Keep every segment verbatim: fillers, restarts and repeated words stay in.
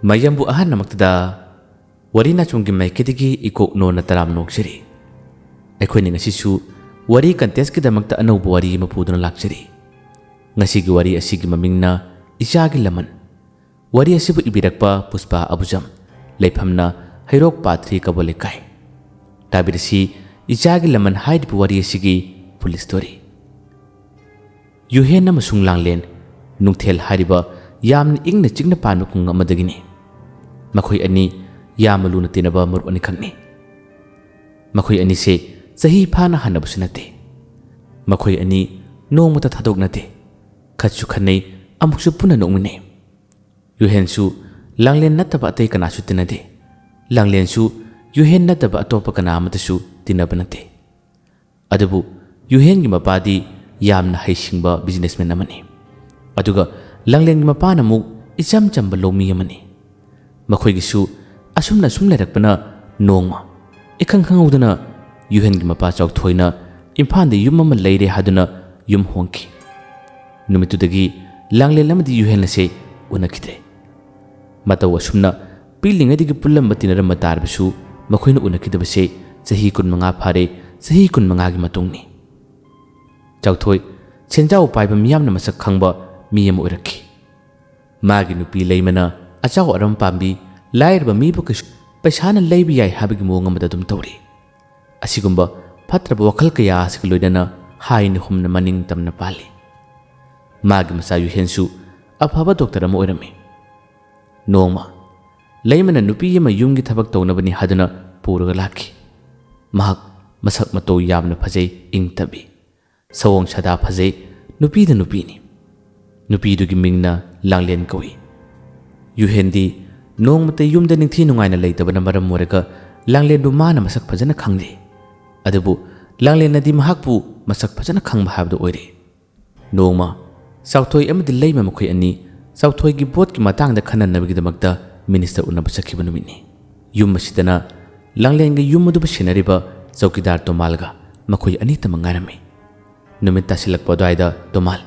ꯃꯌꯥꯝꯕꯨ ꯑꯍꯥꯟꯕꯃꯛꯇꯗ ꯋꯥꯔꯤ ꯅꯥꯆꯣꯝꯒꯤ ꯃꯥꯏꯀꯩꯗꯒꯤ ꯏꯀꯣꯛꯅꯣꯅ ꯇꯔꯥꯝꯅ ꯑꯣꯛꯆꯔꯤ꯫ ꯑꯩꯈꯣꯏꯅ ꯉꯁꯤꯁꯨ ꯋꯥꯔꯤ contestꯀꯤꯗꯃꯛꯇ ꯑꯅꯧꯕ ꯋꯥꯔꯤ ꯑꯃ ꯄꯨꯗꯨꯅ ꯂꯥꯛꯆꯔꯤ꯫ ꯉꯁꯤꯒꯤ ꯋꯥꯔꯤ ꯑꯁꯤꯒꯤ ꯃꯃꯤꯡꯅ ꯏꯆꯥꯒꯤ ꯂꯃꯟ꯫ ꯋꯥꯔꯤ ꯑꯁꯤꯕꯨ ꯏꯕꯤꯔꯛꯄ ꯄꯨꯁꯄꯥ ꯑꯕꯨꯖꯝ, ꯂꯩꯐꯝꯅ ꯍꯩꯔꯣꯛ ꯄꯥꯊ꯭ꯔꯤ ꯀꯕꯣ ꯂꯩꯀꯥꯏ꯫ ꯇꯥꯕꯤꯔꯁꯤ ꯏꯆꯥꯒꯤ ꯂꯃꯟ ꯍꯥꯏꯔꯤꯕ ꯋꯥꯔꯤ ꯑꯁꯤꯒꯤ full story꯫ ꯌꯨꯍꯦꯟ ꯑꯃꯁꯨꯡ ꯂꯥꯡꯂꯦꯟ ꯅꯨꯡꯊꯦꯜ ꯍꯥꯏꯔꯤꯕ ꯌꯥꯝꯅ ꯏꯪꯅ ꯆꯤꯛꯅ ꯄꯥꯟꯕ ꯈꯨꯡꯒꯪ ꯑꯃꯗꯒꯤꯅꯤ꯫ ꯃꯈꯣꯏ ꯑꯅꯤ ꯌꯥꯝꯅ ꯂꯨꯅ ꯇꯤꯟꯅꯕ ꯃꯔꯨꯞ ꯑꯅꯤꯈꯛꯅꯤ꯫ ꯃꯈꯣꯏ ꯑꯅꯤꯁꯦ ꯆꯍꯤ ꯐꯥꯅ ꯍꯟꯅꯕꯁꯨ ꯅꯠꯇꯦ꯫ ꯃꯈꯣꯏ ꯑꯅꯤ ꯅꯣꯡꯃꯇ ꯊꯥꯗꯣꯛꯅꯗꯦ꯫ ꯈꯠꯁꯨ ꯈꯠꯅꯩ, ꯑꯃꯨꯛꯁꯨ ꯄꯨꯟꯅ ꯅꯣꯛꯃꯤꯟꯅꯩ꯫ ꯌꯨꯍꯦꯟꯁꯨ ꯂꯥꯡꯂꯦꯟ ꯅꯠꯇꯕ ꯑꯇꯩ ꯀꯅꯥꯁꯨ ꯇꯤꯟꯅꯗꯦ꯫ ꯂꯥꯡꯂꯦꯟꯁꯨ ꯌꯨꯍꯦꯟ ꯅꯠꯇꯕ ꯑꯇꯣꯞꯄ ꯀꯅꯥ ꯑꯃꯠꯇꯁꯨ ꯇꯤꯟꯅꯕ ꯅꯠꯇꯦ꯫ ꯑꯗꯨꯕꯨ ꯌꯨꯍꯦꯟꯒꯤ ꯃꯄꯥꯗꯤ ꯌꯥꯝꯅ ꯍꯩꯁꯤꯡꯕ businessman ꯑꯃꯅꯤ꯫ ꯑꯗꯨꯒ ꯂꯥꯡꯂꯦꯟꯒꯤ ꯃꯄꯥꯅ ꯑꯃꯨꯛ ꯏꯆꯝ ꯆꯝꯕ ꯂꯧꯃꯤ ꯑꯃꯅꯤ꯫ ꯃꯈꯣꯏꯒꯤꯁꯨ ꯑꯁꯨꯝꯅ ꯁꯨꯝ ꯂꯩꯔꯛꯄꯅ ꯅꯣꯡꯃ ꯏꯈꯪ ꯈꯪꯍꯧꯗꯅ ꯌꯨꯍꯦꯟꯒꯤ ꯃꯄꯥ ꯆꯥꯎꯊꯣꯏꯅ ꯏꯝꯐꯥꯜꯗ ꯌꯨꯝ ꯑꯃ ꯂꯩꯔꯦ ꯍꯥꯏꯗꯨꯅ ꯌꯨꯝ ꯍꯣꯡꯈꯤ꯫ ꯅꯨꯃꯤꯠꯇꯨꯗꯒꯤ ꯂꯥꯡꯂꯦꯟ ꯑꯃꯗꯤ ꯌꯨꯍꯦꯟ ꯑꯁꯦ ꯎꯅꯈꯤꯗ꯭ꯔꯦ꯫ ꯃꯇꯧ ꯑꯁꯨꯝꯅ ꯄꯤꯛꯂꯤꯉꯩꯗꯒꯤ ꯄꯨꯜꯂꯝꯕ ꯇꯤꯟꯅꯔꯝꯕ ꯇꯥꯔꯕꯁꯨ ꯃꯈꯣꯏꯅ ꯎꯅꯈꯤꯗꯕꯁꯦ ꯆꯍꯤ ꯀꯨꯟꯃꯉꯥ ꯐꯥꯔꯦ, ꯆꯍꯤ ꯀꯨꯟꯃꯉꯥꯒꯤ ꯃꯇꯨꯡꯅꯤ꯫ ꯆꯥꯎꯊꯣꯏ ꯁꯦꯟꯖꯥꯎ ꯄꯥꯏꯕ ꯃꯤꯌꯥꯝꯅ ꯃꯁꯛ ꯈꯪꯕ ꯃꯤ ꯑꯃ ꯑꯣꯏꯔꯛꯈꯤ꯫ ꯃꯥꯒꯤ ꯅꯨꯄꯤ ꯂꯩꯃꯅ ꯑꯆꯥꯎ ꯑꯔꯝ ꯄꯥꯝꯕꯤ, ꯂꯥꯏꯔꯕ ꯃꯤꯕꯨ ꯀꯩꯁꯨ ꯄꯩꯁꯥꯅ ꯂꯩꯕ ꯌꯥꯏ ꯍꯥꯏꯕꯒꯤ ꯃꯑꯣꯡ ꯑꯃꯗ ꯑꯗꯨꯝ ꯇꯧꯔꯤ꯫ ꯑꯁꯤꯒꯨꯝꯕ ꯐꯠꯇ꯭ꯔꯕ ꯋꯥꯈꯜ ꯀꯌꯥ ꯑꯁꯤꯒ ꯂꯣꯏꯅꯅ ꯍꯥꯏꯅ ꯍꯨꯝꯅ ꯃꯅꯤꯡ ꯇꯝꯅ ꯄꯥꯜꯂꯤ꯫ ꯃꯥꯒꯤ ꯃꯆꯥ ꯌꯨꯍꯦꯟꯁꯨ ꯑꯐꯕ doctor ꯑꯃ ꯑꯣꯏꯔꯝꯃꯤ꯫ ꯅꯣꯡꯃ ꯂꯩꯃꯅ ꯅꯨꯄꯤ ꯑꯃ ꯌꯨꯝꯒꯤ ꯊꯕꯛ ꯇꯧꯅꯕꯅꯤ ꯍꯥꯏꯗꯨꯅ ꯄꯨꯔꯒ ꯂꯥꯛꯈꯤ꯫ ꯃꯍꯥꯛ ꯃꯁꯛ ꯃꯇꯧ ꯌꯥꯝꯅ ꯐꯖꯩ, ꯏꯪ ꯇꯞꯏ꯫ ꯁꯑꯣꯡ ꯁꯥꯗꯥ ꯐꯖꯩ, ꯅꯨꯄꯤꯗ ꯅꯨꯄꯤꯅꯤ꯫ ꯅꯨꯄꯤꯗꯨꯒꯤ ꯃꯤꯡꯅ ꯂꯥꯡꯂꯦꯟ ꯀꯧꯏ꯫ ꯌꯨꯍꯦꯟꯗꯤ ꯅꯣꯡꯃꯇ ꯌꯨꯝꯗ ꯅꯤꯡꯊꯤ ꯅꯨꯡꯉꯥꯏꯅ ꯂꯩꯇꯕꯅ ꯃꯔꯝ ꯑꯣꯏꯔꯒ ꯂꯥꯡꯂꯦꯟꯕꯨ ꯃꯥꯅ ꯃꯁꯛ ꯐꯖꯅ ꯈꯪꯗꯦ꯫ ꯑꯗꯨꯕꯨ ꯂꯥꯡꯂꯦꯟꯅꯗꯤ ꯃꯍꯥꯛꯄꯨ ꯃꯁꯛ ꯐꯖꯅ ꯈꯪꯕ ꯍꯥꯏꯕꯗꯨ ꯑꯣꯏꯔꯦ꯫ ꯅꯣꯡꯃ ꯆꯥꯎꯊꯣꯏ ꯑꯃꯗꯤ ꯂꯩꯃ ꯃꯈꯣꯏ ꯑꯅꯤ ꯆꯥꯎꯊꯣꯏꯒꯤ ꯚꯣꯠꯀꯤ ꯃꯇꯥꯡꯗ ꯈꯟꯅꯅꯕꯒꯤꯗꯃꯛꯇ minister ꯎꯅꯕ ꯆꯠꯈꯤꯕ ꯅꯨꯃꯤꯠꯅꯤ꯫ ꯌꯨꯝ ꯑꯁꯤꯗꯅ ꯂꯥꯡꯂꯦꯟꯒ ꯌꯨꯝ ꯑꯗꯨꯕꯨ ꯁꯦꯟꯅꯔꯤꯕ ꯆꯧꯀꯤꯗꯥꯔ ꯇꯣꯃꯥꯜꯒ ꯃꯈꯣꯏ ꯑꯅꯤꯇꯃꯛ ꯉꯥꯏꯔꯝꯃꯤ꯫ ꯅꯨꯃꯤꯠ ꯇꯥꯁꯤꯜꯂꯛꯄ ꯑꯗꯨꯋꯥꯏꯗ ꯇꯣꯃꯥꯜ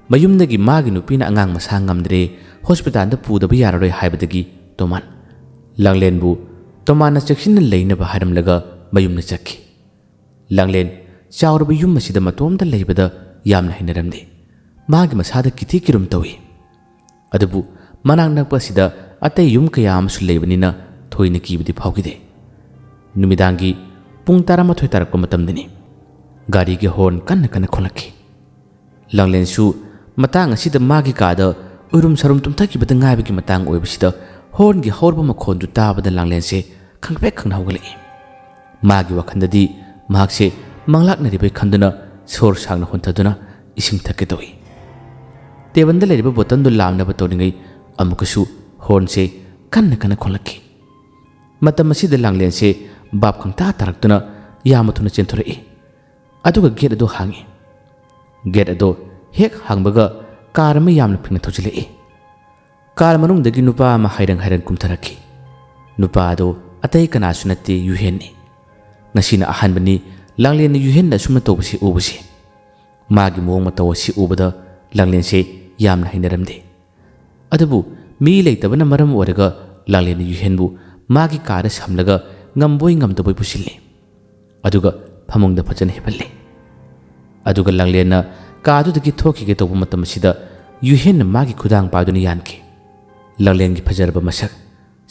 ꯃꯌꯨꯝꯗꯒꯤ ꯃꯥꯒꯤ ꯅꯨꯄꯤꯅ ꯑꯉꯥꯡ ꯃꯁꯥ ꯉꯝꯗ꯭ꯔꯦ, hospitalꯗ ꯄꯨꯗꯕ ꯌꯥꯔꯔꯣꯏ ꯍꯥꯏꯕꯗꯒꯤ ꯇꯣꯃꯥꯟ꯫ ꯂꯥꯡꯂꯦꯟꯕꯨ ꯇꯣꯃꯥꯟꯅ ꯆꯦꯛꯁꯤꯟꯅ ꯂꯩꯅꯕ ꯍꯥꯏꯔꯝꯂꯒ ꯃꯌꯨꯝꯗ ꯆꯠꯈꯤ꯫ ꯂꯥꯡꯂꯦꯟ ꯆꯥꯎꯔꯕ ꯌꯨꯝ ꯑꯁꯤꯗ ꯃꯇꯣꯝꯇ ꯂꯩꯕꯗ ꯌꯥꯝꯅ ꯍꯩꯅꯔꯝꯗꯦ꯫ ꯃꯥꯒꯤ ꯃꯁꯥꯗ ꯀꯤꯊꯤ ꯀꯤꯔꯨꯝ ꯇꯧꯏ꯫ ꯑꯗꯨꯕꯨ ꯃꯅꯥꯛ ꯅꯛꯄ ꯑꯁꯤꯗ ꯑꯇꯩ ꯌꯨꯝ ꯀꯌꯥ ꯑꯃꯁꯨ ꯂꯩꯕꯅꯤꯅ ꯊꯣꯏꯅ ꯀꯤꯕꯗꯤ ꯐꯥꯎꯈꯤꯗꯦ꯫ ꯅꯨꯃꯤꯗꯥꯡꯒꯤ ꯄꯨꯡ ꯇꯔꯥꯃꯥꯊꯣꯏ ꯇꯥꯔꯛꯄ ꯃꯇꯝꯗꯅꯤ꯫ ꯒꯥꯔꯤꯒꯤ ꯍꯣꯔꯟ ꯀꯟꯅ ꯀꯟꯅ ꯈꯣꯡꯂꯛꯈꯤ꯫ ꯂꯥꯡꯂꯦꯟꯁꯨ ꯃꯇꯥꯡ ꯑꯁꯤꯗ ꯃꯥꯒꯤ ꯀꯥꯗ ꯎꯏꯔꯨꯝ ꯁꯥꯔꯨꯝ ꯇꯨꯝꯊꯈꯤꯕꯗ ꯉꯥꯏꯕꯒꯤ ꯃꯇꯥꯡ ꯑꯣꯏꯕꯁꯤꯗ ꯍꯣꯔꯟꯒꯤ ꯍꯧꯔꯕ ꯃꯈꯣꯟꯗꯨ ꯇꯥꯕꯗ ꯂꯥꯡꯂꯦꯟꯁꯦ ꯈꯪꯄ꯭ꯔꯦꯛ ꯈꯪꯅ ꯍꯧꯒꯠꯂꯛꯏ꯫ ꯃꯥꯒꯤ ꯋꯥꯈꯜꯗꯗꯤ ꯃꯍꯥꯛꯁꯦ ꯃꯪꯂꯥꯛꯅꯔꯤꯕꯩ ꯈꯟꯗꯨꯅ ꯁꯣꯔ ꯁꯥꯡꯅ ꯍꯣꯟꯊꯗꯨꯅ ꯏꯁꯤꯡ ꯊꯛꯀꯦ ꯇꯧꯏ꯫ ꯇꯦꯕꯜꯗ ꯂꯩꯔꯤꯕ ꯕꯣꯇꯜꯗꯨ ꯂꯥꯝꯅꯕ ꯇꯧꯔꯤꯉꯩ ꯑꯃꯨꯛꯀꯁꯨ ꯍꯣꯔꯟꯁꯦ ꯀꯟꯅ ꯀꯟꯅ ꯈꯣꯡꯂꯛꯈꯤ꯫ ꯃꯇꯝ ꯑꯁꯤꯗ ꯂꯥꯡꯂꯦꯟꯁꯦ ꯚꯥꯞ ꯈꯪꯇꯥ ꯇꯥꯔꯛꯇꯨꯅ ꯌꯥꯝꯅ ꯊꯨꯅ ꯆꯦꯟꯊꯣꯔꯛꯏ꯫ ꯑꯗꯨꯒ ꯒꯦꯠ ꯑꯗꯨ ꯍꯥꯡꯉꯤ꯫ ꯒꯦꯠ ꯑꯗꯨ ꯍꯦꯛ ꯍꯥꯡꯕꯒ ꯀꯥꯔ ꯑꯃ ꯌꯥꯝꯅ ꯐꯤꯡꯅ ꯊꯧꯖꯤꯜꯂꯛꯏ꯫ ꯀꯥꯔ ꯃꯅꯨꯡꯗꯒꯤ ꯅꯨꯄꯥ ꯑꯃ ꯍꯥꯏꯔꯪ ꯍꯥꯏꯔꯪ ꯀꯨꯝꯊꯔꯛꯈꯤ꯫ ꯅꯨꯄꯥ ꯑꯗꯨ ꯑꯇꯩ ꯀꯅꯥꯁꯨ ꯅꯠꯇꯦ, ꯌꯨꯍꯦꯟꯅꯤ꯫ ꯉꯁꯤꯅ ꯑꯍꯥꯟꯕꯅꯤ ꯂꯥꯡꯂꯦꯟꯅ ꯌꯨꯍꯦꯟꯅ ꯑꯁꯨꯝꯅ ꯇꯧꯕꯁꯤ ꯎꯕꯁꯤ꯫ ꯃꯥꯒꯤ ꯃꯑꯣꯡ ꯃꯇꯧ ꯑꯁꯤ ꯎꯕꯗ ꯂꯥꯡꯂꯦꯟꯁꯦ ꯌꯥꯝꯅ ꯍꯩꯅꯔꯝꯗꯦ꯫ ꯑꯗꯨꯕꯨ ꯃꯤ ꯂꯩꯇꯕꯅ ꯃꯔꯝ ꯑꯣꯏꯔꯒ ꯂꯥꯡꯂꯦꯟꯅ ꯌꯨꯍꯦꯟꯕꯨ ꯃꯥꯒꯤ ꯀꯥꯗ ꯁꯝꯂꯒ ꯉꯝꯕꯣꯏ ꯉꯝꯗꯕꯣꯏ ꯄꯨꯁꯤꯜꯂꯤ꯫ ꯑꯗꯨꯒ ꯐꯃꯨꯡꯗ ꯐꯖꯅ ꯍꯤꯞꯍꯜꯂꯤ꯫ ꯑꯗꯨꯒ ꯂꯥꯡꯂꯦꯟꯅ ꯀꯥꯗꯨꯗꯒꯤ ꯊꯣꯛꯈꯤꯒꯦ ꯇꯧꯕ ꯃꯇꯝ ꯑꯁꯤꯗ ꯌꯨꯍꯦꯟꯅ ꯃꯥꯒꯤ ꯈꯨꯗꯥꯡ ꯄꯥꯏꯗꯨꯅ ꯌꯥꯟꯈꯤ꯫ ꯂꯥꯡꯂꯦꯟꯒꯤ ꯐꯖꯔꯕ ꯃꯁꯛ,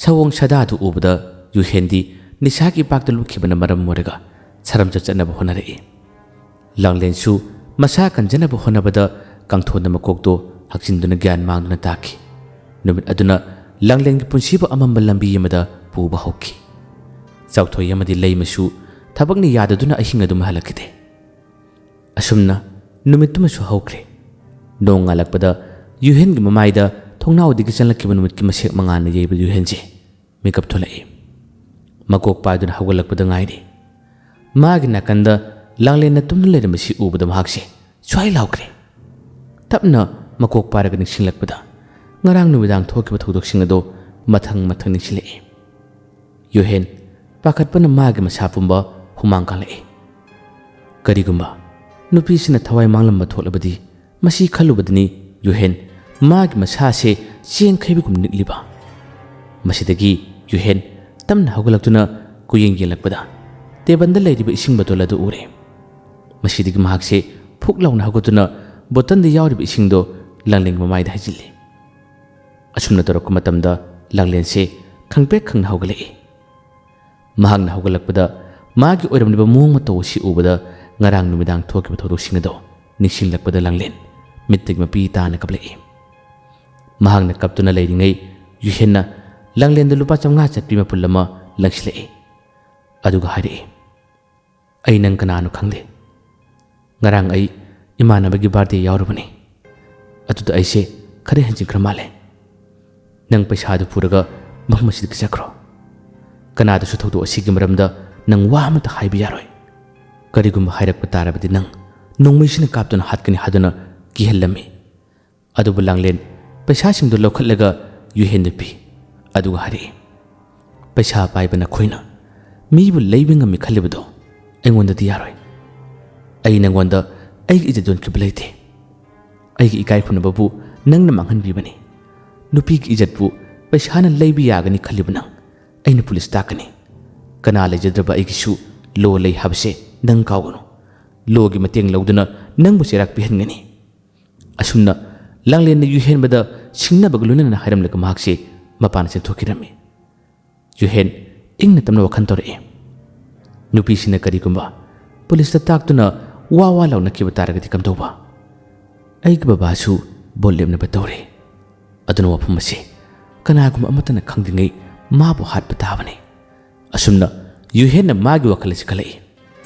ꯁꯑꯣꯡ ꯁꯥꯗꯥꯗꯨ ꯎꯕꯗ ꯌꯨꯍꯦꯟꯗꯤ ꯅꯤꯁꯥꯒꯤ ꯏꯄꯥꯛꯇ ꯂꯨꯞꯈꯤꯕꯅ ꯃꯔꯝ ꯑꯣꯏꯔꯒ ꯁꯔꯝ ꯆꯠꯆꯅꯕ ꯍꯣꯠꯅꯔꯛꯏ꯫ ꯂꯥꯡꯂꯦꯟꯁꯨ ꯃꯁꯥ ꯀꯟꯖꯅꯕ ꯍꯣꯠꯅꯕꯗ ꯀꯥꯡꯊꯣꯟꯗ ꯃꯀꯣꯛꯇꯣ ꯍꯛꯆꯤꯟꯗꯨꯅ ꯒ꯭ꯌꯥꯟ ꯃꯥꯡꯗꯨꯅ ꯇꯥꯈꯤ꯫ ꯅꯨꯃꯤꯠ ꯑꯗꯨꯅ ꯂꯥꯡꯂꯦꯟꯒꯤ ꯄꯨꯟꯁꯤꯕꯨ ꯑꯃꯝꯕ ꯂꯝꯕꯤ ꯑꯃꯗ ꯄꯨꯕ ꯍꯧꯈꯤ꯫ ꯆꯥꯎꯊꯣꯏ ꯑꯃꯗꯤ ꯂꯩꯃꯁꯨ ꯊꯕꯛꯅ ꯌꯥꯗꯗꯨꯅ ꯑꯍꯤꯡ ꯑꯗꯨꯝ ꯍꯜꯂꯛꯈꯤꯗꯦ꯫ ꯑꯁꯨꯝꯅ ꯅꯨꯃꯤꯠꯇꯨꯃꯁꯨ ꯍꯧꯈ꯭ꯔꯦ꯫ ꯅꯣꯡ ꯉꯥꯜꯂꯛꯄꯗ ꯌꯨꯍꯦꯟꯒꯤ ꯃꯃꯥꯏꯗ ꯊꯣꯡꯅꯥꯎꯗꯒꯤ ꯆꯪꯂꯛꯈꯤꯕ ꯅꯨꯃꯤꯠꯀꯤ ꯃꯁꯦꯛ ꯃꯉꯥꯜꯅ ꯌꯩꯕ ꯌꯨꯍꯦꯟꯁꯦ ꯃꯤꯀꯞ ꯊꯣꯛꯂꯛꯏ꯫ ꯃꯀꯣꯛ ꯄꯥꯏꯗꯨꯅ ꯍꯧꯒꯠꯂꯛꯄꯗ ꯉꯥꯏꯔꯤ꯫ ꯃꯥꯒꯤ ꯅꯥꯀꯟꯗ ꯂꯥꯡꯂꯦꯟꯅ ꯇꯨꯝꯗꯨꯅ ꯂꯩꯔꯝꯕꯁꯤ ꯎꯕꯗ ꯃꯍꯥꯛꯁꯦ ꯁ꯭ꯋꯥꯏ ꯂꯥꯎꯈ꯭ꯔꯦ꯫ ꯇꯞꯅ ꯃꯀꯣꯛ ꯄꯥꯏꯔꯒ ꯅꯤꯡꯁꯤꯡꯂꯛꯄꯗ ꯉꯔꯥꯡ ꯅꯨꯃꯤꯗꯥꯡ ꯊꯣꯛꯈꯤꯕ ꯊꯧꯗꯣꯛꯁꯤꯡ ꯑꯗꯣ ꯃꯊꯪ ꯃꯊꯪ ꯅꯤꯡꯁꯤꯡꯂꯛꯏ꯫ ꯌꯨꯍꯦꯟ ꯄꯥꯈꯠꯄꯅ ꯃꯥꯒꯤ ꯃꯁꯥ ꯄꯨꯝꯕ ꯍꯨꯃꯥꯡ ꯀꯥꯡꯂꯛꯏ꯫ ꯀꯔꯤꯒꯨꯝꯕ ꯅꯨꯄꯤꯁꯤꯅ ꯊꯋꯥꯏ ꯃꯥꯡꯂꯝꯕ ꯊꯣꯛꯂꯕꯗꯤ, ꯃꯁꯤ ꯈꯜꯂꯨꯕꯗꯅꯤ ꯌꯨꯍꯦꯟ ꯃꯥꯒꯤ ꯃꯁꯥꯁꯦ ꯆꯦꯡꯈꯩꯕꯒꯨꯝ ꯅꯤꯛꯂꯤꯕ꯫ ꯃꯁꯤꯗꯒꯤ ꯌꯨꯍꯦꯟ ꯇꯞꯅ ꯍꯧꯒꯠꯂꯛꯇꯨꯅ ꯀꯨꯌꯦꯡ ꯌꯦꯡꯂꯛꯄꯗ ꯇꯦꯕꯜꯗ ꯂꯩꯔꯤꯕ ꯏꯁꯤꯡ ꯕꯣꯇꯜ ꯑꯗꯨ ꯎꯔꯦ꯫ ꯃꯁꯤꯗꯒꯤ ꯃꯍꯥꯛꯁꯦ ꯐꯨꯛ ꯂꯥꯎꯅ ꯍꯧꯒꯠꯇꯨꯅ ꯕꯣꯇꯜꯗ ꯌꯥꯎꯔꯤꯕ ꯏꯁꯤꯡꯗꯣ ꯂꯥꯡꯂꯦꯟꯒꯤ ꯃꯃꯥꯏꯗ ꯍꯩꯖꯤꯜꯂꯤ꯫ ꯑꯁꯨꯝꯅ ꯇꯧꯔꯛꯄ ꯃꯇꯝꯗ ꯂꯥꯡꯂꯦꯟꯁꯦ ꯈꯪꯄ꯭ꯔꯦꯛ ꯈꯪꯅ ꯍꯧꯒꯠꯂꯛꯏ꯫ ꯃꯍꯥꯛꯅ ꯍꯧꯒꯠꯂꯛꯄꯗ ꯃꯥꯒꯤ ꯑꯣꯏꯔꯝꯂꯤꯕ ꯃꯑꯣꯡ ꯃꯇꯧ ꯑꯁꯤ ꯎꯕꯗ ꯉꯔꯥꯡ ꯅꯨꯃꯤꯗꯥꯡ ꯊꯣꯛꯈꯤꯕ ꯊꯧꯗꯣꯛꯁꯤꯡ ꯑꯗꯣ ꯅꯤꯡꯁꯤꯡꯂꯛꯄꯗ ꯂꯥꯡꯂꯦꯟ ꯃꯤꯠꯇꯒꯤ ꯃꯄꯤ ꯇꯥꯅ ꯀꯞꯂꯛꯏ꯫ ꯃꯍꯥꯛꯅ ꯀꯞꯇꯨꯅ ꯂꯩꯔꯤꯉꯩ ꯌꯨꯍꯦꯟꯅ ꯂꯥꯡꯂꯦꯟꯗ ꯂꯨꯄꯥ ꯆꯥꯝꯃꯉꯥ ꯆꯠꯄꯤ ꯃꯄꯨꯜ ꯑꯃ ꯂꯪꯁꯤꯜꯂꯛꯏ꯫ ꯑꯗꯨꯒ ꯍꯥꯏꯔꯛꯏ, "ꯑꯩ ꯅꯪ ꯀꯅꯥꯅꯣ ꯈꯪꯗꯦ꯫ ꯉꯔꯥꯡ ꯑꯩ ꯏꯃꯥꯟꯅꯕꯒꯤ ꯕꯥꯔꯗꯦ ꯌꯥꯎꯔꯨꯕꯅꯤ꯫ ꯑꯗꯨꯗ ꯑꯩꯁꯦ ꯈꯔ ꯍꯦꯟꯖꯤꯟꯈ꯭ꯔ ꯃꯥꯜꯂꯦ꯫ ꯅꯪ ꯄꯩꯁꯥꯗꯨ ꯄꯨꯔꯒ ꯃꯐꯝ ꯑꯁꯤꯗꯒꯤ ꯆꯠꯈ꯭ꯔꯣ꯫ ꯀꯅꯥꯗꯁꯨ ꯊꯧꯗꯣꯛ ꯑꯁꯤꯒꯤ ꯃꯔꯝꯗ ꯅꯪ ꯋꯥ ꯑꯃꯠꯇ ꯍꯥꯏꯕ ꯌꯥꯔꯣꯏ꯫ ꯀꯔꯤꯒꯨꯝꯕ ꯍꯥꯏꯔꯛꯄ ꯇꯥꯔꯕꯗꯤ ꯅꯪ ꯅꯣꯡꯃꯩꯁꯤꯅ ꯀꯥꯞꯇꯨꯅ ꯍꯥꯠꯀꯅꯤ" ꯍꯥꯏꯗꯨꯅ ꯀꯤꯍꯜꯂꯝꯃꯤ꯫ ꯑꯗꯨꯕꯨ ꯂꯥꯡꯂꯦꯟ ꯄꯩꯁꯥꯁꯤꯡꯗꯨ ꯂꯧꯈꯠꯂꯒ ꯌꯨꯍꯦꯟꯗ ꯄꯤ꯫ ꯑꯗꯨꯒ ꯍꯥꯏꯔꯛꯏ, "ꯄꯩꯁꯥ ꯄꯥꯏꯕ ꯅꯈꯣꯏꯅ ꯃꯤꯕꯨ ꯂꯩꯕ ꯉꯝꯃꯤ ꯈꯜꯂꯤꯕꯗꯣ ꯑꯩꯉꯣꯟꯗꯗꯤ ꯌꯥꯔꯣꯏ꯫ ꯑꯩ ꯅꯪꯉꯣꯟꯗ ꯑꯩꯒꯤ ꯏꯖꯠ ꯌꯣꯟꯈꯤꯕ ꯂꯩꯇꯦ꯫ ꯑꯩꯒꯤ ꯏꯀꯥꯏ ꯈꯨꯝꯅꯕꯕꯨ ꯅꯪꯅ ꯃꯥꯡꯍꯟꯕꯤꯕꯅꯤ꯫ ꯅꯨꯄꯤꯒꯤ ꯏꯖꯠꯄꯨ ꯄꯩꯁꯥꯅ ꯂꯩꯕ ꯌꯥꯒꯅꯤ ꯈꯜꯂꯤꯕ ꯅꯪ, ꯑꯩꯅ ꯄꯨꯂꯤꯁ ꯇꯥꯛꯀꯅꯤ꯫ ꯀꯅꯥ ꯂꯩꯖꯗ꯭ꯔꯕ ꯑꯩꯒꯤꯁꯨ ꯂꯣ ꯂꯩ ꯍꯥꯏꯕꯁꯦ ꯅꯪ ꯀꯥꯎꯒꯅꯨ꯫ ꯂꯣꯒꯤ ꯃꯇꯦꯡ ꯂꯧꯗꯨꯅ ꯅꯪꯕꯨ ꯆꯩꯔꯥꯛ ꯄꯤꯍꯟꯒꯅꯤ"꯫ ꯑꯁꯨꯝꯅ ꯂꯥꯡꯂꯦꯟꯅ ꯌꯨꯍꯦꯟꯕꯗ ꯁꯤꯡꯅꯕꯒ ꯂꯣꯏꯅꯅ ꯍꯥꯏꯔꯝꯂꯒ ꯃꯍꯥꯛꯁꯦ ꯃꯄꯥꯟꯗ ꯆꯦꯟꯊꯣꯛꯈꯤꯔꯝꯃꯤ꯫ ꯌꯨꯍꯦꯟ ꯏꯪꯅ ꯇꯞꯅ ꯋꯥꯈꯜ ꯇꯧꯔꯛꯏ, "ꯅꯨꯄꯤꯁꯤꯅ ꯀꯔꯤꯒꯨꯝꯕ ꯄꯨꯂꯤꯁꯇ ꯇꯥꯛꯇꯨꯅ ꯋꯥ ꯋꯥ ꯂꯥꯎꯅꯈꯤꯕ ꯇꯥꯔꯒꯗꯤ ꯀꯝꯗꯧꯕ? ꯑꯩꯒꯤ ꯕꯕꯥꯁꯨ ꯚꯣꯠ ꯂꯦꯞꯅꯕ ꯇꯧꯔꯦ꯫ ꯑꯗꯨꯅ ꯋꯥꯐꯝ ꯑꯁꯤ ꯀꯅꯥꯒꯨꯝꯕ ꯑꯃꯠꯇꯅ ꯈꯪꯗ꯭ꯔꯤꯉꯩ ꯃꯥꯕꯨ ꯍꯥꯠꯄ ꯇꯥꯕꯅꯤ"꯫ ꯑꯁꯨꯝꯅ ꯌꯨꯍꯦꯟꯅ ꯃꯥꯒꯤ ꯋꯥꯈꯜ ꯑꯁꯤ ꯈꯜꯂꯛꯏ꯫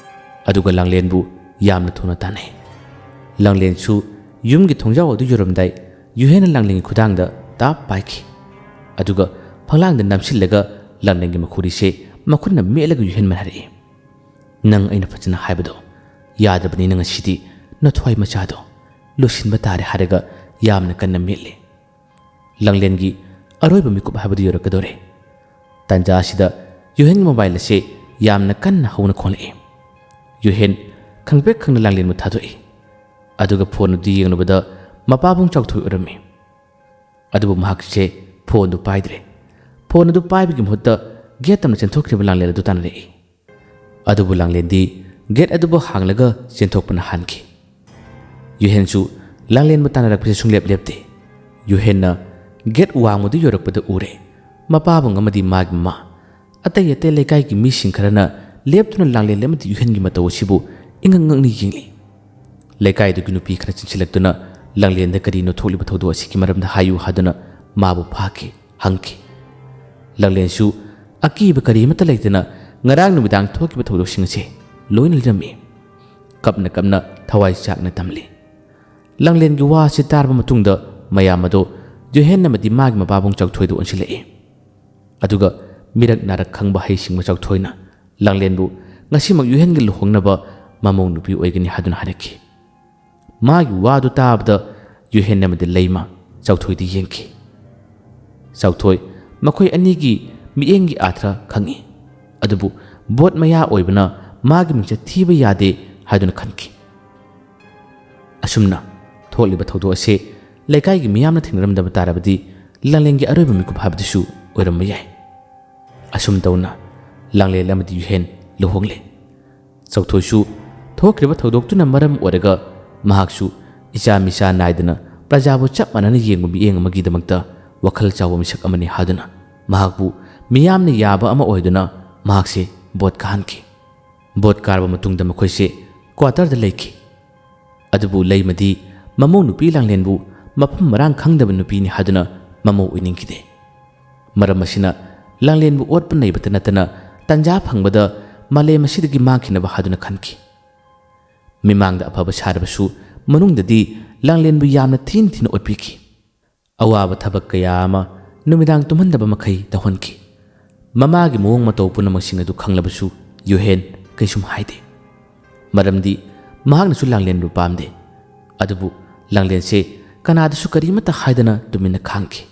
ꯑꯗꯨꯒ ꯂꯥꯡꯂꯦꯟꯕꯨ ꯌꯥꯝꯅ ꯊꯨꯅ ꯇꯥꯟꯅꯩ꯫ ꯂꯥꯡꯂꯦꯟꯁꯨ ꯌꯨꯝꯒꯤ ꯊꯣꯡꯖꯥꯎ ꯑꯗꯨ ꯌꯧꯔꯝꯗꯥꯏ ꯌꯨꯍꯦꯟꯅ ꯂꯥꯡꯂꯦꯟꯒꯤ ꯈꯨꯗꯥꯡꯗ ꯇꯥꯞ ꯄꯥꯏꯈꯤ꯫ ꯑꯗꯨꯒ ꯐꯛꯂꯥꯡꯗ ꯅꯝꯁꯤꯜꯂꯒ ꯂꯥꯡꯂꯦꯟꯒꯤ ꯃꯈꯨꯔꯤꯁꯦ ꯃꯈꯨꯠꯅ ꯃꯦꯠꯂꯒ ꯌꯨꯍꯦꯟꯕꯅ ꯍꯥꯏꯔꯛꯏ, "ꯅꯪ ꯑꯩꯅ ꯐꯖꯅ ꯍꯥꯏꯕꯗꯣ ꯌꯥꯗ꯭ꯔꯕꯅꯤ, ꯅꯪ ꯉꯁꯤꯗꯤ ꯅꯊ꯭ꯋꯥꯏ ꯃꯆꯥꯗꯣ ꯂꯣꯏꯁꯤꯟꯕ ꯇꯥꯔꯦ" ꯍꯥꯏꯔꯒ ꯌꯥꯝꯅ ꯀꯟꯅ ꯃꯦꯠꯂꯤ꯫ ꯂꯥꯡꯂꯦꯟꯒꯤ ꯑꯔꯣꯏꯕ ꯃꯤꯀꯨꯞ ꯍꯥꯏꯕꯗꯨ ꯌꯧꯔꯛꯀꯗꯧꯔꯦ꯫ ꯇꯥꯟꯖꯥ ꯑꯁꯤꯗ ꯌꯨꯍꯦꯟꯒꯤ ꯃꯣꯕꯥꯏꯜ ꯑꯁꯤ ꯌꯥꯝꯅ ꯀꯟꯅ ꯍꯧꯅ ꯈꯣꯡꯂꯛꯏ꯫ ꯌꯨꯍꯦꯟ ꯈꯪꯄ꯭ꯔꯦꯛ ꯈꯪꯅ ꯂꯥꯡꯂꯦꯟꯕꯨ ꯊꯥꯗꯣꯛꯏ꯫ ꯑꯗꯨꯒ ꯐꯣꯟ ꯑꯗꯨ ꯌꯦꯡꯂꯨꯕꯗ ꯃꯄꯥꯕꯨꯡ ꯆꯥꯎꯊꯣꯏ ꯑꯣꯏꯔꯝꯃꯤ꯫ ꯑꯗꯨꯕꯨ ꯃꯍꯥꯛꯁꯦ ꯐꯣꯟꯗꯨ ꯄꯥꯏꯗ꯭ꯔꯦ꯫ ꯐꯣꯟ ꯑꯗꯨ ꯄꯥꯏꯕꯒꯤ ꯃꯍꯨꯠꯇ ꯒꯦꯠ ꯇꯝꯅ ꯆꯦꯟꯊꯣꯛꯈ꯭ꯔꯤꯕ ꯂꯥꯡꯂꯦꯟ ꯑꯗꯨ ꯇꯥꯟꯅꯔꯛꯏ꯫ ꯑꯗꯨꯕꯨ ꯂꯥꯡꯂꯦꯟꯗꯤ ꯒꯦꯠ ꯑꯗꯨꯕꯨ ꯍꯥꯡꯂꯒ ꯆꯦꯟꯊꯣꯛꯄꯅ ꯍꯥꯟꯈꯤ꯫ ꯌꯨꯍꯦꯟꯁꯨ ꯂꯥꯡꯂꯦꯟꯕꯨ ꯇꯥꯟꯅꯔꯛꯄꯁꯦ ꯁꯨꯡꯂꯦꯞ ꯂꯦꯞꯇꯦ꯫ ꯌꯨꯍꯦꯟꯅ ꯒꯦꯠ ꯋꯥꯡꯃꯗꯨ ꯌꯧꯔꯛꯄꯗ ꯎꯔꯦ, ꯃꯄꯥꯕꯨꯡ ꯑꯃꯗꯤ ꯃꯥꯒꯤ ꯃꯃꯥ꯫ ꯑꯇꯩ ꯑꯇꯩ ꯂꯩꯀꯥꯏꯒꯤ ꯃꯤꯁꯤꯡ ꯈꯔꯅ ꯂꯦꯞꯇꯨꯅ ꯂꯥꯡꯂꯦꯟ ꯑꯃꯗꯤ ꯌꯨꯍꯦꯟꯒꯤ ꯃꯇꯧ ꯑꯁꯤꯕꯨ ꯏꯉꯛ ꯉꯛꯅ ꯌꯦꯡꯂꯤ꯫ ꯂꯩꯀꯥꯏꯗꯨꯒꯤ ꯅꯨꯄꯤ ꯈꯔ ꯆꯪꯁꯤꯜꯂꯛꯇꯨꯅ ꯂꯥꯡꯂꯦꯟꯗ ꯀꯔꯤꯅꯣ ꯊꯣꯛꯂꯤꯕ ꯊꯧꯗꯣꯛ ꯑꯁꯤꯒꯤ ꯃꯔꯝꯗ ꯍꯥꯏꯌꯨ ꯍꯥꯏꯗꯨꯅ ꯃꯥꯕꯨ ꯐꯥꯈꯤ, ꯍꯪꯈꯤ꯫ ꯂꯥꯡꯂꯦꯟꯁꯨ ꯑꯀꯤꯕ ꯀꯔꯤ ꯑꯃꯠꯇ ꯂꯩꯇꯅ ꯉꯔꯥꯡ ꯅꯨꯃꯤꯗꯥꯡ ꯊꯣꯛꯈꯤꯕ ꯊꯧꯗꯣꯛꯁꯤꯡ ꯑꯁꯤ ꯂꯣꯏꯅ ꯂꯤꯔꯝꯃꯤ꯫ ꯀꯞꯅ ꯀꯞꯅ ꯊꯋꯥꯏ ꯆꯥꯛꯅ ꯇꯝꯂꯤ꯫ ꯂꯥꯡꯂꯦꯟꯒꯤ ꯋꯥ ꯑꯁꯤ ꯇꯥꯔꯕ ꯃꯇꯨꯡꯗ ꯃꯌꯥꯝ ꯑꯗꯣ ꯌꯨꯍꯦꯟ ꯑꯃꯗꯤ ꯃꯥꯒꯤ ꯃꯄꯥꯕꯨꯡ ꯆꯥꯎꯊꯣꯏꯗ ꯑꯣꯟꯁꯤꯜꯂꯛꯏ꯫ ꯑꯗꯨꯒ ꯃꯤꯔꯛ ꯅꯥꯔꯛ ꯈꯪꯕ ꯍꯩꯁꯤꯡꯕ ꯆꯥꯎꯊꯣꯏꯅ ꯂꯥꯡꯂꯦꯟꯕꯨ ꯉꯁꯤꯃꯛ ꯌꯨꯍꯦꯟꯒ ꯂꯨꯍꯣꯡꯅꯕ ꯃꯃꯧ ꯅꯨꯄꯤ ꯑꯣꯏꯒꯅꯤ ꯍꯥꯏꯗꯨꯅ ꯍꯥꯏꯔꯛꯈꯤ꯫ ꯃꯥꯒꯤ ꯋꯥꯗꯨ ꯇꯥꯕꯗ ꯌꯨꯍꯦꯟ ꯑꯃꯗꯤ ꯂꯩꯃ ꯆꯥꯎꯊꯣꯏꯗ ꯌꯦꯡꯈꯤ꯫ ꯆꯥꯎꯊꯣꯏ ꯃꯈꯣꯏ ꯑꯅꯤꯒꯤ ꯃꯤꯠꯌꯦꯡꯒꯤ ꯑꯥꯊ꯭ꯔ ꯈꯪꯏ꯫ ꯑꯗꯨꯕꯨ ꯚꯣꯠ ꯃꯌꯥ ꯑꯣꯏꯕꯅ ꯃꯥꯒꯤ ꯃꯤꯡꯆꯠ ꯊꯤꯕ ꯌꯥꯗꯦ ꯍꯥꯏꯗꯨꯅ ꯈꯟꯈꯤ꯫ ꯑꯁꯨꯝꯅ ꯊꯣꯛꯂꯤꯕ ꯊꯧꯗꯣꯛ ꯑꯁꯤ ꯂꯩꯀꯥꯏꯒꯤ ꯃꯤꯌꯥꯝꯅ ꯊꯦꯡꯅꯔꯝꯗꯕ ꯇꯥꯔꯕꯗꯤ ꯂꯥꯡꯂꯦꯟꯒꯤ ꯑꯔꯣꯏꯕ ꯃꯤꯀꯨꯞ ꯍꯥꯏꯕꯗꯨꯁꯨ ꯑꯣꯏꯔꯝꯕ ꯌꯥꯏ꯫ ꯑꯁꯨꯝ ꯇꯧꯅ ꯂꯥꯡꯂꯦꯟ ꯑꯃꯗꯤ ꯌꯨꯍꯦꯟ ꯂꯨꯍꯣꯡꯂꯦ꯫ ꯆꯥꯎꯊꯣꯏꯁꯨ ꯊꯣꯛꯈ꯭ꯔꯤꯕ ꯊꯧꯗꯣꯛꯇꯨꯅ ꯃꯔꯝ ꯑꯣꯏꯔꯒ ꯃꯍꯥꯛꯁꯨ ꯏꯆꯥ ꯃꯤꯆꯥ ꯅꯥꯏꯗꯅ ꯄ꯭ꯔꯖꯥꯕꯨ ꯆꯞ ꯃꯥꯟꯅꯅ ꯌꯦꯡꯕ ꯃꯤꯠꯌꯦꯡ ꯑꯃꯒꯤꯗꯃꯛꯇ ꯋꯥꯈꯜ ꯆꯥꯎꯕ ꯃꯤꯁꯛ ꯑꯃꯅꯤ ꯍꯥꯏꯗꯨꯅ ꯃꯍꯥꯛꯄꯨ ꯃꯤꯌꯥꯝꯅ ꯌꯥꯕ ꯑꯃ ꯑꯣꯏꯗꯨꯅ ꯃꯍꯥꯛꯁꯦ ꯚꯣꯠ ꯀꯥꯍꯟꯈꯤ꯫ ꯚꯣꯠ ꯀꯥꯔꯕ ꯃꯇꯨꯡꯗ ꯃꯈꯣꯏꯁꯦ ꯀ꯭ꯋꯥꯇꯔꯗ ꯂꯩꯈꯤ꯫ ꯑꯗꯨꯕꯨ ꯂꯩꯃꯗꯤ ꯃꯃꯧ ꯅꯨꯄꯤ ꯂꯥꯡꯂꯦꯟꯕꯨ ꯃꯐꯝ ꯃꯔꯥꯡ ꯈꯪꯗꯕ ꯅꯨꯄꯤꯅꯤ ꯍꯥꯏꯗꯨꯅ ꯃꯃꯧ ꯑꯣꯏꯅꯤꯡꯈꯤꯗꯦ꯫ ꯃꯔꯝ ꯑꯁꯤꯅ ꯂꯥꯡꯂꯦꯟꯕꯨ ꯑꯣꯠꯄ ꯅꯩꯕꯇ ꯅꯠꯇꯅ ꯇꯟꯖꯥ ꯐꯪꯕꯗ ꯃꯥꯂꯦꯝ ꯑꯁꯤꯗꯒꯤ ꯃꯥꯡꯈꯤꯅꯕ ꯍꯥꯏꯗꯨꯅ ꯈꯟꯈꯤ꯫ ꯃꯤꯃꯥꯡꯗ ꯑꯐꯕ ꯁꯥꯔꯕꯁꯨ ꯃꯅꯨꯡꯗꯗꯤ ꯂꯥꯡꯂꯦꯟꯕꯨ ꯌꯥꯝꯅ ꯊꯤꯅ ꯊꯤꯅ ꯑꯣꯠꯄꯤꯈꯤ꯫ ꯑꯋꯥꯕ ꯊꯕꯛ ꯀꯌꯥ ꯑꯃ ꯅꯨꯃꯤꯗꯥꯡ ꯇꯨꯝꯍꯟꯗꯕ ꯃꯈꯩ ꯇꯧꯍꯟꯈꯤ꯫ ꯃꯃꯥꯒꯤ ꯃꯑꯣꯡ ꯃꯇꯧ ꯄꯨꯝꯅꯃꯛꯁꯤꯡ ꯑꯗꯨ ꯈꯪꯂꯕꯁꯨ ꯌꯨꯍꯦꯟ ꯀꯩꯁꯨꯝ ꯍꯥꯏꯗꯦ꯫ ꯃꯔꯝꯗꯤ ꯃꯍꯥꯛꯅꯁꯨ ꯂꯥꯡꯂꯦꯟꯕꯨ ꯄꯥꯝꯗꯦ꯫ ꯑꯗꯨꯕꯨ ꯂꯥꯡꯂꯦꯟꯁꯦ ꯀꯅꯥꯗꯁꯨ ꯀꯔꯤꯃꯠꯇ ꯍꯥꯏꯗꯅ ꯇꯨꯃꯤꯟꯅ ꯈꯥꯡꯈꯤ꯫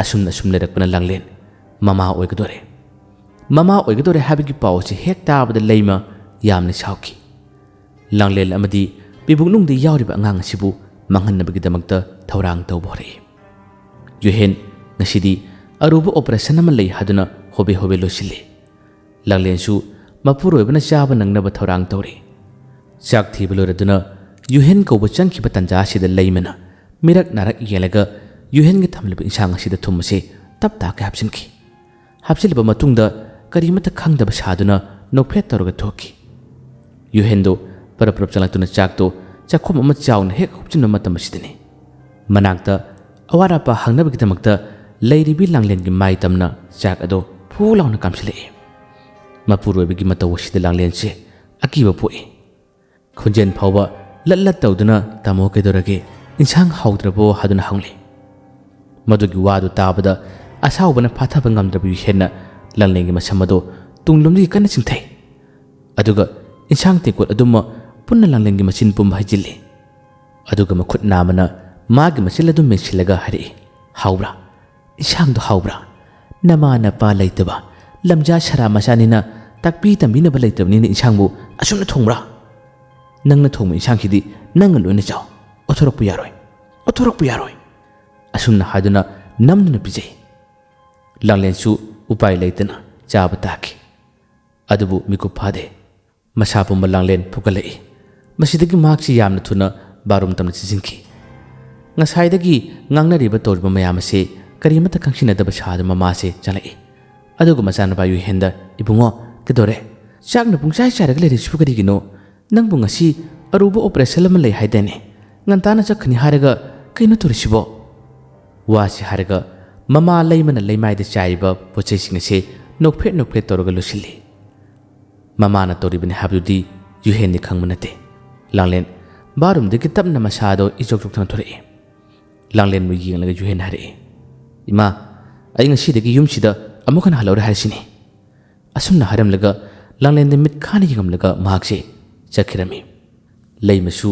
ꯑꯁꯨꯝꯅ ꯑꯁꯨꯝ ꯂꯩꯔꯛꯄꯅ ꯂꯥꯡꯂꯦꯟ ꯃꯃꯥ ꯑꯣꯏꯒꯗꯣꯔꯦ꯫ ꯃꯃꯥ ꯑꯣꯏꯒꯗꯣꯔꯦ ꯍꯥꯏꯕꯒꯤ ꯄꯥꯎ ꯑꯁꯤ ꯍꯦꯛ ꯇꯥꯕꯗ ꯂꯩꯃ ꯌꯥꯝꯅ ꯁꯥꯎꯈꯤ꯫ ꯂꯥꯡꯂꯦꯟ ꯑꯃꯗꯤ ꯄꯤꯕꯨꯛꯅꯨꯡꯗ ꯌꯥꯎꯔꯤꯕ ꯑꯉꯥꯡ ꯑꯁꯤꯕꯨ ꯃꯥꯡꯍꯟꯅꯕꯒꯤꯗꯃꯛꯇ ꯊꯧꯔꯥꯡ ꯇꯧꯕ ꯍꯧꯔꯛꯏ꯫ ꯌꯨꯍꯦꯟ ꯉꯁꯤꯗꯤ ꯑꯔꯨꯕ ꯑꯣꯄꯔꯦꯁꯟ ꯑꯃ ꯂꯩ ꯍꯥꯏꯗꯨꯅ ꯍꯣꯕꯦ ꯍꯣꯕꯦ ꯂꯣꯏꯁꯤꯜꯂꯤ꯫ ꯂꯥꯡꯂꯦꯟꯁꯨ ꯃꯄꯨꯔꯣꯏꯕꯅ ꯆꯥꯕ ꯅꯪꯅꯕ ꯊꯧꯔꯥꯡ ꯇꯧꯔꯤ꯫ ꯆꯥꯛ ꯊꯤꯕ ꯂꯣꯏꯔꯗꯨꯅ ꯌꯨꯍꯦꯟ ꯀꯧꯕ ꯆꯪꯈꯤꯕ ꯇꯥꯟꯖꯥ ꯑꯁꯤꯗ ꯂꯩꯃꯅ ꯃꯤꯔꯛ ꯅꯥꯔꯛ ꯌꯦꯡꯂꯒ ꯌꯨꯍꯦꯟꯒꯤ ꯊꯝꯂꯤꯕ ꯏꯟꯁꯥꯡ ꯑꯁꯤꯗ ꯊꯨꯝ ꯑꯁꯤ ꯇꯞ ꯇꯥꯈꯩ ꯍꯥꯞꯆꯤꯟꯈꯤ꯫ ꯍꯥꯞꯆꯤꯜꯂꯕ ꯃꯇꯨꯡꯗ ꯀꯔꯤꯃꯠꯇ ꯈꯪꯗꯕ ꯁꯥꯗꯨꯅ ꯅꯣꯛꯐꯦꯠ ꯇꯧꯔꯒ ꯊꯣꯛꯈꯤ꯫ ꯌꯨꯍꯦꯟꯗꯣ ꯄꯔꯞ ꯄꯔꯞ ꯆꯪꯂꯛꯇꯨꯅ ꯆꯥꯛꯇꯣ ꯆꯥꯛꯈꯨꯝ ꯑꯃ ꯆꯥꯎꯅ ꯍꯦꯛ ꯍꯨꯞꯆꯤꯟꯕ ꯃꯇꯝ ꯑꯁꯤꯗꯅꯤ꯫ ꯃꯅꯥꯛꯇ ꯑꯋꯥꯠ ꯑꯄꯥ ꯍꯪꯅꯕꯒꯤꯗꯃꯛꯇ ꯂꯩꯔꯤꯕꯤ ꯂꯥꯡꯂꯦꯟꯒꯤ ꯃꯥꯏ ꯇꯝꯅ ꯆꯥꯛ ꯑꯗꯣ ꯐꯨ ꯂꯥꯎꯅ ꯀꯥꯝꯁꯤꯜꯂꯛꯏ꯫ ꯃꯄꯨꯔꯣꯏꯕꯒꯤ ꯃꯇꯧ ꯑꯁꯤꯗ ꯂꯥꯡꯂꯦꯟꯁꯦ ꯑꯀꯤꯕ ꯄꯣꯛꯏ꯫ ꯈꯣꯟꯖꯦꯜ ꯐꯥꯎꯕ ꯂꯠ ꯂꯠ ꯇꯧꯗꯨꯅ, "ꯇꯥꯃꯣ, ꯀꯩꯗꯧꯔꯒꯦ? ꯏꯟꯁꯥꯡ ꯍꯥꯎꯗ꯭ꯔꯕꯣ?" ꯍꯥꯏꯗꯨꯅ ꯍꯪꯂꯤ꯫ ꯃꯗꯨꯒꯤ ꯋꯥꯗꯨ ꯇꯥꯕꯗ ꯑꯁꯥꯎꯕꯅ ꯐꯥꯊꯕ ꯉꯝꯗ꯭ꯔꯕ ꯌꯨꯍꯦꯟꯅ ꯂꯥꯡꯂꯦꯟꯒꯤ ꯃꯁꯝ ꯑꯗꯣ ꯇꯨꯡꯂꯣꯝꯗꯒꯤ ꯀꯟꯅ ꯆꯤꯡꯊꯩ꯫ ꯑꯗꯨꯒ ꯏꯟꯁꯥꯡ ꯇꯦꯡꯀꯣꯠ ꯑꯗꯨꯃ ꯄꯨꯟꯅ ꯂꯥꯡꯂꯦꯟꯒꯤ ꯃꯆꯤꯟ ꯄꯨꯝꯕ ꯍꯩꯖꯤꯜꯂꯤ꯫ ꯑꯗꯨꯒ ꯃꯈꯨꯠ ꯅꯥꯝꯃꯅ ꯃꯥꯒꯤ ꯃꯆꯤꯜ ꯑꯗꯨ ꯃꯦꯟꯁꯤꯜꯂꯒ ꯍꯥꯏꯔꯛꯏ, "ꯍꯥꯎꯕ꯭ꯔꯥ? ꯏꯟꯁꯥꯡꯗꯣ ꯍꯥꯎꯕ꯭ꯔꯥ? ꯅꯃꯥ ꯅꯄꯥ ꯂꯩꯇꯕ, ꯂꯝꯖꯥ ꯁꯔꯥ ꯃꯆꯥꯅꯤꯅ ꯇꯥꯛꯄꯤ ꯇꯝꯕꯤꯅꯕ ꯂꯩꯇꯕꯅꯤꯅ ꯏꯟꯁꯥꯡꯕꯨ ꯑꯁꯨꯝꯅ ꯊꯣꯡꯕ꯭ꯔꯥ? ꯅꯪꯅ ꯊꯣꯡꯕ ꯏꯟꯁꯥꯡꯁꯤꯗꯤ ꯅꯪꯅ ꯂꯣꯏꯅ ꯆꯥꯎ꯫ ꯑꯣꯊꯣꯔꯛꯄ ꯌꯥꯔꯣꯏ꯫ ꯑꯣꯊꯣꯔꯛꯄ ꯌꯥꯔꯣꯏ꯫" ꯑꯁꯨꯝꯅ ꯍꯥꯏꯗꯨꯅ ꯅꯝꯗꯨꯅ ꯄꯤꯖꯩ꯫ ꯂꯥꯡꯂꯦꯟꯁꯨ ꯎꯄꯥꯏ ꯂꯩꯇꯅ ꯆꯥꯕ ꯇꯥꯈꯤ꯫ ꯑꯗꯨꯕꯨ ꯃꯤꯀꯨꯞ ꯐꯥꯗꯦ꯫ ꯃꯁꯥ ꯄꯨꯝꯕ ꯂꯥꯡꯂꯦꯟ ꯐꯨꯒꯠꯂꯛꯏ꯫ ꯃꯁꯤꯗꯒꯤ ꯃꯍꯥꯛꯁꯤ ꯌꯥꯝꯅ ꯊꯨꯅ ꯕꯥꯔꯨꯝ ꯇꯝꯅ ꯆꯦꯟꯁꯤꯟꯈꯤ꯫ ꯉꯁꯥꯏꯗꯒꯤ ꯉꯥꯡꯅꯔꯤꯕ ꯇꯧꯔꯤꯕ ꯃꯌꯥꯝ ꯑꯁꯤ ꯀꯔꯤꯃꯠꯇ ꯈꯪꯁꯤꯟꯅꯗꯕ ꯁꯥꯗꯨꯅ ꯃꯃꯥꯁꯦ ꯆꯪꯂꯛꯏ꯫ ꯑꯗꯨꯒ ꯃꯆꯥꯅꯨꯄꯥ ꯌꯨꯍꯦꯟꯗ, "ꯏꯕꯨꯡꯉꯣ, ꯀꯩꯗꯧꯔꯦ? ꯆꯥꯛꯅ ꯄꯨꯡꯆꯥꯏ ꯆꯥꯏꯔꯒ ꯂꯩꯔꯤꯁꯤꯕꯨ ꯀꯔꯤꯒꯤꯅꯣ? ꯅꯪꯕꯨ ꯉꯁꯤ ꯑꯔꯨꯕ ꯑꯣꯄꯔꯦꯁꯟ ꯑꯃ ꯂꯩ ꯍꯥꯏꯗꯥꯏꯅꯦ? ꯉꯟꯇꯥꯅ ꯆꯠꯈ꯭ꯔꯅꯤ ꯍꯥꯏꯔꯒ ꯀꯩꯅꯣ ꯇꯧꯔꯤꯁꯤꯕꯣ?" ꯋꯥꯁꯤ ꯍꯥꯏꯔꯒ ꯃꯃꯥ ꯂꯩꯃꯅ ꯂꯩꯃꯥꯏꯗ ꯆꯥꯏꯔꯤꯕ ꯄꯣꯠ ꯆꯩꯁꯤꯡ ꯑꯁꯤ ꯅꯣꯛꯐꯦꯠ ꯅꯣꯛꯐꯦꯠ ꯇꯧꯔꯒ ꯂꯣꯏꯁꯤꯜꯂꯤ꯫ ꯃꯃꯥꯅ ꯇꯧꯔꯤꯕꯅꯤ ꯍꯥꯏꯕꯗꯨꯗꯤ ꯌꯨꯍꯦꯟꯗꯤ ꯈꯪꯕ ꯅꯠꯇꯦ꯫ ꯂꯥꯡꯂꯦꯟ ꯕꯥꯔꯨꯝꯗꯒꯤ ꯇꯞꯅ ꯃꯁꯥꯗꯣ ꯏꯆꯣꯛ ꯆꯣꯛꯊꯅ ꯊꯣꯔꯛꯏ꯫ ꯂꯥꯡꯂꯦꯟꯕꯨ ꯌꯦꯡꯂꯒ ꯌꯨꯍꯦꯟ ꯍꯥꯏꯔꯛꯏ, "ꯏꯃꯥ, ꯑꯩ ꯉꯁꯤꯗꯒꯤ ꯌꯨꯝꯁꯤꯗ ꯑꯃꯨꯛ ꯍꯟꯅ ꯍꯜꯂꯔꯣꯏ ꯍꯥꯏꯔꯁꯤꯅꯤ꯫" ꯑꯁꯨꯝꯅ ꯍꯥꯏꯔꯝꯂꯒ ꯂꯥꯡꯂꯦꯟꯗ ꯃꯤꯠ ꯈꯥꯅ ꯌꯦꯡꯉꯝꯂꯒ ꯃꯍꯥꯛꯁꯦ ꯆꯠꯈꯤꯔꯝꯃꯤ꯫ ꯂꯩꯃꯁꯨ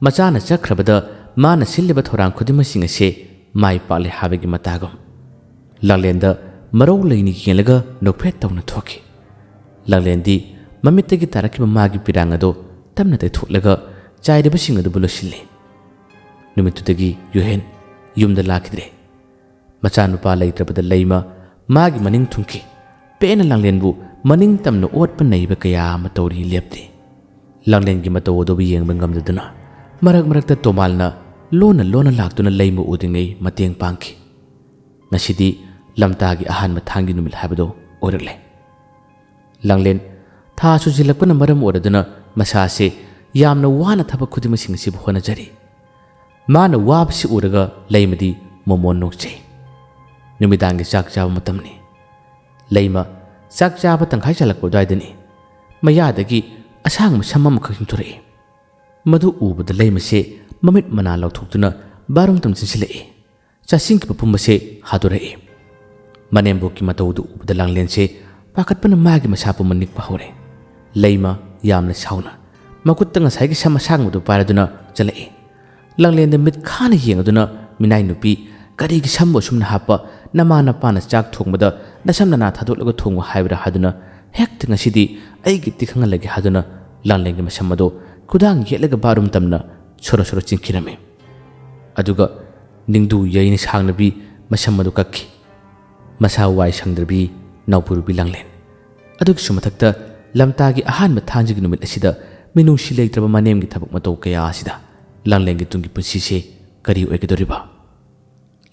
ꯃꯆꯥꯅ ꯆꯠꯈ꯭ꯔꯕꯗ ꯃꯥꯅ ꯁꯤꯜꯂꯤꯕ ꯊꯧꯔꯥꯡ ꯈꯨꯗꯤꯡꯃꯛꯁꯤꯡ ꯑꯁꯦ ꯃꯥꯏ ꯄꯥꯛꯂꯦ ꯍꯥꯏꯕꯒꯤ ꯃꯇꯥꯒꯨꯝ꯫ ꯂꯥꯡꯂꯦꯟꯗ ꯃꯔꯧ ꯂꯩꯅ ꯌꯦꯡꯂꯒ ꯅꯣꯛꯐꯦꯠ ꯇꯧꯅ ꯊꯣꯛꯈꯤ꯫ ꯂꯥꯡꯂꯦꯟꯗꯤ ꯃꯃꯤꯠꯇꯒꯤ ꯇꯥꯔꯛꯈꯤꯕ ꯃꯥꯒꯤ ꯄꯤꯔꯥꯡ ꯑꯗꯨ ꯇꯞꯅ ꯇꯩꯊꯣꯛꯂꯒ ꯆꯥꯏꯔꯤꯕꯁꯤꯡ ꯑꯗꯨꯕꯨ ꯂꯣꯏꯁꯤꯜꯂꯤ꯫ ꯅꯨꯃꯤꯠꯇꯨꯗꯒꯤ ꯌꯨꯍꯦꯟ ꯌꯨꯝꯗ ꯂꯥꯛꯈꯤꯗ꯭ꯔꯦ꯫ ꯃꯆꯥꯅꯨꯄꯥ ꯂꯩꯇ꯭ꯔꯕꯗ ꯂꯩꯃ ꯃꯥꯒꯤ ꯃꯅꯤꯡ ꯊꯨꯡꯈꯤ꯫ ꯄꯦꯟꯅ ꯂꯥꯡꯂꯦꯟꯕꯨ ꯃꯅꯤꯡ ꯇꯝꯅ ꯑꯣꯠꯄ ꯅꯩꯕ ꯀꯌꯥ ꯑꯃ ꯇꯧꯔꯤ ꯂꯦꯞꯇꯦ꯫ ꯂꯥꯡꯂꯦꯟꯒꯤ ꯃꯇꯧ ꯑꯗꯨꯕꯨ ꯌꯦꯡꯕ ꯉꯝꯗꯗꯨꯅ ꯃꯔꯛ ꯃꯔꯛꯇ ꯇꯣꯃꯥꯜꯅ ꯂꯣꯟꯅ ꯂꯣꯟꯅ ꯂꯥꯛꯇꯨꯅ ꯂꯩꯃ ꯎꯗ꯭ꯔꯤꯉꯩ ꯃꯇꯦꯡ ꯄꯥꯡꯈꯤ꯫ ꯉꯁꯤꯗꯤ ꯂꯝꯇꯥꯒꯤ ꯑꯍꯥꯟꯕ ꯊꯥꯡꯒꯤ ꯅꯨꯃꯤꯠ ꯍꯥꯏꯕꯗꯨ ꯑꯣꯏꯔꯛꯂꯦ꯫ ꯂꯥꯡꯂꯦꯟ ꯊꯥ ꯁꯨꯖꯤꯜꯂꯛꯄꯅ ꯃꯔꯝ ꯑꯣꯏꯔꯗꯨꯅ ꯃꯁꯥꯁꯦ ꯌꯥꯝꯅ ꯋꯥꯅ ꯊꯕꯛ ꯈꯨꯗꯤꯡꯃꯛꯁꯤꯡ ꯑꯁꯤꯕꯨ ꯍꯣꯠꯅꯖꯔꯤ꯫ ꯃꯥꯅ ꯋꯥꯕꯁꯤ ꯎꯔꯒ ꯂꯩꯃꯗꯤ ꯃꯣꯃꯣꯟ ꯅꯣꯛꯆꯩ꯫ ꯅꯨꯃꯤꯗꯥꯡꯒꯤ ꯆꯥꯛ ꯆꯥꯕ ꯃꯇꯝꯅꯤ꯫ ꯂꯩꯃ ꯆꯥꯛ ꯆꯥꯕ ꯇꯪꯈꯥꯏ ꯆꯥꯜꯂꯛꯄ ꯑꯗꯨꯋꯥꯏꯗꯅꯤ ꯃꯌꯥꯗꯒꯤ ꯑꯁꯥꯡꯕ ꯁꯝ ꯑꯃꯈꯛ ꯆꯤꯡꯊꯣꯔꯛꯏ꯫ ꯃꯗꯨ ꯎꯕꯗ ꯂꯩꯃꯁꯦ ꯃꯃꯤꯠ ꯃꯅꯥ ꯂꯥꯎꯊꯣꯛꯇꯨꯅ ꯕꯥꯔꯨꯝ ꯇꯝ ꯆꯦꯟꯁꯤꯜꯂꯛꯏ꯫ ꯆꯥꯁꯤꯟꯈꯤꯕ ꯄꯨꯝꯕꯁꯦ ꯍꯥꯗꯣꯔꯛꯏ꯫ ꯃꯅꯦꯝꯕꯣꯛꯀꯤ ꯃꯇꯧꯗꯨ ꯎꯕꯗ ꯂꯥꯡꯂꯦꯟꯁꯦ ꯄꯥꯈꯠꯄꯅ ꯃꯥꯒꯤ ꯃꯁꯥ ꯄꯨꯝꯕ ꯅꯤꯛꯄ ꯍꯧꯔꯦ꯫ ꯂꯩꯃ ꯌꯥꯝꯅ ꯁꯥꯎꯅ ꯃꯈꯨꯠꯇ ꯉꯁꯥꯏꯒꯤ ꯁꯝ ꯑꯁꯥꯡꯕꯗꯨ ꯄꯥꯏꯔꯗꯨꯅ ꯆꯠꯂꯛꯏ꯫ ꯂꯥꯡꯂꯦꯟꯗ ꯃꯤꯠ ꯈꯥꯅ ꯌꯦꯡꯉꯗꯨꯅ, "ꯃꯤꯅꯥꯏ ꯅꯨꯄꯤ, ꯀꯔꯤꯒꯤ ꯁꯝꯕꯨ ꯑꯁꯨꯝꯅ ꯍꯥꯞꯄ? ꯅꯃꯥ ꯅꯄꯥꯅ ꯆꯥꯛ ꯊꯣꯡꯕꯗ ꯅꯁꯝ ꯅꯅꯥ ꯊꯥꯗꯣꯛꯂꯒ ꯊꯣꯡꯉꯨ ꯍꯥꯏꯕ꯭ꯔꯥ?" ꯍꯥꯏꯗꯨꯅ, "ꯍꯦꯛꯇ ꯉꯁꯤꯗꯤ ꯑꯩꯒꯤ ꯇꯤꯛ ꯈꯪꯍꯜꯂꯒꯦ" ꯍꯥꯏꯗꯨꯅ ꯂꯥꯡꯂꯦꯟꯒꯤ ꯃꯁꯝ ꯑꯗꯨ ꯈꯨꯗꯥꯡ ꯌꯦꯠꯂꯒ ꯕꯥꯔꯨꯝ ꯇꯝꯅ ꯁꯣꯔꯣ ꯁꯣꯔꯣ ꯆꯤꯡꯈꯤꯔꯝꯃꯤ꯫ ꯑꯗꯨꯒ ꯅꯤꯡꯗꯨ ꯌꯩꯅ ꯁꯥꯡꯅꯕꯤ ꯃꯁꯝ ꯑꯗꯨ ꯀꯛꯈꯤ꯫ ꯃꯁꯥ ꯋꯥꯏ ꯁꯪꯗ꯭ꯔꯕꯤ ꯅꯥꯎꯄꯨꯔꯕꯤ ꯂꯥꯡꯂꯦꯟ꯫ ꯑꯗꯨꯒꯤꯁꯨ ꯃꯊꯛꯇ ꯂꯝꯇꯥꯒꯤ ꯑꯍꯥꯟꯕ ꯊꯥꯡꯖꯒꯤ ꯅꯨꯃꯤꯠ ꯑꯁꯤꯗ ꯃꯤꯅꯨꯡꯁꯤ ꯂꯩꯇ꯭ꯔꯕ ꯃꯅꯦꯝꯒꯤ ꯊꯕꯛ ꯃꯇꯧ ꯀꯌꯥ ꯑꯁꯤꯗ ꯂꯥꯡꯂꯦꯟꯒꯤ ꯇꯨꯡꯒꯤ ꯄꯨꯟꯁꯤꯁꯦ ꯀꯔꯤ ꯑꯣꯏꯒꯗꯧꯔꯤꯕ?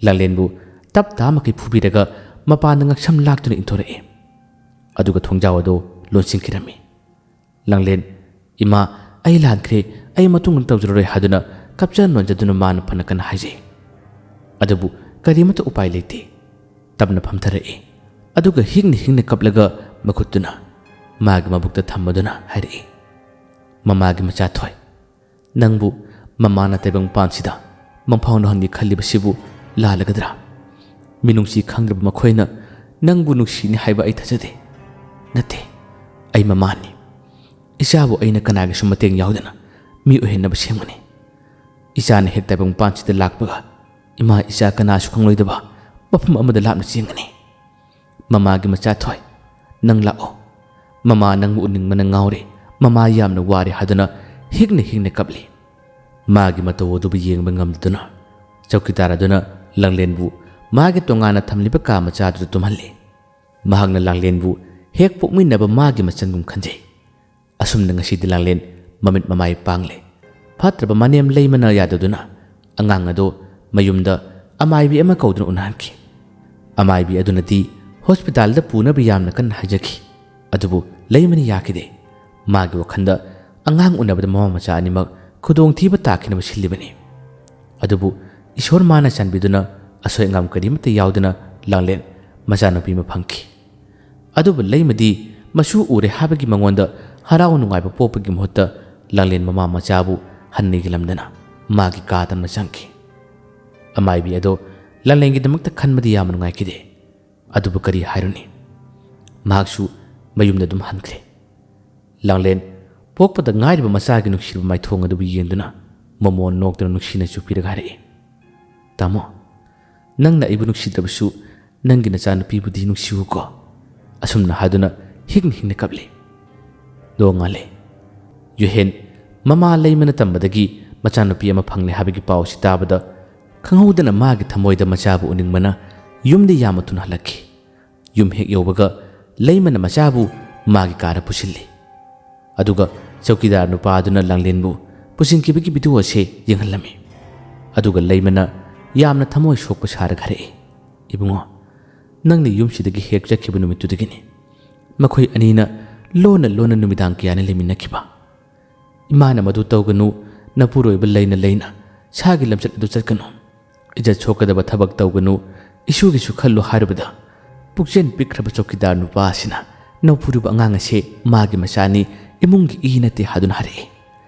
ꯂꯥꯡꯂꯦꯟꯕꯨ ꯇꯞ ꯇꯥ ꯃꯈꯩ ꯐꯨꯕꯤꯔꯒ ꯃꯄꯥꯟꯗ ꯉꯛꯁꯝ ꯂꯥꯛꯇꯨꯅ ꯏꯟꯊꯣꯔꯛꯏ꯫ ꯑꯗꯨꯒ ꯊꯣꯡꯖꯥꯎ ꯑꯗꯨ ꯂꯣꯟꯁꯤꯟꯈꯤꯔꯝꯃꯤ꯫ ꯂꯥꯡꯂꯦꯟ, "ꯏꯃꯥ, ꯑꯩ ꯂꯥꯟꯈ꯭ꯔꯦ, ꯑꯩ ꯃꯇꯨꯡꯗ ꯇꯧꯖꯔꯔꯣꯏ" ꯍꯥꯏꯗꯨꯅ ꯀꯞꯆ ꯅꯣꯟꯖꯗꯨꯅ ꯃꯥꯅ ꯐꯅ ꯀꯟꯅ ꯍꯥꯏꯖꯩ꯫ ꯑꯗꯨꯕꯨ ꯀꯔꯤꯃꯠꯇ ꯎꯄꯥꯏ ꯂꯩꯇꯦ꯫ ꯇꯞꯅ ꯐꯝꯊꯔꯛꯏ꯫ ꯑꯗꯨꯒ ꯍꯤꯡꯅ ꯍꯤꯡꯅ ꯀꯞꯂꯒ ꯃꯈꯨꯠꯇꯨꯅ ꯃꯥꯒꯤ ꯃꯕꯨꯛꯇ ꯊꯝꯃꯗꯨꯅ ꯍꯥꯏꯔꯛꯏ, "ꯃꯃꯥꯒꯤ ꯃꯆꯥ ꯊꯣꯏ, ꯅꯪꯕꯨ ꯃꯃꯥꯅ ꯇꯥꯏꯕꯪ ꯄꯥꯟꯁꯤꯗ ꯃꯪꯐꯥꯎꯅꯍꯟꯒꯦ ꯈꯜꯂꯤꯕꯁꯤꯕꯨ ꯂꯥꯜꯂꯒꯗ꯭ꯔꯥ? ꯃꯤꯅꯨꯡꯁꯤ ꯈꯪꯗ꯭ꯔꯕ ꯃꯈꯣꯏꯅ ꯅꯪꯕꯨ ꯅꯨꯡꯁꯤꯅꯤ ꯍꯥꯏꯕ ꯑꯩ ꯊꯥꯖꯗꯦ꯫ ꯅꯠꯇꯦ, ꯑꯩ ꯃꯃꯥꯅꯤ꯫ ꯏꯆꯥꯕꯨ ꯑꯩꯅ ꯀꯅꯥꯒꯤꯁꯨ ꯃꯇꯦꯡ ꯌꯥꯎꯗꯅ ꯃꯤ ꯑꯣꯏꯍꯟꯅꯕ ꯁꯦꯝꯒꯅꯤ꯫ ꯏꯆꯥꯅ ꯍꯦꯛ ꯇꯥꯏꯕꯪ ꯄꯥꯟꯁꯤꯗ ꯂꯥꯛꯄꯒ ꯏꯃꯥ ꯏꯆꯥ ꯀꯅꯥꯁꯨ ꯈꯪꯂꯣꯏꯗꯕ ꯃꯐꯝ ꯑꯃꯗ ꯂꯥꯞꯅ ꯆꯦꯟꯒꯅꯤ꯫ ꯃꯃꯥꯒꯤ ꯃꯆꯥ ꯊꯣꯏ, ꯅꯪ ꯂꯥꯛꯑꯣ꯫ ꯃꯃꯥ ꯅꯪꯕꯨ ꯎꯅꯤꯡꯕꯅ ꯉꯥꯎꯔꯦ꯫ ꯃꯃꯥ ꯌꯥꯝꯅ ꯋꯥꯔꯦ" ꯍꯥꯏꯗꯨꯅ ꯍꯤꯡꯅ ꯍꯤꯡꯅ ꯀꯞꯂꯤ꯫ ꯃꯥꯒꯤ ꯃꯇꯧ ꯑꯗꯨꯕꯨ ꯌꯦꯡꯕ ꯉꯝꯗꯗꯨꯅ ꯆꯧꯀꯤꯗꯥꯔ ꯑꯗꯨꯅ ꯂꯥꯡꯂꯦꯟꯕꯨ ꯃꯥꯒꯤ ꯇꯣꯉꯥꯟꯅ ꯊꯝꯂꯤꯕ ꯀꯥ ꯃꯆꯥꯗꯨꯗ ꯇꯨꯝꯍꯜꯂꯤ꯫ ꯃꯍꯥꯛꯅ ꯂꯥꯡꯂꯦꯟꯕꯨ ꯍꯦꯛ ꯄꯣꯛꯃꯤꯟꯅꯕ ꯃꯥꯒꯤ ꯃꯆꯟꯒꯨꯝ ꯈꯟꯖꯩ꯫ ꯑꯁꯨꯝꯅ ꯉꯁꯤꯗꯤ ꯂꯥꯡꯂꯦꯟ ꯃꯃꯤꯠ ꯃꯃꯥꯏ ꯄꯥꯡꯂꯦ꯫ ꯐꯠꯇ꯭ꯔꯕ ꯃꯅꯦꯝ ꯂꯩꯃꯅ ꯌꯥꯗꯗꯨꯅ ꯑꯉꯥꯡ ꯑꯗꯨ ꯃꯌꯨꯝꯗ ꯑꯃꯥꯏꯕꯤ ꯑꯃ ꯀꯧꯗꯨꯅ ꯎꯅꯍꯟꯈꯤ꯫ ꯑꯃꯥꯏꯕꯤ ꯑꯗꯨꯅꯗꯤ ꯍꯣꯁꯄꯤꯇꯥꯜꯗ ꯄꯨꯅꯕ ꯌꯥꯝꯅ ꯀꯟꯅ ꯍꯥꯏꯖꯈꯤ꯫ ꯑꯗꯨꯕꯨ ꯂꯩꯃꯅ ꯌꯥꯈꯤꯗꯦ꯫ ꯃꯥꯒꯤ ꯋꯥꯈꯜꯗ ꯑꯉꯥꯡ ꯎꯅꯕꯗ ꯃꯃꯥ ꯃꯆꯥ ꯑꯅꯤꯃꯛ ꯈꯨꯗꯣꯡꯊꯤꯕ ꯇꯥꯈꯤꯅꯕ ꯁꯤꯜꯂꯤꯕꯅꯤ꯫ ꯑꯗꯨꯕꯨ ꯏꯁꯣꯔ ꯃꯥꯅ ꯆꯥꯟꯕꯤꯗꯨꯅ ꯑꯁꯣꯏ ꯑꯉꯥꯝ ꯀꯔꯤꯃꯠꯇ ꯌꯥꯎꯗꯅ ꯂꯥꯡꯂꯦꯟ ꯃꯆꯥꯅꯨꯄꯤ ꯑꯃ ꯐꯪꯈꯤ꯫ ꯑꯗꯨꯕꯨ ꯂꯩꯃꯗꯤ ꯃꯁꯨ ꯎꯔꯦ ꯍꯥꯏꯕꯒꯤ ꯃꯉꯣꯟꯗ ꯍꯔꯥꯎ ꯅꯨꯡꯉꯥꯏꯕ ꯄꯣꯛꯄꯒꯤ ꯃꯍꯨꯠꯇ ꯂꯥꯡꯂꯦꯟ ꯃꯃꯥ ꯃꯆꯥꯕꯨ ꯍꯟꯅ ꯌꯦꯡꯂꯝꯗꯅ ꯃꯥꯒꯤ ꯀꯥ ꯇꯝꯅ ꯆꯪꯈꯤ꯫ ꯑꯃꯥꯏꯕꯤ ꯑꯗꯣ ꯂꯥꯡꯂꯦꯟꯒꯤꯗꯃꯛꯇ ꯈꯟꯕꯗꯤ ꯌꯥꯝꯅ ꯅꯨꯡꯉꯥꯏꯈꯤꯗꯦ꯫ ꯑꯗꯨꯕꯨ ꯀꯔꯤ ꯍꯥꯏꯔꯨꯅꯤ? ꯃꯍꯥꯛꯁꯨ ꯃꯌꯨꯝꯗ ꯑꯗꯨꯝ ꯍꯟꯈ꯭ꯔꯦ꯫ ꯂꯥꯡꯂꯦꯟ ꯄꯣꯛꯄꯗ ꯉꯥꯏꯔꯤꯕ ꯃꯆꯥꯒꯤ ꯅꯨꯡꯁꯤꯕ ꯃꯥꯏꯊꯣꯡ ꯑꯗꯨꯕꯨ ꯌꯦꯡꯗꯨꯅ ꯃꯃꯣꯟ ꯅꯣꯛꯇꯨꯅ ꯅꯨꯡꯁꯤꯅ ꯆꯨꯞꯄꯤꯔꯒ ꯍꯥꯏꯔꯛꯏ, "ꯇꯥꯃꯣ, ꯅꯪꯅ ꯑꯩꯕꯨ ꯅꯨꯡꯁꯤꯗ꯭ꯔꯕꯁꯨ ꯅꯪꯒꯤ ꯅꯆꯥꯅꯨꯄꯤꯕꯨꯗꯤ ꯅꯨꯡꯁꯤꯌꯨꯀꯣ"꯫ ꯑꯁꯨꯝꯅ ꯍꯥꯏꯗꯨꯅ ꯍꯤꯡ ꯍꯤꯡꯅ ꯀꯞꯂꯤ꯫ ꯅꯣꯡꯉꯥꯜꯂꯦ꯫ ꯌꯨꯍꯦꯟ ꯃꯃꯥ ꯂꯩꯃꯅ ꯇꯝꯕꯗꯒꯤ ꯃꯆꯥꯅꯨꯄꯤ ꯑꯃ ꯐꯪꯂꯦ ꯍꯥꯏꯕꯒꯤ ꯄꯥꯎ ꯑꯁꯤ ꯇꯥꯕꯗ ꯈꯪꯍꯧꯗꯅ ꯃꯥꯒꯤ ꯊꯃꯣꯏꯗ ꯃꯆꯥꯕꯨ ꯎꯅꯤꯡꯕꯅ ꯌꯨꯝꯗ ꯌꯥꯝꯅ ꯊꯨꯅ ꯍꯜꯂꯛꯈꯤ꯫ ꯌꯨꯝ ꯍꯦꯛ ꯌꯧꯕꯒ ꯂꯩꯃꯅ ꯃꯆꯥꯕꯨ ꯃꯥꯒꯤ ꯀꯥꯗ ꯄꯨꯁꯤꯜꯂꯤ꯫ ꯑꯗꯨꯒ ꯆꯧꯀꯤꯗꯥꯔ ꯅꯨꯄꯥ ꯑꯗꯨꯅ ꯂꯥꯡꯂꯦꯟꯕꯨ ꯄꯨꯁꯤꯟꯈꯤꯕꯒꯤ ꯚꯤꯗꯤꯑꯣ ꯑꯁꯤ ꯌꯦꯡꯍꯜꯂꯝꯃꯤ꯫ ꯑꯗꯨꯒ ꯂꯩꯃꯅ ꯌꯥꯝꯅ ꯊꯃꯣꯏ ꯁꯣꯛꯄ ꯁꯥꯔꯒ ꯍꯥꯏꯔꯛꯏ, "ꯏꯕꯨꯡꯉꯣ, ꯅꯪꯅ ꯌꯨꯝꯁꯤꯗꯒꯤ ꯍꯦꯛ ꯆꯠꯈꯤꯕ ꯅꯨꯃꯤꯠꯇꯨꯗꯒꯤꯅꯤ ꯃꯈꯣꯏ ꯑꯅꯤꯅ ꯂꯣꯟꯅ ꯂꯣꯟꯅ ꯅꯨꯃꯤꯗꯥꯡ ꯀꯌꯥꯅꯤ ꯂꯩꯃꯤꯟꯅꯈꯤꯕ꯫ ꯏꯃꯥꯅ ꯃꯗꯨ ꯇꯧꯒꯅꯨ, ꯅꯄꯨꯔꯣꯏꯕ ꯂꯩꯅ ꯂꯩꯅ ꯁꯥꯒꯤ ꯂꯝꯆꯠ ꯑꯗꯨ ꯆꯠꯀꯅꯨ, ꯏꯖꯠ ꯁꯣꯛꯀꯗꯕ ꯊꯕꯛ ꯇꯧꯒꯅꯨ, ꯏꯁꯨꯒꯤꯁꯨ ꯈꯜꯂꯨ" ꯍꯥꯏꯔꯨꯕꯗ ꯄꯨꯛꯆꯦꯜ ꯄꯤꯛꯈ꯭ꯔꯕ ꯆꯧꯀꯤꯗꯥꯔ ꯅꯨꯄꯥ ꯑꯁꯤꯅ ꯅꯧꯐꯨꯔꯨꯕ ꯑꯉꯥꯡ ꯑꯁꯤ ꯃꯥꯒꯤ ꯃꯆꯥꯅꯤ, ꯏꯃꯨꯡꯒꯤ ꯏ ꯅꯠꯇꯦ ꯍꯥꯏꯗꯨꯅ ꯍꯥꯏꯔꯛꯏ꯫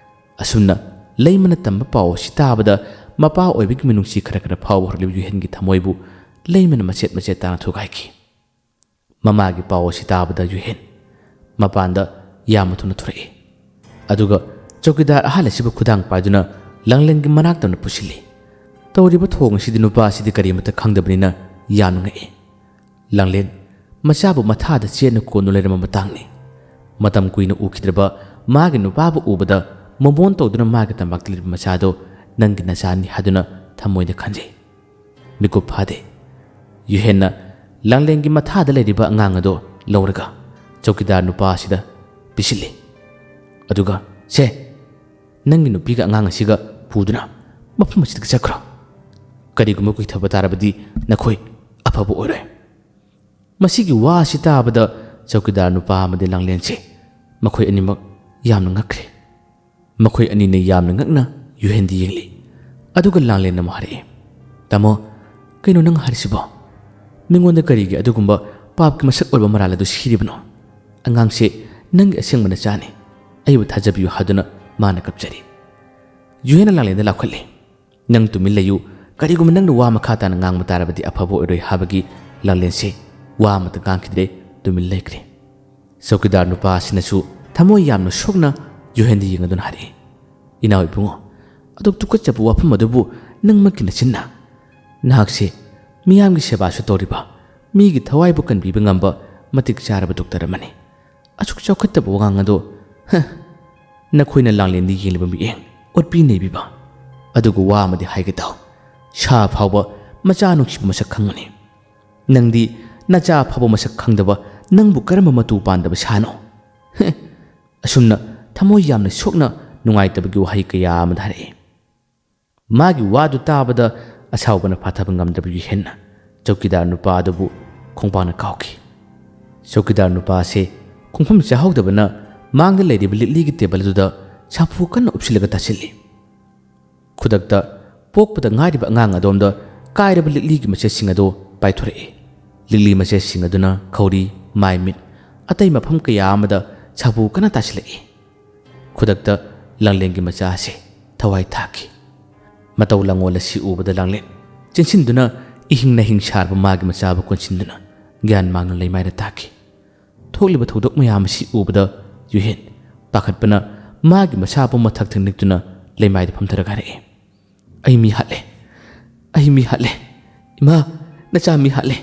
ꯑꯁꯨꯝꯅ ꯂꯩꯃꯅ ꯇꯝꯕ ꯄꯥꯎ ꯑꯁꯤ ꯇꯥꯕꯗ ꯃꯄꯥ ꯑꯣꯏꯕꯒꯤ ꯃꯤꯅꯨꯡꯁꯤ ꯈꯔ ꯈꯔ ꯐꯥꯎꯕ ꯍꯧꯔꯛꯂꯤꯕ ꯌꯨꯍꯦꯟꯒꯤ ꯊꯃꯣꯏꯕꯨ ꯂꯩꯃꯅ ꯃꯆꯦꯠ ꯃꯆꯦꯠ ꯇꯥꯅ ꯊꯨꯒꯥꯏꯈꯤ꯫ ꯃꯃꯥꯒꯤ ꯄꯥꯎ ꯑꯁꯤ ꯇꯥꯕꯗ ꯌꯨꯍꯦꯟ ꯃꯄꯥꯟꯗ ꯌꯥꯝꯅ ꯊꯨꯅ ꯊꯣꯔꯛꯏ꯫ ꯑꯗꯨꯒ ꯆꯧꯀꯤꯗꯥꯔ ꯑꯍꯜ ꯑꯁꯤꯕꯨ ꯈꯨꯗꯥꯡ ꯄꯥꯏꯗꯨꯅ ꯂꯥꯡꯂꯦꯟꯒꯤ ꯃꯅꯥꯛꯇ ꯑꯃꯅ ꯄꯨꯁꯤꯜꯂꯤ꯫ ꯇꯧꯔꯤꯕ ꯊꯧꯑꯣꯡ ꯑꯁꯤꯗꯤ ꯅꯨꯄꯥ ꯑꯁꯤꯗꯤ ꯀꯔꯤꯃꯠꯇ ꯈꯪꯗꯕꯅꯤꯅ ꯌꯥꯝꯅ ꯉꯛꯏ꯫ ꯂꯥꯡꯂꯦꯟ ꯃꯆꯥꯕꯨ ꯃꯊꯥꯗ ꯆꯦꯠꯅ ꯀꯣꯟꯗꯨꯅ ꯂꯩꯔꯝꯕ ꯃꯇꯥꯡꯅꯤ꯫ ꯃꯇꯝ ꯀꯨꯏꯅ ꯎꯈꯤꯗ꯭ꯔꯕ ꯃꯥꯒꯤ ꯅꯨꯄꯥꯕꯨ ꯎꯕꯗ ꯃꯣꯃꯣꯟ ꯇꯧꯗꯨꯅ ꯃꯥꯒꯤ ꯇꯝꯄꯥꯛꯇ ꯂꯩꯔꯤꯕ ꯃꯆꯥꯗꯣ ꯅꯪꯒꯤ ꯅꯆꯥꯅꯤ ꯍꯥꯏꯗꯨꯅ ꯊꯃꯣꯏꯗ ꯈꯟꯖꯩ꯫ ꯃꯤꯀꯨꯞ ꯐꯥꯗꯦ꯫ ꯌꯨꯍꯦꯟꯅ ꯂꯥꯡꯂꯦꯟꯒꯤ ꯃꯊꯥꯗ ꯂꯩꯔꯤꯕ ꯑꯉꯥꯡ ꯑꯗꯣ ꯂꯧꯔꯒ ꯆꯧꯀꯤꯗꯥꯔ ꯅꯨꯄꯥ ꯑꯁꯤꯗ ꯄꯤꯁꯤꯜꯂꯤ꯫ ꯑꯗꯨꯒ, "ꯁꯦ, ꯅꯪꯒꯤ ꯅꯨꯄꯤꯒ ꯑꯉꯥꯡ ꯑꯁꯤꯒ ꯄꯨꯗꯨꯅ ꯃꯐꯝ ꯑꯁꯤꯗꯒꯤ ꯆꯠꯈ꯭ꯔꯣ꯫ ꯀꯔꯤꯒꯨꯝꯕ ꯀꯨꯏꯊꯕ ꯇꯥꯔꯕꯗꯤ ꯅꯈꯣꯏ ꯑꯐꯕ ꯑꯣꯏꯔꯣꯏ꯫" ꯃꯁꯤꯒꯤ ꯋꯥ ꯑꯁꯤ ꯇꯥꯕꯗ ꯆꯧꯀꯤꯗꯥꯔ ꯅꯨꯄꯥ ꯑꯃꯗꯤ ꯂꯥꯡꯂꯦꯟꯁꯦ, ꯃꯈꯣꯏ ꯑꯅꯤꯃꯛ ꯌꯥꯝꯅ ꯉꯛꯈ꯭ꯔꯦ꯫ ꯃꯈꯣꯏ ꯑꯅꯤꯅ ꯌꯥꯝꯅ ꯉꯛꯅ ꯌꯨꯍꯦꯟꯗ ꯌꯦꯡꯂꯤ꯫ ꯑꯗꯨꯒ ꯂꯥꯡꯂꯦꯟꯅ ꯑꯃꯨꯛ ꯍꯥꯏꯔꯛꯏ, "ꯇꯥꯃꯣ, ꯀꯩꯅꯣ ꯅꯪ ꯍꯥꯏꯔꯤꯁꯤꯕꯣ? ꯃꯤꯉꯣꯟꯗ ꯀꯔꯤꯒꯤ ꯑꯗꯨꯒꯨꯝꯕ ꯄꯥꯞꯀꯤ ꯃꯁꯛ ꯑꯣꯏꯕ ꯃꯔꯥꯜ ꯑꯗꯨ ꯁꯤꯔꯤꯕꯅꯣ? ꯑꯉꯥꯡꯁꯦ ꯅꯪꯒꯤ ꯑꯁꯦꯡꯕ ꯅꯆꯥꯅꯤ꯫ ꯑꯩꯕꯨ ꯊꯥꯖꯕꯤꯌꯨ" ꯍꯥꯏꯗꯨꯅ ꯃꯥꯅ ꯀꯞꯆꯔꯤ꯫ ꯌꯨꯍꯦꯟꯅ ꯂꯥꯡꯂꯦꯟꯗ ꯂꯥꯎꯈꯠꯂꯤ, "ꯅꯪ ꯇꯨꯃꯤꯟ ꯂꯩꯌꯨ꯫ ꯀꯔꯤꯒꯨꯝꯕ ꯅꯪꯅ ꯋꯥ ꯃꯈꯥ ꯇꯥꯅ ꯉꯥꯡꯕ ꯇꯥꯔꯕꯗꯤ ꯑꯐꯕ ꯑꯣꯏꯔꯣꯏ" ꯍꯥꯏꯕꯒꯤ ꯂꯥꯡꯂꯦꯟꯁꯦ ꯋꯥ ꯑꯃꯠꯇ ꯉꯥꯡꯈꯤꯗ꯭ꯔꯦ, ꯇꯨꯃꯤꯟ ꯂꯩꯈ꯭ꯔꯦ꯫ ꯆꯧꯀꯤꯗꯥꯔ ꯅꯨꯄꯥ ꯑꯁꯤꯅꯁꯨ ꯊꯃꯣꯏ ꯌꯥꯝꯅ ꯁꯣꯛꯅ ꯌꯨꯍꯦꯟꯗ ꯌꯦꯡꯗꯨꯅ ꯍꯥꯏꯔꯛꯏ, "ꯏꯅꯥꯎ ꯏꯕꯨꯡꯉꯣ, ꯑꯗꯨꯛ ꯇꯨꯀꯠꯆꯕ ꯋꯥꯐꯝ ꯑꯗꯨꯕꯨ ꯅꯪꯃꯛꯀꯤ ꯅꯆꯤꯟꯅ? ꯅꯍꯥꯛꯁꯦ ꯃꯤꯌꯥꯝꯒꯤ ꯁꯦꯕꯥꯁꯨ ꯇꯧꯔꯤꯕ, ꯃꯤꯒꯤ ꯊꯋꯥꯏꯕꯨ ꯀꯟꯕꯤꯕ ꯉꯝꯕ ꯃꯇꯤꯛ ꯆꯥꯔꯕ ꯗꯣꯛꯇꯔ ꯑꯃꯅꯤ꯫ ꯑꯁꯨꯛ ꯆꯥꯎꯈꯠꯇꯕ ꯋꯥꯉꯥꯡ ꯑꯗꯣ, ꯍ, ꯅꯈꯣꯏꯅ ꯂꯥꯡꯂꯦꯟꯗ ꯌꯦꯡꯂꯤꯕ ꯃꯤꯠꯌꯦꯡ ꯑꯣꯠꯄꯤ ꯅꯩꯕꯤꯕ꯫ ꯑꯗꯨꯒ ꯋꯥ ꯑꯃꯗꯤ ꯍꯥꯏꯒꯦ ꯇꯥꯎ꯫ ꯁꯥ ꯐꯥꯎꯕ ꯃꯆꯥ ꯅꯨꯡꯁꯤꯕ ꯃꯁꯛ ꯈꯪꯒꯅꯤ꯫ ꯅꯪꯗꯤ ꯅꯆꯥ ꯐꯥꯎꯕ ꯃꯁꯛ ꯈꯪꯗꯕ ꯅꯪꯕꯨ ꯀꯔꯝꯕ ꯃꯇꯨ ꯄꯥꯟꯗꯕ ꯁꯥꯅꯣ? ꯍꯦ, ꯑꯁꯨꯝꯅ ꯊꯃꯣꯏ ꯌꯥꯝꯅ ꯁꯣꯛꯅ ꯅꯨꯡꯉꯥꯏꯇꯕꯒꯤ ꯋꯥꯍꯩ ꯀꯌꯥ ꯑꯃ ꯍꯥꯏꯔꯛꯏ꯫ ꯃꯥꯒꯤ ꯋꯥꯗꯨ ꯇꯥꯕꯗ ꯑꯁꯥꯎꯕꯅ ꯐꯥꯊꯕ ꯉꯝꯗ꯭ꯔꯕ ꯌꯨꯍꯦꯟꯅ ꯆꯧꯀꯤꯗꯥꯔ ꯅꯨꯄꯥ ꯑꯗꯨꯕꯨ ꯈꯣꯡꯄꯥꯛꯅ ꯀꯥꯎꯈꯤ꯫ ꯆꯧꯀꯤꯗꯥꯔ ꯅꯨꯄꯥ ꯑꯁꯤ ꯈꯣꯡꯐꯝ ꯆꯥꯍꯧꯗꯕꯅ ꯃꯥꯡꯗ ꯂꯩꯔꯤꯕ ꯂꯤꯛꯂꯤꯒꯤ ꯇꯦꯕꯜ ꯑꯗꯨꯗ ꯁꯥꯐꯨ ꯀꯟꯅ ꯎꯞꯁꯤꯜꯂꯒ ꯇꯥꯁꯤꯜꯂꯤ꯫ ꯈꯨꯗꯛꯇ ꯄꯣꯛꯄꯗ ꯉꯥꯏꯔꯤꯕ ꯑꯉꯥꯡ ꯑꯗꯣꯝꯗ ꯀꯥꯏꯔꯕ ꯂꯤꯛꯂꯤꯒꯤ ꯃꯆꯦꯠꯁꯤꯡ ꯑꯗꯨ ꯄꯥꯏꯊꯣꯔꯛꯏ꯫ ꯂꯤꯛꯂꯤ ꯃꯆꯦꯠꯁꯤꯡ ꯑꯗꯨꯅ ꯈꯧꯔꯤ, ꯃꯥꯏ ꯃꯤꯠ, ꯑꯇꯩ ꯃꯐꯝ ꯀꯌꯥ ꯑꯃꯗ ꯁꯥꯐꯨ ꯀꯟꯅ ꯇꯥꯁꯤꯜꯂꯛꯏ꯫ ꯈꯨꯗꯛꯇ ꯂꯥꯡꯂꯦꯟꯒꯤ ꯃꯆꯥ ꯑꯁꯤ ꯊꯋꯥꯏ ꯊꯥꯈꯤ꯫ ꯃꯇꯧ ꯂꯪꯉꯣꯜ ꯑꯁꯤ ꯎꯕꯗ ꯂꯥꯡꯂꯦꯟ ꯆꯦꯟꯁꯤꯟꯗꯨꯅ ꯏꯍꯤꯡ ꯅꯥꯍꯤꯡ ꯁꯥꯔꯕ ꯃꯥꯒꯤ ꯃꯆꯥꯕꯨ ꯀꯣꯟꯁꯤꯟꯗꯨꯅ ꯒ꯭ꯌꯥꯟ ꯃꯥꯡꯅ ꯂꯩꯃꯥꯏꯗ ꯇꯥꯈꯤ꯫ ꯊꯣꯛꯂꯤꯕ ꯊꯧꯗꯣꯛ ꯃꯌꯥꯝ ꯑꯁꯤ ꯎꯕꯗ ꯌꯨꯍꯦꯟ ꯄꯥꯈꯠꯄꯅ ꯃꯥꯒꯤ ꯃꯁꯥꯕꯨ ꯃꯊꯛꯇ ꯅꯤꯛꯇꯨꯅ ꯂꯩꯃꯥꯏꯗ ꯐꯝꯊꯔꯒ ꯍꯥꯏꯔꯛꯏ, "ꯑꯩ ꯃꯤ ꯍꯥꯠꯂꯦ, ꯑꯩ ꯃꯤ ꯍꯥꯠꯂꯦ, ꯏꯃꯥ, ꯅꯆꯥ ꯃꯤ ꯍꯥꯠꯂꯦ,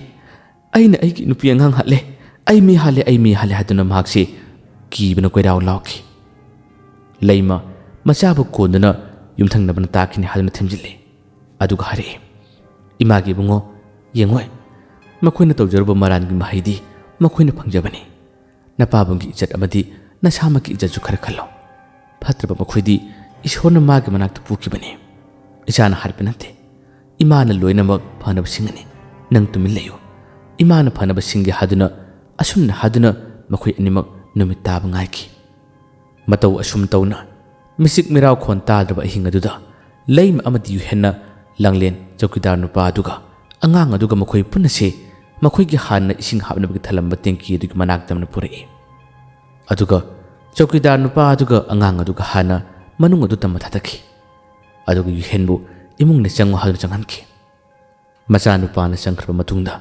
ꯑꯩꯅ ꯑꯩꯒꯤ ꯅꯨꯄꯤ ꯑꯉꯥꯡ ꯍꯥꯠꯂꯦ, ꯑꯩ ꯃꯤ ꯍꯥꯠꯂꯦ, ꯑꯩ ꯃꯤ ꯍꯥꯠꯂꯦ" ꯍꯥꯏꯗꯨꯅ ꯃꯍꯥꯛꯁꯤ ꯀꯤꯕꯅ ꯀꯣꯏꯔꯥꯎ ꯂꯥꯎꯈꯤ꯫ ꯂꯩꯃ ꯃꯆꯥꯕꯨ ꯀꯣꯟꯗꯨꯅ ꯌꯨꯝꯊꯪꯅꯕꯅ ꯇꯥꯈꯤꯅꯤ ꯍꯥꯏꯗꯨꯅ ꯊꯦꯝꯖꯤꯜꯂꯤ꯫ ꯑꯗꯨꯒ ꯍꯥꯏꯔꯛꯏ, "ꯏꯃꯥꯒꯤ ꯏꯕꯨꯡꯉꯣ, ꯌꯦꯡꯉꯣꯏ, ꯃꯈꯣꯏꯅ ꯇꯧꯖꯔꯨꯕ ꯃꯔꯥꯟꯒꯤ ꯃꯍꯩꯗꯤ ꯃꯈꯣꯏꯅ ꯐꯪꯖꯕꯅꯤ꯫ ꯅꯄꯥꯕꯨꯡꯒꯤ ꯏꯖꯠ ꯑꯃꯗꯤ ꯅꯁꯥꯃꯛꯀꯤ ꯏꯖꯠꯁꯨ ꯈꯔ ꯈꯜꯂꯣ꯫ ꯐꯠꯇ꯭ꯔꯕ ꯃꯈꯣꯏꯗꯤ ꯏꯁꯣꯔꯅ ꯃꯥꯒꯤ ꯃꯅꯥꯛꯇ ꯄꯨꯈꯤꯕꯅꯤ꯫ ꯏꯆꯥꯅ ꯍꯥꯏꯔꯛꯄ ꯅꯠꯇꯦ꯫ ꯏꯃꯥꯅ ꯂꯣꯏꯅꯃꯛ ꯐꯅꯕ ꯁꯤꯡꯒꯅꯤ꯫ ꯅꯪ ꯇꯨꯃꯤꯟ ꯂꯩꯌꯨ꯫ ꯏꯃꯥꯅ ꯐꯅꯕ ꯁꯤꯡꯒꯦ ꯍꯥꯏꯗꯨꯅ ꯑꯁꯨꯝꯅ ꯍꯥꯏꯗꯨꯅ ꯃꯈꯣꯏ ꯑꯅꯤꯃꯛ ꯅꯨꯃꯤꯠ ꯇꯥꯕ ꯉꯥꯏꯈꯤ꯫ ꯃꯇꯧ ꯑꯁꯨꯝ ꯇꯧꯅ ꯃꯤꯆꯤꯛ ꯃꯤꯔꯥꯎ ꯈꯣꯟ ꯇꯥꯗ꯭ꯔꯕ ꯑꯍꯤꯡ ꯑꯗꯨꯗ ꯂꯩꯃ ꯑꯃꯗꯤ ꯌꯨꯍꯦꯟꯅ ꯂꯥꯡꯂꯦꯟ ꯆꯧꯀꯤꯗꯥꯔ ꯅꯨꯄꯥ ꯑꯗꯨꯒ ꯑꯉꯥꯡ ꯑꯗꯨꯒ ꯃꯈꯣꯏ ꯄꯨꯟꯅꯁꯦ ꯃꯈꯣꯏꯒꯤ ꯍꯥꯟꯅ ꯏꯁꯤꯡ ꯍꯥꯞꯅꯕꯒꯤ ꯊꯜꯂꯝꯕ ꯇꯦꯡꯀꯤ ꯑꯗꯨꯒꯤ ꯃꯅꯥꯛꯇ ꯑꯃꯅ ꯄꯨꯔꯛꯏ꯫ ꯑꯗꯨꯒ ꯆꯧꯀꯤꯗꯥꯔ ꯅꯨꯄꯥ ꯑꯗꯨꯒ ꯑꯉꯥꯡ ꯑꯗꯨꯒ ꯍꯥꯟꯅ ꯃꯅꯨꯡ ꯑꯗꯨ ꯇꯝꯕ ꯊꯥꯗꯈꯤ꯫ ꯑꯗꯨꯒ ꯌꯨꯍꯦꯟꯕꯨ ꯏꯃꯨꯡꯗ ꯆꯪꯉꯨ ꯍꯥꯏꯗꯨꯅ ꯆꯪꯍꯟꯈꯤ꯫ ꯃꯆꯥꯅꯨꯄꯥꯅ ꯆꯪꯈ꯭ꯔꯕ ꯃꯇꯨꯡꯗ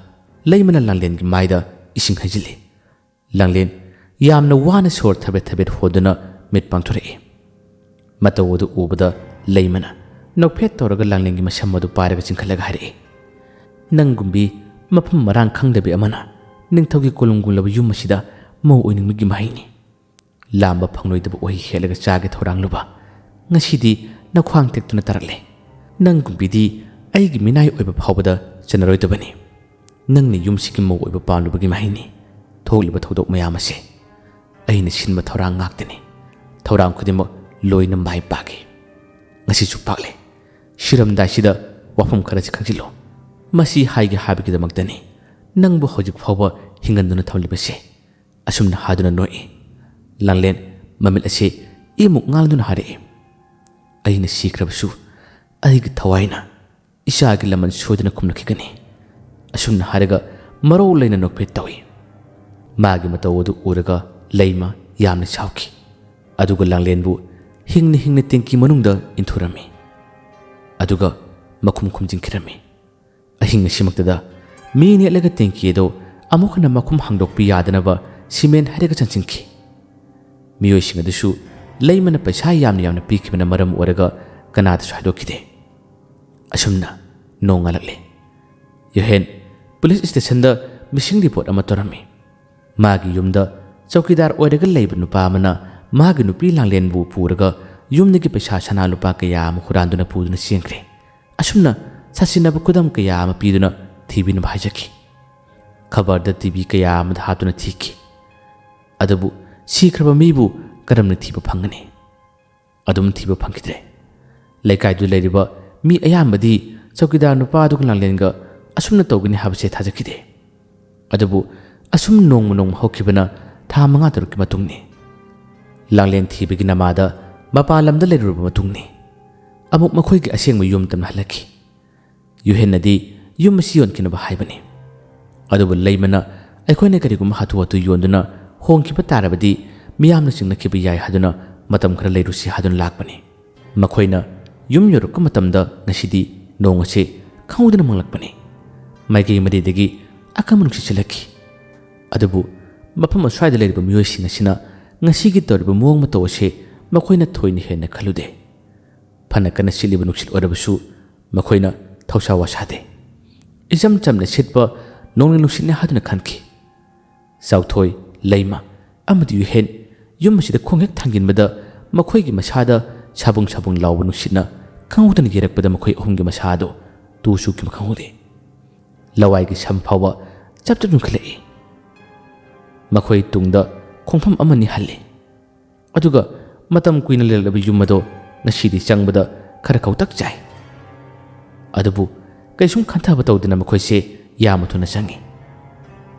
ꯂꯩꯃꯅ ꯂꯥꯡꯂꯦꯟꯒꯤ ꯃꯥꯏꯗ ꯏꯁꯤꯡ ꯍꯩꯖꯤꯜꯂꯤ꯫ ꯂꯥꯡꯂꯦꯟ ꯌꯥꯝꯅ ꯋꯥꯅ ꯁꯣꯔ ꯊꯕꯦꯠ ꯊꯕꯦꯠ ꯍꯣꯟꯗꯨꯅ ꯃꯤꯠ ꯄꯥꯡꯊꯣꯔꯛꯏ꯫ ꯃꯇꯧ ꯑꯗꯨ ꯎꯕꯗ ꯂꯩꯃꯅ ꯅꯣꯛꯐꯦꯠ ꯇꯧꯔꯒ ꯂꯥꯡꯂꯦꯟꯒꯤ ꯃꯁꯝ ꯑꯗꯨ ꯄꯥꯏꯔꯒ ꯆꯤꯡꯈꯠꯂꯒ ꯍꯥꯏꯔꯛꯏ, "ꯅꯪꯒꯨꯝꯕꯤ ꯃꯐꯝ ꯃꯔꯥꯡ ꯈꯪꯗꯕꯤ ꯑꯃꯅ ꯅꯤꯡꯊꯧꯒꯤ ꯀꯣꯂꯨꯝꯒꯨꯝꯂꯕ ꯌꯨꯝ ꯑꯁꯤꯗ ꯃꯧ ꯑꯣꯏꯅꯤꯡꯕꯒꯤ ꯃꯍꯩꯅꯤ꯫ ꯂꯥꯝꯕ ꯐꯪꯂꯣꯏꯗꯕ ꯎꯍꯩ ꯍꯦꯛꯂꯒ ꯆꯥꯒꯦ ꯊꯧꯔꯥꯡꯂꯨꯕ꯫ ꯉꯁꯤꯗꯤ ꯅꯈ꯭ꯋꯥꯡ ꯇꯦꯛꯇꯨꯅ ꯇꯥꯔꯛꯂꯦ꯫ ꯅꯪꯒꯨꯝꯕꯤꯗꯤ ꯑꯩꯒꯤ ꯃꯤꯅꯥꯏ ꯑꯣꯏꯕ ꯐꯥꯎꯕꯗ ꯆꯟꯅꯔꯣꯏꯗꯕꯅꯤ꯫ ꯅꯪꯅ ꯌꯨꯝꯁꯤꯒꯤ ꯃꯧ ꯑꯣꯏꯕ ꯄꯥꯝꯂꯨꯕꯒꯤ ꯃꯍꯩꯅꯤ꯫ ꯊꯣꯛꯂꯤꯕ ꯊꯧꯗꯣꯛ ꯃꯌꯥꯝ ꯑꯁꯦ ꯑꯩꯅ ꯁꯤꯟꯕ ꯊꯧꯔꯥꯡ ꯉꯥꯛꯇꯅꯤ꯫ ꯊꯧꯔꯥꯡ ꯈꯨꯗꯤꯡꯃꯛ ꯂꯣꯏꯅ ꯃꯥꯏ ꯄꯥꯛꯏ꯫ ꯉꯁꯤꯁꯨ ꯄꯥꯛꯂꯦ꯫ ꯁꯤꯔꯝꯗꯥꯏꯁꯤꯗ ꯋꯥꯐꯝ ꯈꯔꯁꯤ ꯈꯪꯖꯤꯜꯂꯨ꯫ ꯃꯁꯤ ꯍꯥꯏꯒꯦ ꯍꯥꯏꯕꯒꯤꯗꯃꯛꯇꯅꯤ ꯅꯪꯕꯨ ꯍꯧꯖꯤꯛ ꯐꯥꯎꯕ ꯍꯤꯡꯍꯟꯗꯨꯅ ꯊꯝꯂꯤꯕꯁꯦ꯫" ꯑꯁꯨꯝꯅ ꯍꯥꯏꯗꯨꯅ ꯅꯣꯛꯏ꯫ ꯂꯥꯡꯂꯦꯟ ꯃꯃꯤꯠ ꯑꯁꯤ ꯏꯃꯨꯛ ꯉꯥꯜꯗꯨꯅ ꯍꯥꯏꯔꯛꯏ, "ꯑꯩꯅ ꯁꯤꯈ꯭ꯔꯕꯁꯨ ꯑꯩꯒꯤ ꯊꯋꯥꯏꯅ ꯏꯆꯥꯒꯤ ꯂꯃꯟ ꯁꯣꯏꯗꯅ ꯈꯨꯝꯂꯛꯈꯤꯒꯅꯤ꯫" ꯑꯁꯨꯝꯅ ꯍꯥꯏꯔꯒ ꯃꯔꯧ ꯂꯩꯅ ꯅꯣꯛꯐꯦꯠ ꯇꯧꯏ꯫ ꯃꯥꯒꯤ ꯃꯇꯧ ꯑꯗꯨ ꯎꯔꯒ ꯂꯩꯃ ꯌꯥꯝꯅ ꯁꯥꯎꯈꯤ꯫ ꯑꯗꯨꯒ ꯂꯥꯡꯂꯦꯟꯕꯨ ꯍꯤꯡꯅ ꯍꯤꯡꯅ ꯇꯦꯡꯀꯤ ꯃꯅꯨꯡꯗ ꯏꯟꯊꯨꯔꯝꯃꯤ꯫ ꯑꯗꯨꯒ ꯃꯈꯨꯝ ꯈꯨꯝꯖꯤꯟꯈꯤꯔꯝꯃꯤ꯫ ꯑꯍꯤꯡ ꯑꯁꯤꯃꯛꯇꯗ ꯃꯤ ꯅꯦꯠꯂꯒ ꯇꯦꯡꯀꯤ ꯑꯗꯨ ꯑꯃꯨꯛ ꯍꯟꯅ ꯃꯈꯨꯝ ꯍꯥꯡꯗꯣꯛꯄ ꯌꯥꯗꯅꯕ ꯁꯤꯃꯦꯟ ꯍꯩꯔꯒ ꯆꯟꯁꯤꯟꯈꯤ꯫ ꯃꯤꯑꯣꯏꯁꯤꯡ ꯑꯗꯨꯁꯨ ꯂꯩꯃꯅ ꯄꯩꯁꯥ ꯌꯥꯝꯅ ꯌꯥꯝꯅ ꯄꯤꯈꯤꯕꯅ ꯃꯔꯝ ꯑꯣꯏꯔꯒ ꯀꯅꯥꯗꯁꯨ ꯍꯥꯏꯗꯣꯛꯈꯤꯗꯦ꯫ ꯑꯁꯨꯝꯅ ꯅꯣꯡꯉꯥꯜꯂꯛꯂꯦ꯫ ꯌꯣꯍꯦꯟ ꯄꯨꯂꯤꯁ ꯁ꯭ꯇꯦꯁꯟꯗ ꯃꯤꯁꯤꯡ ꯔꯤꯄꯣꯔꯠ ꯑꯃ ꯇꯧꯔꯝꯃꯤ꯫ ꯃꯥꯒꯤ ꯌꯨꯝꯗ ꯆꯧꯀꯤꯗꯥꯔ ꯑꯣꯏꯔꯒ ꯂꯩꯕ ꯅꯨꯄꯥ ꯑꯃꯅ ꯃꯥꯒꯤ ꯅꯨꯄꯤ ꯂꯥꯡꯂꯦꯟꯕꯨ ꯄꯨꯔꯒ ꯌꯨꯝꯗꯒꯤ ꯄꯩꯁꯥ ꯁꯅꯥ ꯂꯨꯄꯥ ꯀꯌꯥ ꯑꯃ ꯍꯨꯔꯥꯟꯗꯨꯅ ꯄꯨꯗꯨꯅ ꯆꯦꯟꯈ꯭ꯔꯦ꯫ ꯑꯁꯨꯝꯅ ꯁꯥꯁꯤꯟꯅꯕ ꯈꯨꯗꯝ ꯀꯌꯥ ꯑꯃ ꯄꯤꯗꯨꯅ ꯊꯤꯕꯤꯅꯕ ꯍꯥꯏꯖꯈꯤ꯫ ꯈꯕꯔꯗ, ꯇꯤ ꯚꯤ ꯀꯌꯥ ꯑꯃꯗ ꯍꯥꯞꯇꯨꯅ ꯊꯤꯈꯤ꯫ ꯑꯗꯨꯕꯨ ꯁꯤꯈ꯭ꯔꯕ ꯃꯤꯕꯨ ꯀꯔꯝꯅ ꯊꯤꯕ ꯐꯪꯒꯅꯤ? ꯑꯗꯨꯝ ꯊꯤꯕ ꯐꯪꯈꯤꯗ꯭ꯔꯦ꯫ ꯂꯩꯀꯥꯏꯗꯨ ꯂꯩꯔꯤꯕ ꯃꯤ ꯑꯌꯥꯝꯕꯗꯤ ꯆꯧꯀꯤꯗꯥꯔ ꯅꯨꯄꯥ ꯑꯗꯨꯒ ꯂꯥꯡꯂꯦꯟꯒ ꯑꯁꯨꯝꯅ ꯇꯧꯒꯅꯤ ꯍꯥꯏꯕꯁꯦ ꯊꯥꯖꯈꯤꯗꯦ꯫ ꯑꯗꯨꯕꯨ ꯑꯁꯨꯝ ꯅꯣꯡꯃ ꯅꯣꯡꯃ ꯍꯧꯈꯤꯕꯅ ꯊꯥ ꯃꯉꯥ ꯇꯔꯨꯛꯀꯤ ꯃꯇꯨꯡꯅꯤ꯫ ꯂꯥꯡꯂꯦꯟ ꯊꯤꯕꯒꯤ ꯅꯃꯥꯗ ꯃꯄꯥꯟ ꯂꯝꯗ ꯂꯩꯔꯨꯔꯕ ꯃꯇꯨꯡꯅꯤ꯫ ꯑꯃꯨꯛ ꯃꯈꯣꯏꯒꯤ ꯑꯁꯦꯡꯕ ꯌꯨꯝ ꯇꯝꯅ ꯍꯜꯂꯛꯈꯤ꯫ ꯌꯨꯍꯦꯟꯅꯗꯤ ꯌꯨꯝ ꯑꯁꯤ ꯌꯣꯟꯈꯤꯅꯕ ꯍꯥꯏꯕꯅꯤ꯫ ꯑꯗꯨꯕꯨ ꯂꯩꯃꯅ ꯑꯩꯈꯣꯏꯅ ꯀꯔꯤꯒꯨꯝꯕ ꯍꯥꯊꯨ ꯍꯥꯊꯨ ꯌꯣꯟꯗꯨꯅ ꯍꯣꯡꯈꯤꯕ ꯇꯥꯔꯕꯗꯤ ꯃꯤꯌꯥꯝꯅ ꯆꯤꯡꯅꯈꯤꯕ ꯌꯥꯏ ꯍꯥꯏꯗꯨꯅ ꯃꯇꯝ ꯈꯔ ꯂꯩꯔꯨꯁꯤ ꯍꯥꯏꯗꯨꯅ ꯂꯥꯛꯄꯅꯤ꯫ ꯃꯈꯣꯏꯅ ꯌꯨꯝ ꯌꯧꯔꯛꯄ ꯃꯇꯝꯗ ꯉꯁꯤꯗꯤ ꯅꯣꯡ ꯑꯁꯤ ꯈꯪꯍꯧꯗꯅ ꯃꯪꯂꯛꯄꯅꯤ꯫ ꯃꯥꯏꯀꯩ ꯃꯔꯤꯗꯒꯤ ꯑꯀꯟꯕ ꯅꯨꯡꯁꯤꯠ ꯁꯤꯠꯂꯛꯈꯤ꯫ ꯑꯗꯨꯕꯨ ꯃꯐꯝ ꯑꯁ꯭ꯋꯥꯏꯗ ꯂꯩꯔꯤꯕ ꯃꯤꯑꯣꯏꯁꯤꯡ ꯑꯁꯤꯅ ꯉꯁꯤꯒꯤ ꯇꯧꯔꯤꯕ ꯃꯑꯣꯡ ꯃꯇꯧ ꯑꯁꯤ ꯃꯈꯣꯏꯅ ꯊꯣꯏꯅ ꯍꯦꯟꯅ ꯈꯜꯂꯨꯗꯦ꯫ ꯐꯅ ꯀꯟꯅ ꯁꯤꯠꯂꯤꯕ ꯅꯨꯡꯁꯤꯠ ꯑꯣꯏꯔꯕꯁꯨ ꯃꯈꯣꯏꯅ ꯊꯧꯁꯥ ꯋꯥꯁꯥꯗꯦ꯫ ꯏꯆꯝ ꯆꯝꯅ ꯁꯤꯠꯄ ꯅꯣꯡꯂꯩ ꯅꯨꯡꯁꯤꯠꯅꯤ ꯍꯥꯏꯗꯨꯅ ꯈꯟꯈꯤ꯫ ꯆꯥꯎꯊꯣꯏ, ꯂꯩꯃ ꯑꯃꯗꯤ ꯌꯨꯍꯦꯟ ꯌꯨꯝ ꯑꯁꯤꯗ ꯈꯣꯡ ꯍꯦꯛ ꯊꯥꯡꯖꯤꯟꯕꯗ ꯃꯈꯣꯏꯒꯤ ꯃꯁꯥꯗ ꯁꯥꯕꯨꯡ ꯁꯥꯕꯨꯡ ꯂꯥꯎꯕ ꯅꯨꯡꯁꯤꯠꯅ ꯈꯪꯍꯧꯗꯅ ꯌꯩꯔꯛꯄꯗ ꯃꯈꯣꯏ ꯑꯍꯨꯝꯒꯤ ꯃꯁꯥ ꯑꯗꯨ ꯇꯨ ꯆꯨꯈꯤꯕ ꯈꯪꯍꯧꯗꯦ꯫ ꯂꯋꯥꯏꯒꯤ ꯁꯝ ꯐꯥꯎꯕ ꯆꯞ ꯆꯞ ꯌꯨꯡꯈꯠꯂꯛꯏ꯫ ꯃꯈꯣꯏ ꯇꯨꯡꯗ ꯈꯣꯡꯐꯝ ꯑꯃꯅꯤ ꯍꯜꯂꯤ꯫ ꯑꯗꯨꯒ ꯃꯇꯝ ꯀꯨꯏꯅ ꯂꯩꯔꯛꯂꯕ ꯌꯨꯝ ꯑꯗꯣ ꯉꯁꯤꯗꯤ ꯆꯪꯕꯗ ꯈꯔ ꯈꯧꯇꯛ ꯆꯥꯏ꯫ ꯑꯗꯨꯕꯨ ꯀꯩꯁꯨꯝ ꯈꯟꯊꯕ ꯇꯧꯗꯅ ꯃꯈꯣꯏꯁꯦ ꯌꯥꯝꯅ ꯊꯨꯅ ꯆꯪꯉꯤ꯫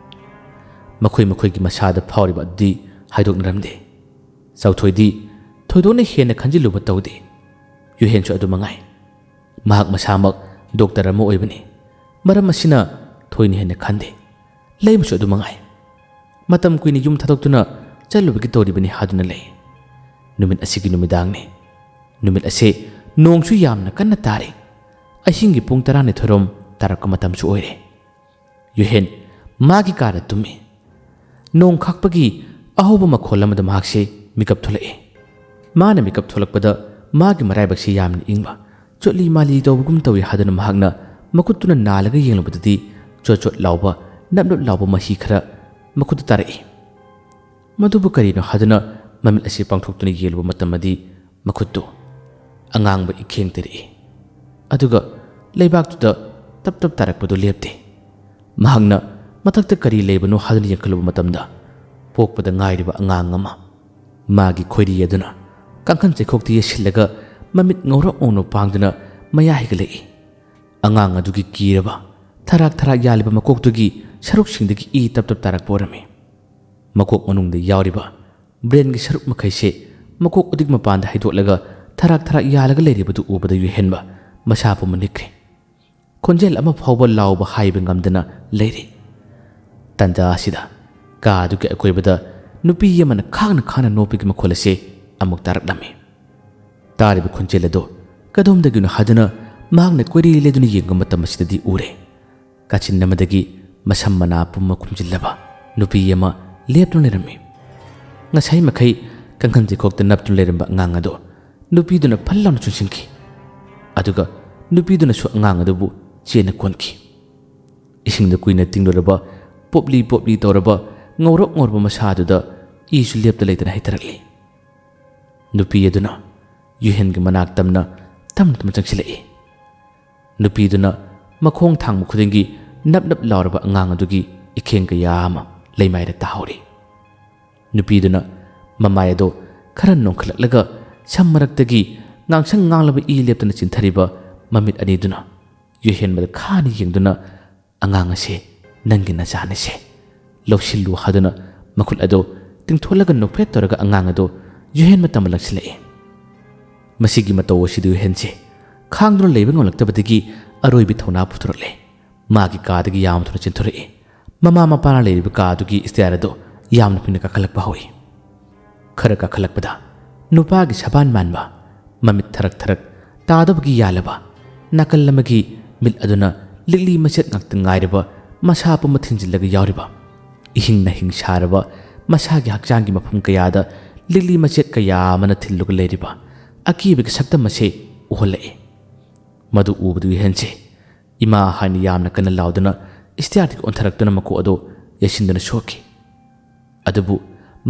ꯃꯈꯣꯏ ꯃꯈꯣꯏꯒꯤ ꯃꯁꯥꯗ ꯐꯥꯎꯔꯤꯕ ꯑꯗꯨꯗꯤ ꯍꯥꯏꯗꯣꯛꯅꯔꯝꯗꯦ꯫ ꯆꯥꯎꯊꯣꯏꯗꯤ ꯊꯣꯏꯗꯣꯛꯅ ꯍꯦꯟꯅ ꯈꯟꯖꯤꯜꯂꯨꯕ ꯇꯧꯗꯦ꯫ ꯌꯨꯍꯦꯟꯁꯨ ꯑꯗꯨ ꯃꯉꯥꯏ꯫ ꯃꯍꯥꯛ ꯃꯁꯥꯃꯛ ꯗꯣꯛꯇꯔ ꯑꯃ ꯑꯣꯏꯕꯅꯤ꯫ ꯃꯔꯝ ꯑꯁꯤꯅ ꯊꯣꯏꯅ ꯍꯦꯟꯅ ꯈꯟꯗꯦ꯫ ꯂꯩꯃꯁꯨ ꯑꯗꯨ ꯃꯉꯥꯏ꯫ ꯃꯇꯝ ꯀꯨꯏꯅ ꯌꯨꯝ ꯊꯥꯗꯣꯛꯇꯨꯅ ꯆꯠꯂꯨꯕꯒꯤ ꯇꯧꯔꯤꯕꯅꯤ ꯍꯥꯏꯗꯨꯅ ꯂꯩ꯫ ꯅꯨꯃꯤꯠ ꯑꯁꯤꯒꯤ ꯅꯨꯃꯤꯗꯥꯡꯅꯤ꯫ ꯅꯨꯃꯤꯠ ꯑꯁꯤ ꯅꯣꯡꯁꯨ ꯌꯥꯝꯅ ꯀꯟꯅ ꯇꯥꯔꯤ꯫ ꯑꯍꯤꯡꯒꯤ ꯄꯨꯡ ꯇꯔꯥꯅꯤꯊꯣꯏꯔꯣꯝ ꯇꯥꯔꯛꯄ ꯃꯇꯝꯁꯨ ꯑꯣꯏꯔꯦ꯫ ꯌꯨꯍꯦꯟ ꯃꯥꯒꯤ ꯀꯥꯗ ꯇꯨꯝꯃꯤ꯫ ꯅꯣꯡ ꯈꯥꯛꯄꯒꯤ ꯑꯍꯧꯕ ꯃꯈꯣꯜ ꯑꯃꯗ ꯃꯍꯥꯛꯁꯦ ꯃꯤꯀꯞ ꯊꯣꯛꯂꯛꯏ꯫ ꯃꯥꯅ ꯃꯤꯀꯞ ꯊꯣꯛꯂꯛꯄꯗ ꯃꯥꯒꯤ ꯃꯔꯥꯏꯕꯛꯁꯤ ꯌꯥꯝꯅ ꯏꯪꯕ, ꯆꯣꯠꯂꯤ ꯃꯥꯜꯂꯤ ꯇꯧꯕꯒꯨꯝ ꯇꯧꯏ ꯍꯥꯏꯗꯨꯅ ꯃꯍꯥꯛꯅ ꯃꯈꯨꯠꯇꯨꯅ ꯅꯥꯜꯂꯒ ꯌꯦꯡꯂꯨꯕꯗꯗꯤ ꯆꯣꯠ ꯆꯣꯠ ꯂꯥꯎꯕ, ꯅꯞ ꯅꯞ ꯂꯥꯎꯕ ꯃꯍꯤ ꯈꯔ ꯃꯈꯨꯠꯇ ꯇꯥꯔꯛꯏ꯫ ꯃꯗꯨꯕꯨ ꯀꯔꯤꯅꯣ ꯍꯥꯏꯗꯨꯅ ꯃꯃꯤꯠ ꯑꯁꯤ ꯄꯥꯡꯊꯣꯛꯇꯨꯅ ꯌꯦꯡꯂꯨꯕ ꯃꯇꯝꯗꯤ ꯃꯈꯨꯠꯇꯨ ꯑꯉꯥꯡꯕ ꯏꯈꯦꯡ ꯇꯩꯔꯛꯏ꯫ ꯑꯗꯨꯒ ꯂꯩꯕꯥꯛꯇꯨꯗ ꯇꯞ ꯇꯞ ꯇꯥꯔꯛꯄꯗꯨ ꯂꯦꯞꯇꯦ꯫ ꯃꯍꯥꯛꯅ ꯃꯊꯛꯇ ꯀꯔꯤ ꯂꯩꯕꯅꯣ ꯍꯥꯏꯗꯨꯅ ꯌꯦꯡꯈꯠꯂꯨꯕ ꯃꯇꯝꯗ, ꯄꯣꯛꯄꯗ ꯉꯥꯏꯔꯤꯕ ꯑꯉꯥꯡ ꯑꯃ, ꯃꯥꯒꯤ ꯈꯣꯏꯔꯤ ꯑꯗꯨꯅ ꯀꯥꯡꯈꯟ ꯆꯩꯈꯣꯛꯇ ꯌꯦꯠꯁꯤꯜꯂꯒ ꯃꯃꯤꯠ ꯉꯧꯔꯣꯛ ꯉꯧꯅ ꯄꯥꯡꯗꯨꯅ ꯃꯌꯥ ꯍꯤꯒꯠꯂꯛꯏ꯫ ꯑꯉꯥꯡ ꯑꯗꯨꯒꯤ ꯀꯤꯔꯕ, ꯊꯔꯥꯛ ꯊꯔꯥꯛ ꯌꯥꯜꯂꯤꯕ ꯃꯀꯣꯛꯇꯨꯒꯤ ꯁꯔꯨꯛꯁꯤꯡꯗꯒꯤ ꯏ ꯇꯞ ꯇꯞ ꯇꯥꯔꯛꯄ ꯑꯣꯏꯔꯝꯃꯤ꯫ ꯃꯀꯣꯛ ꯃꯅꯨꯡꯗ ꯌꯥꯎꯔꯤꯕ ꯕ꯭ꯔꯦꯟꯒꯤ ꯁꯔꯨꯛ ꯃꯈꯩꯁꯦ ꯃꯀꯣꯛ ꯑꯗꯨꯒꯤ ꯃꯄꯥꯟꯗ ꯍꯩꯗꯣꯛꯂꯒ ꯊꯔꯥꯛ ꯊꯔꯥꯛ ꯌꯥꯜꯂꯒ ꯂꯩꯔꯤꯕꯗꯨ ꯎꯕꯗ ꯌꯨꯍꯦꯟꯕ ꯃꯁꯥ ꯄꯨꯝꯕ ꯅꯤꯛꯈ꯭ꯔꯦ꯫ ꯈꯣꯟꯖꯦꯜ ꯑꯃ ꯐꯥꯎꯕ ꯂꯥꯎꯕ ꯍꯥꯏꯕ ꯉꯝꯗꯅ ꯂꯩꯔꯤ꯫ ꯇꯟꯖꯥ ꯑꯁꯤꯗ ꯀꯥ ꯑꯗꯨꯒꯤ ꯑꯀꯣꯏꯕꯗ ꯅꯨꯄꯤ ꯑꯃꯅ ꯈꯥꯡꯅ ꯈꯥꯡꯅ ꯅꯣꯛꯄꯒꯤ ꯃꯈꯣꯜ ꯑꯁꯤ ꯑꯃꯨꯛ ꯇꯥꯔꯛꯂꯝꯃꯤ꯫ ꯇꯥꯔꯤꯕ ꯈꯣꯟꯖꯦꯜ ꯑꯗꯨ ꯀꯗꯣꯝꯗꯒꯤꯅꯣ ꯍꯥꯏꯗꯨꯅ ꯃꯍꯥꯛꯅ ꯀꯣꯏꯔꯤ ꯂꯩꯗꯨꯅ ꯌꯦꯡꯕ ꯃꯇꯝ ꯑꯁꯤꯗꯗꯤ ꯎꯔꯦ꯫ ꯀꯥꯆꯤꯟ ꯑꯃꯗꯒꯤ ꯃꯁꯝ ꯃꯅꯥ ꯄꯨꯝꯕ ꯈꯨꯝꯖꯤꯜꯂꯕ ꯅꯨꯄꯤ ꯑꯃ ꯂꯦꯞꯇꯨꯅ ꯂꯩꯔꯝꯃꯤ꯫ ꯉꯁꯥꯏ ꯃꯈꯩ ꯀꯥꯡꯈꯟ ꯆꯩꯈꯣꯛꯇ ꯅꯞꯇꯨꯅ ꯂꯩꯔꯝꯕ ꯑꯉꯥꯡ ꯑꯗꯨ ꯅꯨꯄꯤꯗꯨꯅ ꯐꯜ ꯂꯥꯎꯅ ꯆꯨꯡꯁꯤꯟꯈꯤ꯫ ꯑꯗꯨꯒ ꯅꯨꯄꯤꯗꯨꯅꯁꯨ ꯑꯉꯥꯡ ꯑꯗꯨꯕꯨ ꯆꯦꯠꯅ ꯀꯣꯟꯈꯤ꯫ ꯏꯁꯤꯡꯗ ꯀꯨꯏꯅ ꯇꯤꯡꯂꯨꯔꯕ, ꯄꯣꯞꯂꯤ ꯄꯣꯞꯂꯤ ꯇꯧꯔꯕ, ꯉꯧꯔꯣꯛ ꯉꯧꯔꯕ ꯃꯁꯥ ꯑꯗꯨꯗ ꯏꯁꯨ ꯂꯦꯞꯇ ꯂꯩꯇꯅ ꯍꯩꯊꯔꯛꯂꯤ꯫ ꯅꯨꯄꯤ ꯑꯗꯨꯅ ꯌꯨꯍꯦꯟꯒꯤ ꯃꯅꯥꯛ ꯇꯝꯅ ꯇꯝꯅ ꯇꯝꯅ ꯆꯪꯁꯤꯜꯂꯛꯏ꯫ ꯅꯨꯄꯤꯗꯨꯅ ꯃꯈꯣꯡ ꯊꯥꯡꯕ ꯈꯨꯗꯤꯡꯒꯤ ꯅꯞ ꯅꯞ ꯂꯥꯎꯔꯕ ꯑꯉꯥꯡ ꯑꯗꯨꯒꯤ ꯏꯈꯦꯡ ꯀꯌꯥ ꯑꯃ ꯂꯩꯃꯥꯏꯗ ꯇꯥꯍꯧꯔꯤ꯫ ꯅꯨꯄꯤꯗꯨꯅ ꯃꯃꯥꯏ ꯑꯗꯨ ꯈꯔ ꯅꯣꯟꯈꯠꯂꯛꯂꯒ ꯁꯝ ꯃꯔꯛꯇꯒꯤ ꯉꯥꯡꯁꯪ ꯉꯥꯡꯂꯕ ꯏ ꯂꯦꯞꯇꯅ ꯆꯤꯟꯊꯔꯤꯕ ꯃꯃꯤꯠ ꯑꯅꯤꯗꯨꯅ ꯌꯨꯍꯦꯟꯕꯗ ꯈꯥꯅ ꯌꯦꯡꯗꯨꯅ, "ꯑꯉꯥꯡ ꯑꯁꯦ ꯅꯪꯒꯤ ꯅꯆꯥꯅꯤꯁꯦ, ꯂꯧꯁꯤꯜꯂꯨ" ꯍꯥꯏꯗꯨꯅ ꯃꯈꯨꯠ ꯑꯗꯨ ꯇꯤꯡꯊꯣꯛꯂꯒ ꯅꯣꯛꯐꯦꯠ ꯇꯧꯔꯒ ꯑꯉꯥꯡ ꯑꯗꯨ ꯌꯨꯍꯦꯟꯕ ꯇꯝꯕ ꯂꯥꯛꯁꯤꯜꯂꯛꯏ꯫ ꯃꯁꯤꯒꯤ ꯃꯇꯧ ꯑꯁꯤꯗ ꯌꯨꯍꯦꯟꯁꯦ ꯈꯥꯡꯗꯨꯅ ꯂꯩꯕ ꯉꯝꯂꯛꯇꯕꯗꯒꯤ ꯑꯔꯣꯏꯕ ꯊꯧꯅꯥ ꯄꯨꯊꯣꯔꯛꯂꯦ꯫ ꯃꯥꯒꯤ ꯀꯥꯗꯒꯤ ꯌꯥꯝ ꯊꯨꯅ ꯆꯦꯟꯊꯣꯔꯛꯏ꯫ ꯃꯃꯥ ꯃꯄꯥꯅ ꯂꯩꯔꯤꯕ ꯀꯥ ꯑꯗꯨꯒꯤ ꯁ꯭ꯇꯦꯌꯔ ꯑꯗꯨ ꯌꯥꯝꯅ ꯀꯨꯏꯅ ꯀꯥꯈꯠꯂꯛꯄ ꯍꯧꯏ꯫ ꯈꯔ ꯀꯥꯈꯠꯂꯛꯄꯗ ꯅꯨꯄꯥꯒꯤ ꯁꯕꯥꯟ ꯃꯥꯟꯕ, ꯃꯃꯤꯠ ꯊꯔꯛ ꯊꯔꯛ ꯇꯥꯗꯕꯒꯤ ꯌꯥꯜꯂꯕ, ꯅꯥꯀꯜ ꯑꯃꯒꯤ ꯃꯤꯠ ꯑꯗꯨꯅ ꯂꯤꯛꯂꯤ ꯃꯆꯦꯠ ꯉꯥꯛꯇ ꯉꯥꯏꯔꯕ ꯃꯁꯥ ꯄꯨꯝꯕ ꯊꯤꯟꯖꯤꯜꯂꯒ ꯌꯥꯎꯔꯤꯕ, ꯏꯍꯤꯡ ꯅꯥꯍꯤꯡ ꯁꯥꯔꯕ ꯃꯁꯥꯒꯤ ꯍꯛꯆꯥꯡꯒꯤ ꯃꯐꯝ ꯀꯌꯥꯗ ꯂꯤꯛꯂꯤ ꯃꯆꯦꯠ ꯀꯌꯥ ꯑꯃꯅ ꯊꯤꯜꯂꯒ ꯂꯩꯔꯤꯕ ꯑꯀꯤꯕꯒꯤ ꯁꯛꯇꯝ ꯑꯁꯤ ꯎꯍꯜꯂꯛꯏ꯫ ꯃꯗꯨ ꯎꯕꯗ ꯌꯨꯍꯦꯟꯁꯦ "ꯏꯃꯥ" ꯍꯥꯏꯅ ꯌꯥꯝꯅ ꯀꯟꯅ ꯂꯥꯎꯗꯨꯅ ꯁ꯭ꯇꯦꯌꯔꯗꯒꯤ ꯑꯣꯟꯊꯔꯛꯇꯨꯅ ꯃꯀꯣꯛ ꯑꯗꯨ ꯌꯩꯁꯤꯟꯗꯨꯅ ꯁꯣꯛꯈꯤ꯫ ꯑꯗꯨꯕꯨ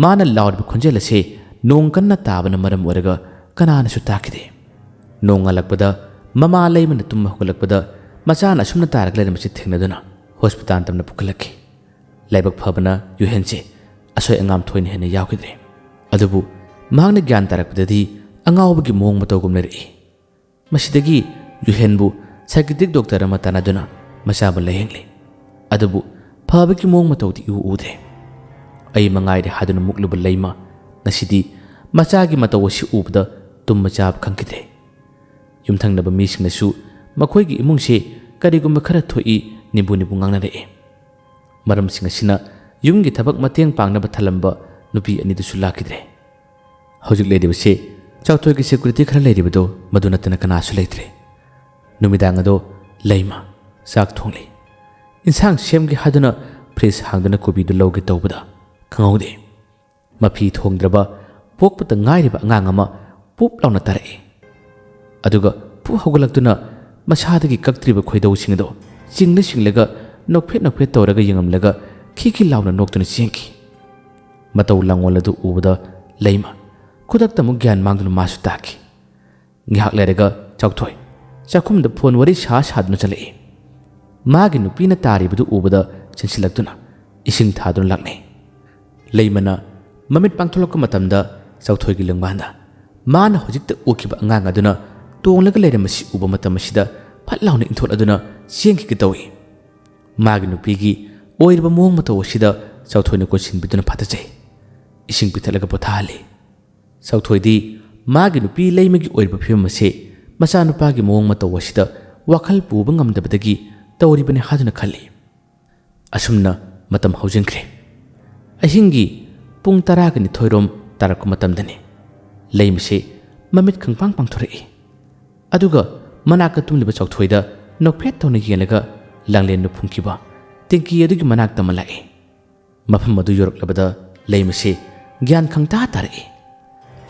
ꯃꯥꯅ ꯂꯥꯎꯔꯤꯕ ꯈꯣꯟꯖꯦꯜ ꯑꯁꯤ ꯅꯣꯡ ꯀꯟꯅ ꯇꯥꯕꯅ ꯃꯔꯝ ꯑꯣꯏꯔꯒ ꯀꯅꯥꯅꯁꯨ ꯇꯥꯈꯤꯗꯦ꯫ ꯅꯣꯡꯉꯥꯜꯂꯛꯄꯗ ꯃꯃꯥ ꯂꯩꯃꯅ ꯇꯨꯝꯕ ꯍꯧꯒꯠꯂꯛꯄꯗ ꯃꯆꯥꯅ ꯑꯁꯨꯝꯅ ꯇꯥꯔꯒ ꯂꯩꯔꯝꯕꯁꯤ ꯊꯦꯡꯅꯗꯨꯅ ꯍꯣꯁꯄꯤꯇꯥꯜ ꯇꯝꯅ ꯄꯨꯈꯠꯂꯛꯈꯤ꯫ ꯂꯥꯏꯕꯛ ꯐꯕꯅ ꯌꯨꯍꯦꯟꯁꯦ ꯑꯁꯣꯏ ꯑꯉꯥꯝ ꯊꯣꯏꯅ ꯍꯦꯟꯅ ꯌꯥꯎꯈꯤꯗ꯭ꯔꯦ꯫ ꯑꯗꯨꯕꯨ ꯃꯍꯥꯛꯅ ꯒ꯭ꯌꯥꯟ ꯇꯥꯔꯛꯄꯗꯗꯤ ꯑꯉꯥꯎꯕꯒꯤ ꯃꯑꯣꯡ ꯃꯇꯧꯒꯨꯝ ꯂꯩꯔꯛꯏ꯫ ꯃꯁꯤꯗꯒꯤ ꯌꯨꯍꯦꯟꯕꯨ ꯁꯥꯏꯀꯤꯇ꯭ꯔꯤꯛ ꯗꯣꯛꯇꯔ ꯑꯃ ꯇꯥꯟꯅꯗꯨꯅ ꯃꯆꯥꯕꯨ ꯂꯥꯌꯦꯡꯂꯦ꯫ ꯑꯗꯨꯕꯨ ꯐꯕꯒꯤ ꯃꯑꯣꯡ ꯃꯇꯧꯗꯤ ꯏꯎ ꯎꯗ꯭ꯔꯦ꯫ ꯑꯩ ꯃꯉꯥꯏꯔꯦ ꯍꯥꯏꯗꯨꯅ ꯃꯨꯛꯂꯨꯕ ꯂꯩꯃ ꯉꯁꯤꯗꯤ ꯃꯆꯥꯒꯤ ꯃꯇꯧ ꯑꯁꯤ ꯎꯕꯗ ꯇꯨꯝꯕ ꯆꯥꯕ ꯈꯪꯈꯤꯗ꯭ꯔꯦ꯫ ꯌꯨꯝꯊꯪꯅꯕ ꯃꯤꯁꯤꯡꯅꯁꯨ ꯃꯈꯣꯏꯒꯤ ꯏꯃꯨꯡꯁꯦ ꯀꯔꯤꯒꯨꯝꯕ ꯈꯔ ꯊꯣꯛꯏ ꯅꯤꯕꯨ ꯅꯤꯕꯨ ꯉꯥꯡꯅꯔꯛꯏ꯫ ꯃꯔꯝꯁꯤꯡ ꯑꯁꯤꯅ ꯌꯨꯝꯒꯤ ꯊꯕꯛ ꯃꯇꯦꯡ ꯄꯥꯡꯅꯕ ꯊꯜꯂꯝꯕ ꯅꯨꯄꯤ ꯑꯅꯤꯗꯨꯁꯨ ꯂꯥꯛꯈꯤꯗ꯭ꯔꯦ꯫ ꯍꯧꯖꯤꯛ ꯂꯩꯔꯤꯕꯁꯤ ꯆꯥꯎꯊꯣꯏꯒꯤ ꯁꯦꯀ꯭ꯌꯨꯔꯤꯇꯤ ꯈꯔ ꯂꯩꯔꯤꯕꯗꯣ ꯃꯗꯨ ꯅꯠꯇꯅ ꯀꯅꯥꯁꯨ ꯂꯩꯇ꯭ꯔꯦ꯫ ꯅꯨꯃꯤꯗꯥꯡ ꯑꯗꯣ ꯂꯩꯃ ꯆꯥꯛ ꯊꯣꯡꯂꯤ꯫ ꯏꯟꯁꯥꯡ ꯁꯦꯝꯒꯦ ꯍꯥꯏꯗꯨꯅ ꯐ꯭ꯔꯤꯖ ꯍꯥꯡꯗꯨꯅ ꯀꯣꯕꯤꯗꯨ ꯂꯧꯒꯦ ꯇꯧꯕꯗ ꯈꯪꯍꯧꯗꯦ꯫ ꯃꯐꯤ ꯊꯣꯡꯗ꯭ꯔꯕ ꯄꯣꯛꯄꯇ ꯉꯥꯏꯔꯤꯕ ꯑꯉꯥꯡ ꯑꯃ ꯄꯨꯞ ꯂꯥꯎꯅ ꯇꯥꯔꯛꯏ꯫ ꯑꯗꯨꯒ ꯄꯨ ꯍꯧꯒꯠꯂꯛꯇꯨꯅ ꯃꯁꯥꯗꯒꯤ ꯀꯛꯇ꯭ꯔꯤꯕ ꯈꯣꯏꯗꯧꯁꯤꯡ ꯑꯗꯣ ꯆꯤꯡꯅ ꯆꯤꯡꯂꯒ ꯅꯣꯛꯐꯦꯠ ꯅꯣꯛꯐꯦꯠ ꯇꯧꯔꯒ ꯌꯦꯡꯉꯝꯂꯒ ꯈꯤ ꯈꯤ ꯂꯥꯎꯅ ꯅꯣꯛꯇꯨꯅ ꯆꯦꯟꯈꯤ꯫ ꯃꯇꯧ ꯂꯥꯡꯑꯣꯜ ꯑꯗꯨ ꯎꯕꯗ ꯂꯩꯃ ꯈꯨꯗꯛꯇ ꯑꯃꯨꯛ ꯒ꯭ꯌꯥꯟ ꯃꯥꯡꯗꯨꯅ ꯃꯥꯁꯨ ꯇꯥꯈꯤ꯫ ꯉꯥꯏꯍꯥꯛ ꯂꯩꯔꯒ ꯆꯥꯎꯊꯣꯏ ꯆꯥꯛꯈꯨꯝꯗ ꯐꯣꯟ ꯋꯥꯔꯤ ꯁꯥ ꯁꯥꯗꯨꯅ ꯆꯠꯂꯛꯏ꯫ ꯃꯥꯒꯤ ꯅꯨꯄꯤꯅ ꯇꯥꯔꯤꯕꯗꯨ ꯎꯕꯗ ꯆꯦꯟꯁꯤꯜꯂꯛꯇꯨꯅ ꯏꯁꯤꯡ ꯊꯥꯗꯨꯅ ꯂꯥꯛꯅꯩ꯫ ꯂꯩꯃꯅ ꯃꯃꯤꯠ ꯄꯥꯡꯊꯣꯛꯂꯛꯄ ꯃꯇꯝꯗ ꯆꯥꯎꯊꯣꯏꯒꯤ ꯂꯨꯡꯕꯥꯟꯗ ꯃꯥꯅ ꯍꯧꯖꯤꯛꯇ ꯎꯈꯤꯕ ꯑꯉꯥꯡ ꯑꯗꯨꯅ ꯇꯣꯡꯂꯒ ꯂꯩꯔꯝꯕꯁꯤ ꯎꯕ ꯃꯇꯝ ꯑꯁꯤꯗ ꯐꯠ ꯂꯥꯎꯅ ꯏꯟꯊꯣꯛꯂꯗꯨꯅ ꯆꯦꯟꯈꯤꯒꯦ ꯇꯧꯏ꯫ ꯃꯥꯒꯤ ꯅꯨꯄꯤꯒꯤ ꯑꯣꯏꯔꯤꯕ ꯃꯑꯣꯡ ꯃꯇꯧ ꯑꯁꯤꯗ ꯆꯥꯎꯊꯣꯏꯅ ꯀꯣꯟꯁꯤꯟꯕꯤꯗꯨꯅ ꯐꯥꯊꯖꯩ꯫ ꯏꯁꯤꯡ ꯄꯤꯊꯛꯂꯒ ꯄꯣꯊꯥꯍꯜꯂꯤ꯫ ꯆꯥꯎꯊꯣꯏꯗꯤ ꯃꯥꯒꯤ ꯅꯨꯄꯤ ꯂꯩꯃꯒꯤ ꯑꯣꯏꯔꯤꯕ ꯐꯤꯕꯝ ꯑꯁꯤ ꯃꯆꯥꯅꯨꯄꯥꯒꯤ ꯃꯑꯣꯡ ꯃꯇꯧ ꯑꯁꯤꯗ ꯋꯥꯈꯜ ꯄꯨꯕ ꯉꯝꯗꯕꯗꯒꯤ ꯇꯧꯔꯤꯕꯅꯤ ꯍꯥꯏꯗꯨꯅ ꯈꯜꯂꯤ꯫ ꯑꯁꯨꯝꯅ ꯃꯇꯝ ꯍꯧꯖꯤꯟꯈ꯭ꯔꯦ꯫ ꯑꯍꯤꯡꯒꯤ ꯄꯨꯡ ꯇꯔꯥꯒ ꯅꯤꯊꯣꯏꯔꯣꯝ ꯇꯥꯔꯛꯄ ꯃꯇꯝꯗꯅꯤ꯫ ꯂꯩꯃꯁꯤ ꯃꯃꯤꯠ ꯈꯪꯄꯥꯡ ꯄꯥꯡꯊꯣꯔꯛꯏ꯫ ꯑꯗꯨꯒ ꯃꯅꯥꯛꯇ ꯇꯨꯝꯂꯤꯕ ꯆꯥꯎꯊꯣꯏꯗ ꯅꯣꯛꯐꯦꯠ ꯇꯧꯅ ꯌꯦꯡꯂꯒ ꯂꯥꯡꯂꯦꯟꯗꯨ ꯐꯨꯝꯈꯤꯕ ꯇꯦꯡꯀꯤ ꯑꯗꯨꯒꯤ ꯃꯅꯥꯛꯇ ꯑꯃ ꯂꯥꯛꯏ꯫ ꯃꯐꯝ ꯑꯗꯨ ꯌꯧꯔꯛꯂꯕꯗ ꯂꯩꯃꯁꯤ ꯒ꯭ꯌꯥꯟ ꯈꯪꯇꯥ ꯇꯥꯔꯛꯏ꯫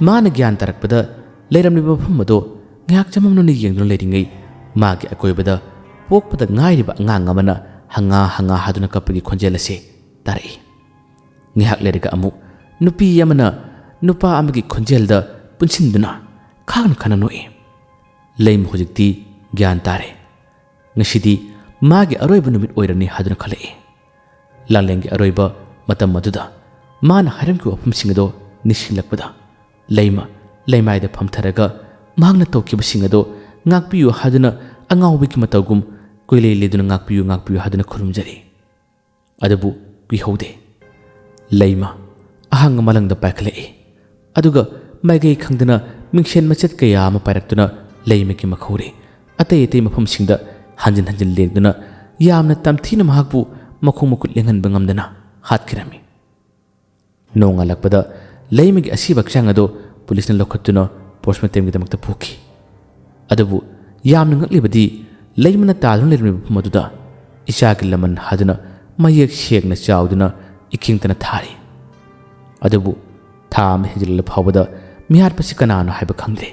ꯃꯥꯅ ꯒ꯭ꯌꯥꯟ ꯇꯥꯔꯛꯄꯗ ꯂꯩꯔꯝꯂꯤꯕ ꯃꯐꯝ ꯑꯗꯨ ꯉꯥꯏꯍꯥꯛ ꯆꯃꯝꯅꯅ ꯌꯦꯡꯗꯨꯅ ꯂꯩꯔꯤꯉꯩ ꯃꯥꯒꯤ ꯑꯀꯣꯏꯕꯗ ꯄꯣꯛꯄꯗ ꯉꯥꯏꯔꯤꯕ ꯑꯉꯥꯡ ꯑꯃꯅ ꯍꯪꯉꯥ ꯍꯪꯉꯥ ꯍꯥꯗꯨꯅ ꯀꯞꯄꯒꯤ ꯈꯣꯟꯖꯦꯜ ꯑꯁꯤ ꯇꯥꯔꯛꯏ꯫ ꯉꯥꯏꯍꯥꯛ ꯂꯩꯔꯒ ꯑꯃꯨꯛ ꯅꯨꯄꯤ ꯑꯃꯅ ꯅꯨꯄꯥ ꯑꯃꯒꯤ ꯈꯣꯟꯖꯦꯜꯗ ꯄꯨꯟꯁꯤꯟꯗꯨꯅ ꯈꯥꯡꯅ ꯈꯥꯡꯅ ꯅꯣꯛꯏ꯫ ꯂꯩꯃ ꯍꯧꯖꯤꯛꯇꯤ ꯒ꯭ꯌꯥꯟ ꯇꯥꯔꯦ꯫ ꯉꯁꯤꯗꯤ ꯃꯥꯒꯤ ꯑꯔꯣꯏꯕ ꯅꯨꯃꯤꯠ ꯑꯣꯏꯔꯅꯤ ꯍꯥꯏꯗꯨꯅ ꯈꯜꯂꯛꯏ꯫ ꯂꯥꯡꯂꯦꯟꯒꯤ ꯑꯔꯣꯏꯕ ꯃꯇꯝ ꯑꯗꯨꯗ ꯃꯥꯅ ꯍꯥꯏꯔꯝꯈꯤꯕ ꯋꯥꯐꯝꯁꯤꯡ ꯑꯗꯣ ꯅꯤꯡꯁꯤꯡꯂꯛꯄꯗ, ꯂꯩꯃ ꯂꯩꯃꯥꯏꯗ ꯐꯝꯊꯔꯒ ꯃꯍꯥꯛꯅ ꯇꯧꯈꯤꯕꯁꯤꯡ ꯑꯗꯣ "ꯉꯥꯛꯄꯤꯌꯨ" ꯍꯥꯏꯗꯨꯅ, ꯑꯉꯥꯎꯕꯒꯤ ꯃꯇꯧꯒꯨꯝ ꯀꯣꯏꯂꯩ ꯂꯩꯗꯨꯅ "ꯉꯥꯛꯄꯤꯌꯨ, ꯉꯥꯛꯄꯤꯌꯨ" ꯍꯥꯏꯗꯨꯅ ꯈꯨꯔꯨꯝꯖꯔꯤ꯫ ꯑꯗꯨꯕꯨ ꯀꯨꯏꯍꯧꯗꯦ꯫ ꯂꯩꯃ ꯑꯍꯥꯡꯕ ꯃꯂꯪꯗ ꯄꯥꯏꯈꯠꯂꯛꯏ꯫ ꯑꯗꯨꯒ ꯃꯥꯏꯀꯩ ꯈꯪꯗꯅ ꯃꯤꯡꯁꯦꯟ ꯃꯆꯦꯠ ꯀꯌꯥ ꯑꯃ ꯄꯥꯏꯔꯛꯇꯨꯅ ꯂꯩꯃꯒꯤ ꯃꯈꯧꯔꯤ ꯑꯇꯩ ꯑꯇꯩ ꯃꯐꯝꯁꯤꯡꯗ ꯍꯟꯖꯤꯟ ꯍꯟꯖꯤꯟ ꯂꯦꯡꯗꯨꯅ ꯌꯥꯝꯅ ꯇꯝꯊꯤꯅ ꯃꯍꯥꯛꯄꯨ ꯃꯈꯣꯡ ꯃꯈꯨꯠ ꯂꯦꯡꯍꯟꯕ ꯉꯝꯗꯅ ꯍꯥꯠꯈꯤꯔꯝꯃꯤ꯫ ꯅꯣꯡꯉꯥꯜꯂꯛꯄꯗ ꯂꯩꯃꯒꯤ ꯑꯁꯤꯕ ꯍꯛꯆꯥꯡ ꯑꯗꯨ ꯄꯨꯂꯤꯁꯅ ꯂꯧꯈꯠꯇꯨꯅ ꯄꯣꯁꯃꯣꯔꯇꯦꯝꯒꯤꯗꯃꯛꯇ ꯄꯨꯈꯤ꯫ ꯑꯗꯨꯕꯨ ꯌꯥꯝꯅ ꯉꯛꯂꯤꯕꯗꯤ, ꯂꯩꯃꯅ ꯇꯥꯗꯨꯅ ꯂꯩꯔꯝꯂꯤꯕ ꯃꯐꯝ ꯑꯗꯨꯗ ꯏꯆꯥꯒꯤ ꯂꯃꯟ ꯍꯥꯏꯗꯨꯅ ꯃꯌꯦꯛ ꯁꯦꯡꯅ ꯆꯥꯎꯗꯨꯅ ꯏꯈꯤꯡꯇꯅ ꯊꯥꯔꯤ꯫ ꯑꯗꯨꯕꯨ ꯊꯥ ꯑꯃ ꯍꯦꯟꯖꯤꯜꯂꯛꯂ ꯐꯥꯎꯕꯗ ꯃꯤꯍꯥꯠꯄꯁꯤ ꯀꯅꯥꯅꯣ ꯍꯥꯏꯕ ꯈꯪꯗ꯭ꯔꯦ꯫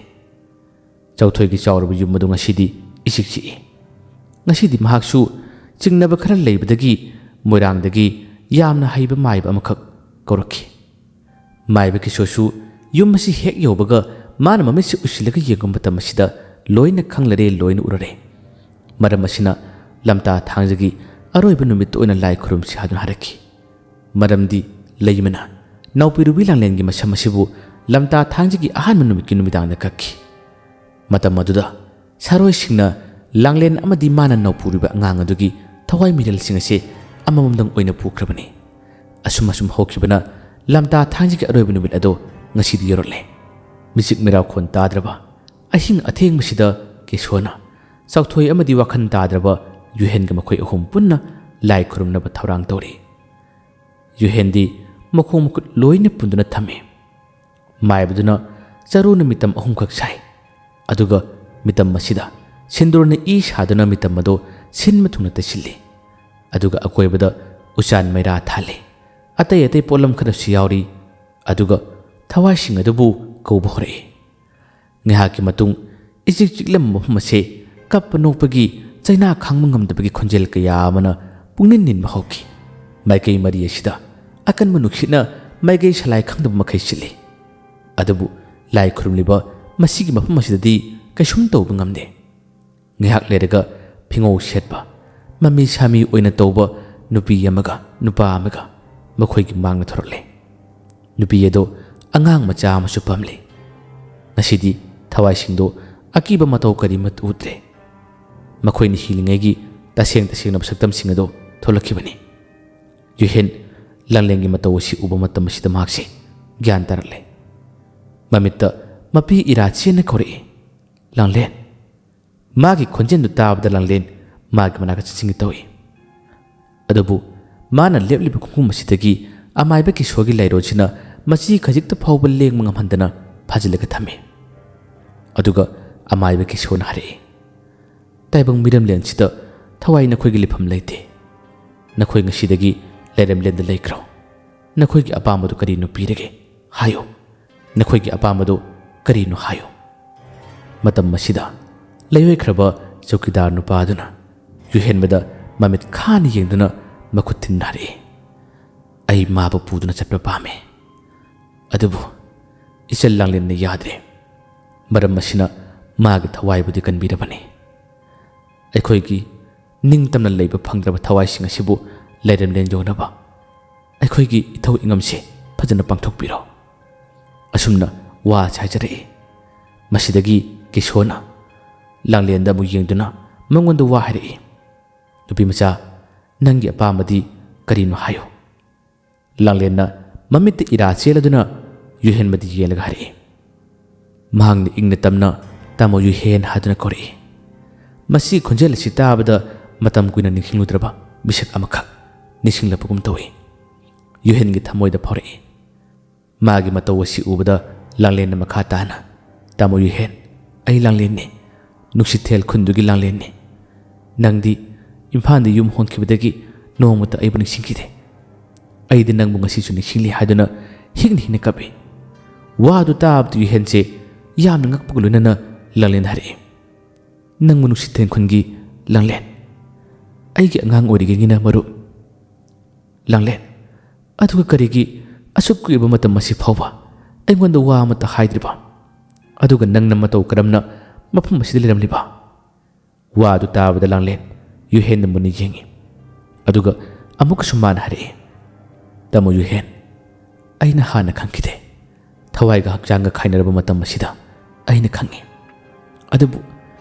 ꯆꯧꯊꯣꯏꯒꯤ ꯆꯥꯎꯔꯕ ꯌꯨꯝ ꯑꯗꯨ ꯉꯁꯤꯗꯤ ꯏꯆꯤꯛ ꯆꯤꯛꯏ꯫ ꯉꯁꯤꯗꯤ ꯃꯍꯥꯛꯁꯨ ꯆꯤꯡꯅꯕ ꯈꯔ ꯂꯩꯕꯗꯒꯤ ꯃꯣꯏꯔꯥꯡꯗꯒꯤ ꯌꯥꯝꯅ ꯍꯩꯕ ꯃꯥꯏꯕ ꯑꯃꯈꯛ ꯀꯧꯔꯛꯈꯤ꯫ ꯃꯥꯏꯕ ꯀꯤꯁꯣꯔꯁꯨ ꯌꯨꯝ ꯑꯁꯤ ꯍꯦꯛ ꯌꯧꯕꯒ ꯃꯥꯅ ꯃꯃꯤꯠꯁꯤ ꯎꯏꯁꯤꯜꯂꯒ ꯌꯦꯡꯕ ꯃꯇꯝ ꯑꯁꯤꯗ ꯂꯣꯏꯅ ꯈꯪꯂꯔꯦ, ꯂꯣꯏꯅ ꯎꯔꯔꯦ꯫ ꯃꯔꯝ ꯑꯁꯤꯅ ꯂꯝꯇꯥ ꯊꯥꯡꯖꯒꯤ ꯑꯔꯣꯏꯕ ꯅꯨꯃꯤꯠꯇ ꯑꯣꯏꯅ ꯂꯥꯏ ꯈꯨꯔꯨꯝꯁꯤ ꯍꯥꯏꯗꯨꯅ ꯍꯥꯏꯔꯛꯈꯤ꯫ ꯃꯔꯝꯗꯤ ꯂꯩꯃꯅ ꯅꯥꯎꯄꯤꯔꯨꯕꯤ ꯂꯥꯡꯂꯦꯟꯒꯤ ꯃꯁꯝ ꯑꯁꯤꯕꯨ ꯂꯝꯇꯥ ꯊꯥꯡꯖꯒꯤ ꯑꯍꯥꯟꯕ ꯅꯨꯃꯤꯠꯀꯤ ꯅꯨꯃꯤꯗꯥꯡꯗ ꯀꯛꯈꯤ꯫ ꯃꯇꯝ ꯑꯗꯨꯗ ꯁꯥꯔꯣꯏꯁꯤꯡꯅ ꯂꯥꯡꯂꯦꯟ ꯑꯃꯗꯤ ꯃꯥꯅ ꯅꯥꯎꯄꯨꯔꯤꯕ ꯑꯉꯥꯡ ꯑꯗꯨꯒꯤ ꯊꯋꯥꯏ ꯃꯤꯔꯦꯜꯁꯤꯡ ꯑꯁꯤ ꯑꯃꯃꯝꯗꯪ ꯑꯣꯏꯅ ꯄꯨꯈ꯭ꯔꯕꯅꯤ꯫ ꯑꯁꯨꯝ ꯑꯁꯨꯝ ꯍꯧꯈꯤꯕꯅ ꯂꯝꯇꯥ ꯊꯥꯡꯖꯒꯤ ꯑꯔꯣꯏꯕ ꯅꯨꯃꯤꯠ ꯑꯗꯨ ꯉꯁꯤꯗꯤ ꯌꯧꯔꯛꯂꯦ꯫ ꯃꯤꯆꯤꯛ ꯃꯤꯔꯥꯎꯈꯣꯟ ꯇꯥꯗ꯭ꯔꯕ ꯑꯍꯤꯡ ꯑꯊꯦꯡꯕꯁꯤꯗ ꯀꯦꯁꯣꯅ ꯆꯥꯎꯊꯣꯏ ꯑꯃꯗꯤ ꯋꯥꯈꯜ ꯇꯥꯗ꯭ꯔꯕ ꯌꯨꯍꯦꯟꯒ ꯃꯈꯣꯏ ꯑꯍꯨꯝ ꯄꯨꯟꯅ ꯂꯥꯏ ꯈꯨꯔꯨꯝꯅꯕ ꯊꯧꯔꯥꯡ ꯇꯧꯔꯤ꯫ ꯌꯨꯍꯦꯟꯗꯤ ꯃꯈꯣꯡ ꯃꯈꯨꯠ ꯂꯣꯏꯅ ꯄꯨꯟꯗꯨꯅ ꯊꯝꯃꯤ꯫ ꯃꯥꯏꯕꯗꯨꯅ ꯆꯔꯨꯅ ꯃꯤꯇꯝ ꯑꯍꯨꯝꯈꯛ ꯁꯥꯏ꯫ ꯑꯗꯨꯒ ꯃꯤꯇꯝ ꯑꯁꯤꯗ ꯁꯤꯟꯗꯨꯔꯅ ꯏ ꯁꯥꯗꯨꯅ ꯃꯤꯇꯝ ꯑꯗꯨ ꯁꯤꯟꯕ ꯊꯨꯡꯅ ꯇꯩꯁꯤꯜꯂꯤ꯫ ꯑꯗꯨꯒ ꯑꯀꯣꯏꯕꯗ ꯎꯆꯥꯟ ꯃꯩꯔꯥ ꯊꯥꯜꯂꯤ꯫ ꯑꯇꯩ ꯑꯇꯩ ꯄꯣꯠꯂꯝ ꯈꯔꯁꯨ ꯌꯥꯎꯔꯤ꯫ ꯑꯗꯨꯒ ꯊꯋꯥꯏꯁꯤꯡ ꯑꯗꯨꯕꯨ ꯀꯧꯕ ꯍꯧꯔꯛꯏ꯫ ꯉꯥꯏꯍꯥꯛꯀꯤ ꯃꯇꯨꯡ ꯏꯆꯤꯛ ꯆꯤꯛꯂꯝꯕ ꯃꯐꯝ ꯑꯁꯤ ꯀꯞꯄ ꯅꯣꯛꯄꯒꯤ, ꯆꯩꯅꯥ ꯈꯥꯡꯕ ꯉꯝꯗꯕꯒꯤ ꯈꯣꯟꯖꯦꯜ ꯀꯌꯥ ꯑꯃꯅ ꯄꯨꯡꯅꯤꯟ ꯅꯤꯟꯕ ꯍꯧꯈꯤ꯫ ꯃꯥꯏꯀꯩ ꯃꯔꯤ ꯑꯁꯤꯗ ꯑꯀꯟꯕ ꯅꯨꯡꯁꯤꯠꯅ ꯃꯥꯏꯀꯩ ꯁꯂꯥꯏ ꯈꯪꯗꯕ ꯃꯈꯩ ꯁꯤꯠꯂꯤ꯫ ꯑꯗꯨꯕꯨ ꯂꯥꯏ ꯈꯨꯔꯨꯝꯂꯤꯕ ꯃꯁꯤꯒꯤ ꯃꯐꯝ ꯑꯁꯤꯗꯗꯤ ꯀꯩꯁꯨꯝ ꯇꯧꯕ ꯉꯝꯗꯦ꯫ ꯉꯥꯏꯍꯥꯛ ꯂꯩꯔꯒ ꯐꯤꯉꯧ ꯁꯦꯠꯄ, ꯃꯃꯤ ꯁꯥꯃꯤ ꯑꯣꯏꯅ ꯇꯧꯕ ꯅꯨꯄꯤ ꯑꯃꯒ ꯅꯨꯄꯥ ꯑꯃꯒ ꯃꯈꯣꯏꯒꯤ ꯃꯥꯡꯗ ꯊꯣꯔꯛꯂꯦ꯫ ꯅꯨꯄꯤ ꯑꯗꯣ ꯑꯉꯥꯡ ꯃꯆꯥ ꯑꯃꯁꯨ ꯄꯝꯂꯦ꯫ ꯉꯁꯤꯗꯤ ꯊꯋꯥꯏꯁꯤꯡꯗꯣ ꯑꯀꯤꯕ ꯃꯇꯧ ꯀꯔꯤꯃꯠꯇ ꯎꯗ꯭ꯔꯦ꯫ ꯃꯈꯣꯏꯅ ꯍꯤꯂꯤꯉꯩꯒꯤ ꯇꯁꯦꯡ ꯇꯁꯦꯡꯅꯕ ꯁꯛꯇꯝꯁꯤꯡ ꯑꯗꯣ ꯊꯣꯛꯂꯛꯈꯤꯕꯅꯤ꯫ ꯌꯨꯍꯦꯟ ꯂꯥꯡꯂꯦꯟꯒꯤ ꯃꯇꯧ ꯑꯁꯤ ꯎꯕ ꯃꯇꯝ ꯑꯁꯤꯗ ꯃꯍꯥꯛꯁꯦ ꯒ꯭ꯌꯥꯟ ꯇꯥꯔꯛꯂꯦ꯫ ꯃꯃꯤꯠꯇ ꯃꯄꯤ ꯏꯔꯥ ꯆꯦꯟꯅ ꯀꯧꯔꯛꯏ, "ꯂꯥꯡꯂꯦꯟ!" ꯃꯥꯒꯤ ꯈꯣꯟꯖꯦꯜꯗꯨ ꯇꯥꯕꯗ ꯂꯥꯡꯂꯦꯟ ꯃꯥꯒꯤ ꯃꯅꯥꯛꯇ ꯆꯪꯁꯤꯟꯒꯦ ꯇꯧꯏ꯫ ꯑꯗꯨꯕꯨ ꯃꯥꯅ ꯂꯦꯞꯂꯤꯕ ꯈꯣꯡꯐꯝ ꯑꯁꯤꯗꯒꯤ ꯑꯃꯥꯏꯕ ꯀꯤꯁꯣꯒꯤ ꯂꯥꯏꯔꯣꯟꯁꯤꯅ ꯃꯆꯤ ꯈꯖꯤꯛꯇ ꯐꯥꯎꯕ ꯂꯦꯡꯕ ꯉꯝꯍꯟꯗꯅ ꯐꯥꯖꯤꯜꯂꯒ ꯊꯝꯃꯤ꯫ ꯑꯗꯨꯒ ꯑꯃꯥꯏꯕ ꯀꯤꯁꯣꯅ ꯍꯥꯏꯔꯛꯏ, "ꯇꯥꯏꯕꯪ ꯃꯤꯔꯝꯂꯦꯟꯁꯤꯗ ꯊꯋꯥꯏ ꯅꯈꯣꯏꯒꯤ ꯂꯩꯐꯝ ꯂꯩꯇꯦ꯫ ꯅꯈꯣꯏ ꯉꯁꯤꯗꯒꯤ ꯂꯩꯔꯝꯂꯦꯟꯗ ꯂꯩꯈ꯭ꯔꯣ꯫ ꯅꯈꯣꯏꯒꯤ ꯑꯄꯥꯝꯕꯗꯨ ꯀꯔꯤꯅꯣ ꯄꯤꯔꯒꯦ ꯍꯥꯏꯌꯨ꯫ ꯅꯈꯣꯏꯒꯤ ꯑꯄꯥꯝꯕꯗꯨ ꯀꯔꯤꯅꯣ ꯍꯥꯏꯌꯨ"꯫ ꯃꯇꯝ ꯑꯁꯤꯗ ꯂꯩꯑꯣꯏꯈ꯭ꯔꯕ ꯆꯧꯀꯤꯗꯥꯔ ꯅꯨꯄꯥ ꯑꯗꯨꯅ ꯌꯨꯍꯦꯟꯕꯗ ꯃꯃꯤꯠ ꯈꯥꯅ ꯌꯦꯡꯗꯨꯅ ꯃꯈꯨꯠ ꯊꯤꯟꯅ ꯍꯥꯏꯔꯛꯏ, "ꯑꯩ ꯃꯥꯕꯨ ꯄꯨꯗꯨꯅ ꯆꯠꯄ ꯄꯥꯝꯃꯤ꯫ ꯑꯗꯨꯕꯨ ꯏꯆꯜ ꯂꯥꯡꯂꯦꯟꯅ ꯌꯥꯗ꯭ꯔꯦ꯫ ꯃꯔꯝ ꯑꯁꯤꯅ ꯃꯥꯒꯤ ꯊꯋꯥꯏꯕꯨꯗꯤ ꯀꯟꯕꯤꯔꯕꯅꯤ꯫ ꯑꯩꯈꯣꯏꯒꯤ ꯅꯤꯡꯇꯝꯅ ꯂꯩꯕ ꯐꯪꯗ꯭ꯔꯕ ꯊꯋꯥꯏꯁꯤꯡ ꯑꯁꯤꯕꯨ ꯂꯩꯔꯝꯂꯦꯟ ꯌꯧꯅꯕ ꯑꯩꯈꯣꯏꯒꯤ ꯏꯊꯧ ꯏꯉꯝꯁꯦ ꯐꯖꯅ ꯄꯥꯡꯊꯣꯛꯄꯤꯔꯣ"꯫ ꯑꯁꯨꯝꯅ ꯋꯥ ꯑꯁꯤ ꯍꯥꯏꯖꯔꯛꯏ꯫ ꯃꯁꯤꯗꯒꯤ ꯀꯤꯁꯣꯅ ꯂꯥꯡꯂꯦꯟꯗ ꯑꯃꯨꯛ ꯌꯦꯡꯗꯨꯅ ꯃꯉꯣꯟꯗ ꯋꯥ ꯍꯥꯏꯔꯛꯏ, "ꯅꯨꯄꯤ ꯃꯆꯥ, ꯅꯪꯒꯤ ꯑꯄꯥꯝꯕꯗꯤ ꯀꯔꯤꯅꯣ ꯍꯥꯏꯌꯨ"꯫ ꯂꯥꯡꯂꯦꯟꯅ ꯃꯃꯤꯠꯇ ꯏꯔꯥ ꯆꯦꯜꯂꯗꯨꯅ ꯌꯨꯍꯦꯟꯕꯗ ꯌꯦꯡꯂꯒ ꯍꯥꯏꯔꯛꯏ꯫ ꯃꯍꯥꯛꯅ ꯏꯪꯅ ꯇꯞꯅ "ꯇꯥꯃꯣ ꯌꯨꯍꯦꯟ" ꯍꯥꯏꯗꯨꯅ ꯀꯧꯔꯛꯏ꯫ ꯃꯁꯤꯒꯤ ꯈꯣꯟꯖꯦꯜ ꯑꯁꯤ ꯇꯥꯕꯗ ꯃꯇꯝ ꯀꯨꯏꯅ ꯅꯤꯡꯁꯤꯡꯂꯨꯗ꯭ꯔꯕ ꯃꯤꯁꯛ ꯑꯃꯈꯛ ꯅꯤꯡꯁꯤꯡꯂꯛꯄꯒꯨꯝ ꯇꯧꯏ꯫ ꯌꯨꯍꯦꯟꯒꯤ ꯊꯃꯣꯏꯗ ꯐꯥꯎꯔꯛꯏ꯫ ꯃꯥꯒꯤ ꯃꯇꯧ ꯑꯁꯤ ꯎꯕꯗ ꯂꯥꯡꯂꯦꯟꯅ ꯃꯈꯥ ꯇꯥꯅ, "ꯇꯥꯃꯣ ꯌꯨꯍꯦꯟ, ꯑꯩ ꯂꯥꯡꯂꯦꯟꯅꯤ, ꯅꯨꯡꯁꯤꯊꯦꯜ ꯈꯨꯟꯗꯨꯒꯤ ꯂꯥꯡꯂꯦꯟꯅꯤ꯫ ꯅꯪꯗꯤ ꯏꯝꯐꯥꯜꯗ ꯌꯨꯝ ꯍꯣꯡꯈꯤꯕꯗꯒꯤ ꯅꯣꯡꯃꯇ ꯑꯩꯕꯨ ꯅꯤꯡꯁꯤꯡꯈꯤꯗꯦ꯫ ꯑꯩꯗꯤ ꯅꯪꯕꯨ ꯉꯁꯤꯁꯨ ꯅꯤꯡꯁꯤꯡꯂꯤ" ꯍꯥꯏꯗꯨꯅ ꯍꯤꯡꯅ ꯍꯤꯡꯅ ꯀꯞꯄꯤ꯫ ꯋꯥꯗꯨ ꯇꯥꯕꯗ ꯌꯨꯍꯦꯟꯁꯦ ꯌꯥꯝꯅ ꯉꯛꯄꯒ ꯂꯣꯏꯅꯅ ꯂꯥꯡꯂꯦꯟ ꯍꯥꯏꯔꯛꯏ, "ꯅꯪꯕꯨ ꯅꯨꯡꯁꯤꯊꯦꯜ ꯈꯨꯟꯒꯤ ꯂꯥꯡꯂꯦꯟ, ꯑꯩꯒꯤ ꯑꯉꯥꯡ ꯑꯣꯏꯔꯤꯉꯩꯒꯤꯅ ꯃꯔꯨꯞ꯫ ꯂꯥꯡꯂꯦꯟ, ꯑꯗꯨꯒ ꯀꯔꯤꯒꯤ ꯑꯁꯨꯛ ꯀꯨꯏꯔꯕ ꯃꯇꯝ ꯑꯁꯤ ꯐꯥꯎꯕ ꯑꯩꯉꯣꯟꯗ ꯋꯥ ꯑꯃꯠꯇ ꯍꯥꯏꯗ꯭ꯔꯤꯕ? ꯑꯗꯨꯒ ꯅꯪꯅ ꯃꯇꯧ ꯀꯔꯝꯅ ꯃꯐꯝ ꯑꯁꯤꯗ ꯂꯩꯔꯝꯂꯤꯕ?" ꯋꯥ ꯑꯗꯨ ꯇꯥꯕꯗ ꯂꯥꯡꯂꯦꯟ ꯌꯨꯍꯦꯟꯅ ꯃꯨꯟꯅ ꯌꯦꯡꯉꯤ꯫ ꯑꯗꯨꯒ ꯑꯃꯨꯛꯀꯁꯨ ꯃꯥꯅ ꯍꯥꯏꯔꯛꯏ, "ꯇꯥꯃꯣ ꯌꯨꯍꯦꯟ, ꯑꯩꯅ ꯍꯥꯟꯅ ꯈꯪꯈꯤꯗꯦ꯫ ꯊꯋꯥꯏꯒ ꯍꯛꯆꯥꯡꯒ ꯈꯥꯏꯅꯔꯕ ꯃꯇꯝ ꯑꯁꯤꯗ ꯑꯩꯅ ꯈꯪꯉꯤ꯫ ꯑꯗꯨꯕꯨ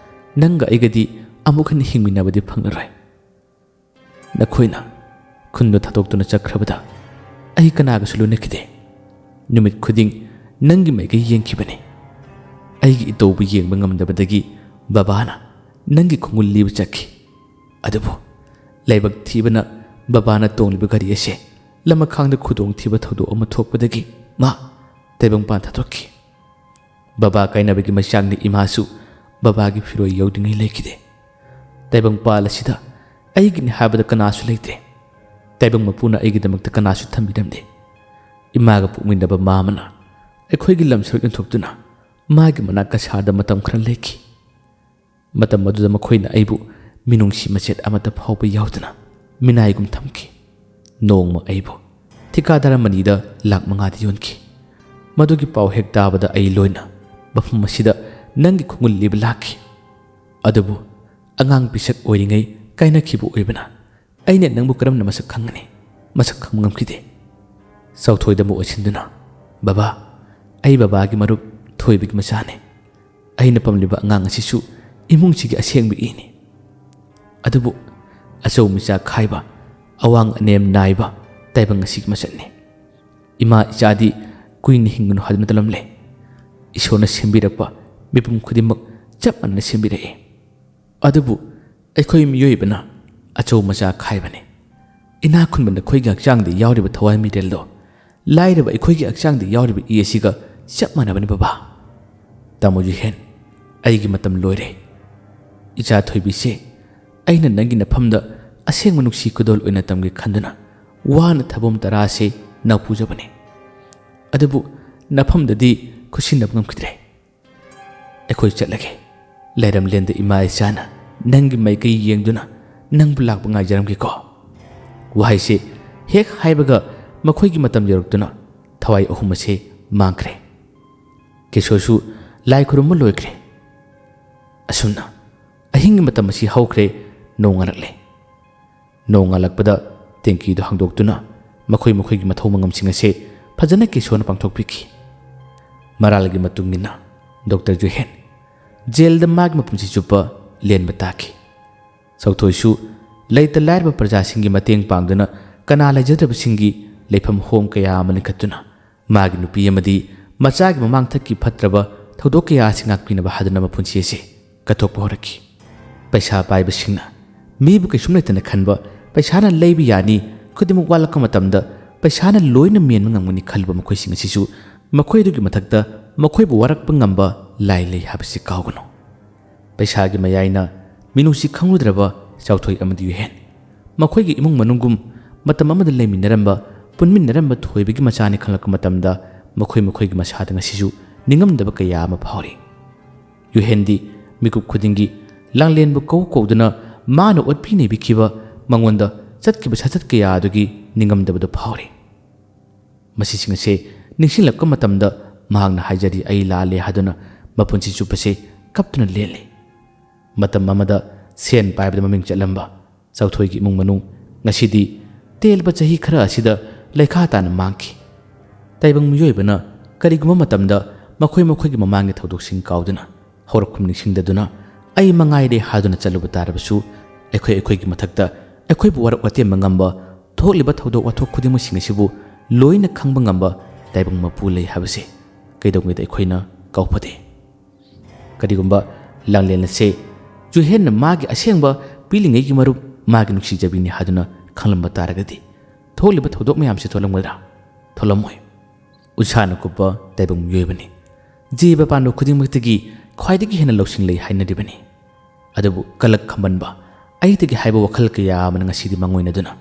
ꯅꯪꯒ ꯑꯩꯒꯗꯤ ꯑꯃꯨꯛ ꯍꯟꯅ ꯍꯤꯡꯃꯤꯟꯅꯕꯗꯤ ꯐꯪꯂꯔꯣꯏ꯫ ꯅꯈꯣꯏꯅ ꯈꯨꯟꯗꯣ ꯊꯥꯗꯣꯛꯇꯨꯅ ꯆꯠꯈ꯭ꯔꯕꯗ ꯑꯩ ꯀꯅꯥꯒꯁꯨ ꯂꯣꯏꯅꯈꯤꯗꯦ꯫ ꯅꯨꯃꯤꯠ ꯈꯨꯗꯤꯡ ꯅꯪꯒꯤ ꯃꯥꯏꯀꯩ ꯌꯦꯡꯈꯤꯕꯅꯤ꯫ ꯑꯩꯒꯤ ꯏꯇꯧꯕꯨ ꯌꯦꯡꯕ ꯉꯝꯗꯕꯗꯒꯤ ꯕꯕꯥꯅ ꯅꯪꯒꯤ ꯈꯣꯡꯒꯨꯜ ꯂꯤꯕ ꯆꯠꯈꯤ꯫ ꯑꯗꯨꯕꯨ ꯂꯥꯏꯕꯛ ꯊꯤꯕꯅ ꯕꯕꯥꯅ ꯇꯣꯡꯂꯤꯕ ꯒꯥꯔꯤ ꯑꯁꯦ ꯂꯃꯈꯥꯡꯗ ꯈꯨꯗꯣꯡꯊꯤꯕ ꯊꯧꯗꯣꯛ ꯑꯃ ꯊꯣꯛꯄꯗꯒꯤ ꯃꯥ ꯇꯥꯏꯕꯪꯄꯥꯟ ꯊꯥꯗꯣꯛꯈꯤ꯫ ꯕꯕꯥ ꯀꯥꯏꯅꯕꯒꯤ ꯃꯩꯆꯥꯛꯅ ꯏꯃꯥꯁꯨ ꯕꯕꯥꯒꯤ ꯐꯤꯔꯣꯏ ꯌꯧꯗ꯭ꯔꯤꯉꯩ ꯂꯩꯈꯤꯗꯦ꯫ ꯇꯥꯏꯕꯪꯄꯥꯜ ꯑꯁꯤꯗ ꯑꯩꯒꯤꯅꯤ ꯍꯥꯏꯕꯗ ꯀꯅꯥꯁꯨ ꯂꯩꯇ꯭ꯔꯦ꯫ ꯇꯥꯏꯕꯪ ꯃꯄꯨꯅ ꯑꯩꯒꯤꯗꯃꯛꯇ ꯀꯅꯥꯁꯨ ꯊꯝꯕꯤꯔꯝꯗꯦ꯫ ꯏꯃꯥꯒ ꯄꯣꯛꯃꯤꯟꯅꯕ ꯃꯥꯃꯅ ꯑꯩꯈꯣꯏꯒꯤ ꯂꯝ ꯁꯔꯨꯛ ꯌꯣꯟꯊꯣꯛꯇꯨꯅ ꯃꯥꯒꯤ ꯃꯅꯥꯛ ꯀꯁꯥꯔꯗ ꯃꯇꯝ ꯈꯔ ꯂꯩꯈꯤ꯫ ꯃꯇꯝ ꯑꯗꯨꯗ ꯃꯈꯣꯏꯅ ꯑꯩꯕꯨ ꯃꯤꯅꯨꯡꯁꯤ ꯃꯆꯦꯠ ꯑꯃꯠꯇ ꯐꯥꯎꯕ ꯌꯥꯎꯗꯅ ꯃꯤꯅꯥꯏꯒꯨꯝ ꯊꯝꯈꯤ꯫ ꯅꯣꯡꯃ ꯑꯩꯕꯨ ꯊꯤꯀꯥꯗꯥꯔ ꯃꯅꯤꯗ ꯂꯥꯛ ꯃꯉꯥꯗ ꯌꯣꯟꯈꯤ꯫ ꯃꯗꯨꯒꯤ ꯄꯥꯎ ꯍꯦꯛ ꯇꯥꯕꯗ ꯑꯩ ꯂꯣꯏꯅ ꯃꯐꯝ ꯑꯁꯤꯗ ꯅꯪꯒꯤ ꯈꯣꯡꯒꯨꯜ ꯂꯤꯕ ꯂꯥꯛꯈꯤ꯫ ꯑꯗꯨꯕꯨ ꯑꯉꯥꯡ ꯄꯤꯁꯛ ꯑꯣꯏꯔꯤꯉꯩ ꯀꯥꯏꯅꯈꯤꯕ ꯑꯣꯏꯕꯅ ꯑꯩꯅ ꯅꯪꯕꯨ ꯀꯔꯝꯅ ꯃꯁꯛ ꯈꯪꯒꯅꯤ? ꯃꯁꯛ ꯈꯪꯕ ꯉꯝꯈꯤꯗꯦ꯫ ꯆꯥꯎꯊꯣꯏꯗ ꯑꯃ ꯑꯣꯏꯁꯤꯟꯗꯨꯅ, "ꯕꯕꯥ, ꯑꯩ ꯕꯕꯥꯒꯤ ꯃꯔꯨꯞ ꯊꯣꯏꯕꯒꯤ ꯃꯆꯥꯅꯤ꯫ ꯑꯩꯅ ꯄꯝꯂꯤꯕ ꯑꯉꯥꯡ ꯑꯁꯤꯁꯨ ꯏꯃꯨꯡꯁꯤꯒꯤ ꯑꯁꯦꯡꯕ ꯏꯅꯤ꯫ ꯑꯗꯨꯕꯨ ꯑꯆꯧ ꯃꯤꯆꯥ ꯈꯥꯏꯕ, ꯑꯋꯥꯡ ꯑꯅꯦꯝ ꯅꯥꯏꯕ ꯇꯥꯏꯕꯪ ꯑꯁꯤꯒꯤ ꯃꯆꯠꯅꯤ꯫ ꯏꯃꯥ ꯏꯆꯥꯗꯤ ꯀꯨꯏꯅ ꯍꯤꯡꯒꯅꯨ ꯍꯥꯏꯗꯨꯅ ꯇꯂꯝꯂꯦ꯫ ꯏꯁꯣꯔꯅ ꯁꯦꯝꯕꯤꯔꯛꯄ ꯃꯤꯄꯨꯝ ꯈꯨꯗꯤꯡꯃꯛ ꯆꯞ ꯃꯥꯟꯅꯅ ꯁꯦꯝꯕꯤꯔꯛꯏ꯫ ꯑꯗꯨꯕꯨ ꯑꯩꯈꯣꯏ ꯃꯤꯑꯣꯏꯕꯅ ꯑꯆꯧ ꯃꯆꯥ ꯈꯥꯏꯕꯅꯤ꯫ ꯏꯅꯥꯛ ꯈꯨꯟꯕ ꯅꯈꯣꯏꯒꯤ ꯍꯛꯆꯥꯡꯗ ꯌꯥꯎꯔꯤꯕ ꯊꯋꯥꯏ ꯃꯤꯔꯦꯜꯗꯣ ꯂꯥꯏꯔꯕ ꯑꯩꯈꯣꯏꯒꯤ ꯍꯛꯆꯥꯡꯗ ꯌꯥꯎꯔꯤꯕ ꯏ ꯑꯁꯤꯒ ꯆꯞ ꯃꯥꯟꯅꯕꯅꯤ ꯕꯕꯥ꯫ ꯇꯥꯃꯣ ꯌꯨꯍꯦꯟ, ꯑꯩꯒꯤ ꯃꯇꯝ ꯂꯣꯏꯔꯦ꯫ ꯏꯆꯥ ꯊꯣꯏꯕꯤꯁꯦ ꯑꯩꯅ ꯅꯪꯒꯤ ꯅꯐꯝꯗ ꯑꯁꯦꯡꯕ ꯅꯨꯡꯁꯤ ꯈꯨꯗꯣꯜ ꯑꯣꯏꯅ ꯇꯝꯒꯦ ꯈꯟꯗꯨꯅ ꯋꯥꯅ ꯊꯕꯣꯝ ꯇꯔꯥꯁꯦ ꯅꯥꯎꯄꯨꯖꯕꯅꯤ꯫ ꯑꯗꯨꯕꯨ ꯅꯐꯝꯗꯗꯤ ꯈꯨꯠꯁꯤꯟꯅꯕ ꯉꯝꯈꯤꯗ꯭ꯔꯦ꯫ ꯑꯩꯈꯣꯏ ꯆꯠꯂꯒꯦ꯫ ꯂꯩꯔꯝꯂꯦꯟꯗ ꯏꯃꯥ ꯏꯆꯥꯅ ꯅꯪꯒꯤ ꯃꯥꯏꯀꯩ ꯌꯦꯡꯗꯨꯅ ꯅꯪꯕꯨ ꯂꯥꯛꯄ ꯉꯥꯏꯖꯔꯝꯒꯦꯀꯣ꯫" ꯋꯥꯍꯩꯁꯦ ꯍꯦꯛ ꯍꯥꯏꯕꯒ ꯃꯈꯣꯏꯒꯤ ꯃꯇꯝ ꯌꯧꯔꯛꯇꯨꯅ ꯊꯋꯥꯏ ꯑꯍꯨꯝ ꯑꯁꯦ ꯃꯥꯡꯈ꯭ꯔꯦ꯫ ꯀꯦꯁꯣꯁꯨ ꯂꯥꯏ ꯈꯨꯔꯨꯝꯕ ꯂꯣꯏꯈ꯭ꯔꯦ꯫ ꯑꯁꯨꯝꯅ ꯑꯍꯤꯡꯒꯤ ꯃꯇꯝ ꯑꯁꯤ ꯍꯧꯈ꯭ꯔꯦ꯫ ꯅꯣꯡꯉꯥꯜꯂꯛꯂꯦ꯫ ꯅꯣꯡꯉꯥꯜꯂꯛꯄꯗ ꯇꯦꯡꯀꯤꯗꯨ ꯍꯥꯡꯗꯣꯛꯇꯨꯅ ꯃꯈꯣꯏ ꯃꯈꯣꯏꯒꯤ ꯃꯊꯧ ꯃꯉꯝꯁꯤꯡ ꯑꯁꯦ ꯐꯖꯅ ꯀꯦꯁꯣꯅ ꯄꯥꯡꯊꯣꯛꯄꯤꯈꯤ꯫ ꯃꯔꯥꯜꯒꯤ ꯃꯇꯨꯡ ꯏꯟꯅ ꯗꯣꯛꯇꯔ ꯖꯨꯍꯦꯟ ꯖꯦꯜꯗ ꯃꯥꯒꯤ ꯃꯄꯨꯟꯁꯤ ꯆꯨꯞꯄ ꯂꯦꯟꯕ ꯇꯥꯈꯤ꯫ ꯆꯥꯎꯊꯣꯏꯁꯨ ꯂꯩꯇ ꯂꯥꯏꯔꯕ ꯄ꯭ꯔꯖꯥꯁꯤꯡꯒꯤ ꯃꯇꯦꯡ ꯄꯥꯡꯗꯨꯅ ꯀꯅꯥ ꯂꯩꯖꯗ꯭ꯔꯕꯁꯤꯡꯒꯤ ꯂꯩꯐꯝ ꯍꯣꯝ ꯀꯌꯥ ꯑꯃ ꯂꯤꯡꯈꯠꯇꯨꯅ ꯃꯥꯒꯤ ꯅꯨꯄꯤ ꯑꯃꯗꯤ ꯃꯆꯥꯒꯤ ꯃꯃꯥꯡꯊꯛꯀꯤ ꯐꯠꯇ꯭ꯔꯕ ꯊꯧꯗꯣꯛ ꯀꯌꯥ ꯑꯁꯤ ꯉꯥꯛꯄꯤꯅꯕ ꯍꯥꯗꯨꯅ ꯃꯄꯨꯟꯁꯤ ꯑꯁꯤ ꯀꯠꯊꯣꯛꯄ ꯍꯧꯔꯛꯈꯤ꯫ ꯄꯩꯁꯥ ꯄꯥꯏꯕꯁꯤꯡꯅ ꯃꯤꯕꯨ ꯀꯩꯁꯨꯝ ꯂꯩꯇꯅ ꯈꯟꯕ, ꯄꯩꯁꯥꯅ ꯂꯩꯕ ꯌꯥꯅꯤ, ꯈꯨꯗꯤꯡꯃꯛ ꯋꯥꯠꯂꯛꯄ ꯃꯇꯝꯗ ꯄꯩꯁꯥꯅ ꯂꯣꯏꯅ ꯃꯦꯟꯕ ꯉꯝꯒꯅꯤ ꯈꯜꯂꯨꯕ ꯃꯈꯣꯏꯁꯤꯡ ꯑꯁꯤꯁꯨ ꯃꯈꯣꯏꯗꯨꯒꯤ ꯃꯊꯛꯇ ꯃꯈꯣꯏꯕꯨ ꯋꯥꯔꯛꯄ ꯉꯝꯕ ꯂꯥꯏ ꯂꯩ ꯍꯥꯏꯕꯁꯤ ꯀꯥꯎꯒꯅꯨ꯫ ꯄꯩꯁꯥꯒꯤ ꯃꯌꯥꯏꯅ ꯃꯤꯅꯨꯡꯁꯤ ꯈꯪꯂꯨꯗ꯭ꯔꯕ ꯆꯥꯎꯊꯣꯏ ꯑꯃꯗꯤ ꯌꯨꯍꯦꯟ ꯃꯈꯣꯏꯒꯤ ꯏꯃꯨꯡ ꯃꯅꯨꯡꯒꯨꯝ ꯃꯇꯝ ꯑꯃꯗ ꯂꯩꯃꯤꯟꯅꯔꯝꯕ, ꯄꯨꯟꯃꯤꯟꯅꯔꯝꯕ ꯊꯣꯏꯕꯒꯤ ꯃꯆꯥꯅꯤ ꯈꯪꯂꯛꯄ ꯃꯇꯝꯗ ꯃꯈꯣꯏ ꯃꯈꯣꯏꯒꯤ ꯃꯁꯥꯗ ꯉꯁꯤꯁꯨ ꯅꯤꯡꯉꯝꯗꯕ ꯀꯌꯥ ꯑꯃ ꯐꯥꯎꯔꯤ꯫ ꯌꯨꯍꯦꯟꯗꯤ ꯃꯤꯀꯨꯞ ꯈꯨꯗꯤꯡꯒꯤ ꯂꯥꯡꯂꯦꯟꯕꯨ ꯀꯧ ꯀꯧꯗꯨꯅ ꯃꯥꯅ ꯑꯣꯠꯄꯤ ꯅꯩꯕꯤꯈꯤꯕ, ꯃꯉꯣꯟꯗ ꯆꯠꯈꯤꯕ ꯁꯥꯆꯠ ꯀꯌꯥ ꯑꯗꯨꯒꯤ ꯅꯤꯡꯉꯝꯗꯕꯗꯨ ꯐꯥꯎꯔꯤ꯫ ꯃꯁꯤꯁꯤꯡ ꯑꯁꯦ ꯅꯤꯡꯁꯤꯡꯂꯛꯄ ꯃꯇꯝꯗ ꯃꯍꯥꯛꯅ ꯍꯥꯏꯖꯔꯤ, "ꯑꯩ ꯂꯥꯜꯂꯦ" ꯍꯥꯏꯗꯨꯅ ꯃꯄꯨꯟꯁꯤ ꯆꯨꯞꯄꯁꯦ ꯀꯞꯇꯨꯅ ꯂꯦꯜꯂꯤ꯫ ꯃꯇꯝ ꯑꯃꯗ ꯁꯦꯟ ꯄꯥꯏꯕꯗ ꯃꯃꯤꯡ ꯆꯠꯂꯝꯕ ꯆꯥꯎꯊꯣꯏꯒꯤ ꯏꯃꯨꯡ ꯃꯅꯨꯡ ꯉꯁꯤꯗꯤ ꯇꯦꯜꯂꯕ ꯆꯍꯤ ꯈꯔ ꯑꯁꯤꯗ ꯂꯩꯈꯥ ꯇꯥꯅ ꯃꯥꯡꯈꯤ꯫ ꯇꯥꯏꯕꯪ ꯃꯤꯑꯣꯏꯕꯅ ꯀꯔꯤꯒꯨꯝꯕ ꯃꯇꯝꯗ ꯃꯈꯣꯏ ꯃꯈꯣꯏꯒꯤ ꯃꯃꯥꯡꯒꯤ ꯊꯧꯗꯣꯛꯁꯤꯡ ꯀꯥꯎꯗꯨꯅ ꯍꯧꯔꯛꯐꯝ ꯅꯤꯡꯁꯤꯡꯗꯗꯨꯅ ꯑꯩ ꯃꯉꯥꯏꯔꯦ ꯍꯥꯏꯗꯨꯅ ꯆꯠꯂꯨꯕ ꯇꯥꯔꯕꯁꯨ, ꯑꯩꯈꯣꯏ ꯑꯩꯈꯣꯏꯒꯤ ꯃꯊꯛꯇ ꯑꯩꯈꯣꯏꯕꯨ ꯋꯥꯔꯛ ꯋꯥꯇꯦꯝꯕ ꯉꯝꯕ, ꯊꯣꯛꯂꯤꯕ ꯊꯧꯗꯣꯛ ꯋꯥꯊꯣꯛ ꯈꯨꯗꯤꯡꯃꯛꯁꯤꯡ ꯑꯁꯤꯕꯨ ꯂꯣꯏꯅ ꯈꯪꯕ ꯉꯝꯕ ꯇꯥꯏꯕꯪ ꯃꯄꯨ ꯂꯩ ꯍꯥꯏꯕꯁꯤ ꯀꯩꯗꯧꯉꯩꯗ ꯑꯩꯈꯣꯏꯅ ꯀꯥꯎꯐꯗꯦ꯫ ꯀꯔꯤꯒꯨꯝꯕ ꯂꯥꯡꯂꯦꯟ ꯑꯁꯦ ꯖꯨꯍꯦꯟꯅ ꯃꯥꯒꯤ ꯑꯁꯦꯡꯕ ꯄꯤꯂꯤꯉꯩꯒꯤ ꯃꯔꯨꯞ, ꯃꯥꯒꯤ ꯅꯨꯡꯁꯤꯖꯕꯤꯅꯤ ꯍꯥꯏꯗꯨꯅ ꯈꯪꯂꯝꯕ ꯇꯥꯔꯒꯗꯤ ꯊꯣꯛꯂꯤꯕ ꯊꯧꯗꯣꯛ ꯃꯌꯥꯝꯁꯦ ꯊꯣꯛꯂꯝꯒꯗ꯭ꯔꯥ? ꯊꯣꯛꯂꯝꯃꯣꯏ꯫ ꯎꯁꯥꯅ ꯀꯨꯞꯄ ꯇꯥꯏꯕꯪ ꯃꯤꯑꯣꯏꯕꯅꯤ꯫ ꯖꯤꯕ ꯄꯥꯟꯕ ꯈꯨꯗꯤꯡꯃꯛꯇꯒꯤ ꯈ꯭ꯋꯥꯏꯗꯒꯤ ꯍꯦꯟꯅ ꯂꯧꯁꯤꯡ ꯂꯩ ꯍꯥꯏꯅꯔꯤꯕꯅꯤ꯫ ꯑꯗꯨꯕꯨ ꯀꯂꯛ ꯈꯝꯕꯟꯕ ꯑꯩꯗꯒꯤ ꯍꯥꯏꯕ ꯋꯥꯈꯜ ꯀꯌꯥ ꯑꯃꯅ ꯉꯁꯤꯗꯤ ꯃꯥꯡꯑꯣꯏꯅꯗꯨꯅ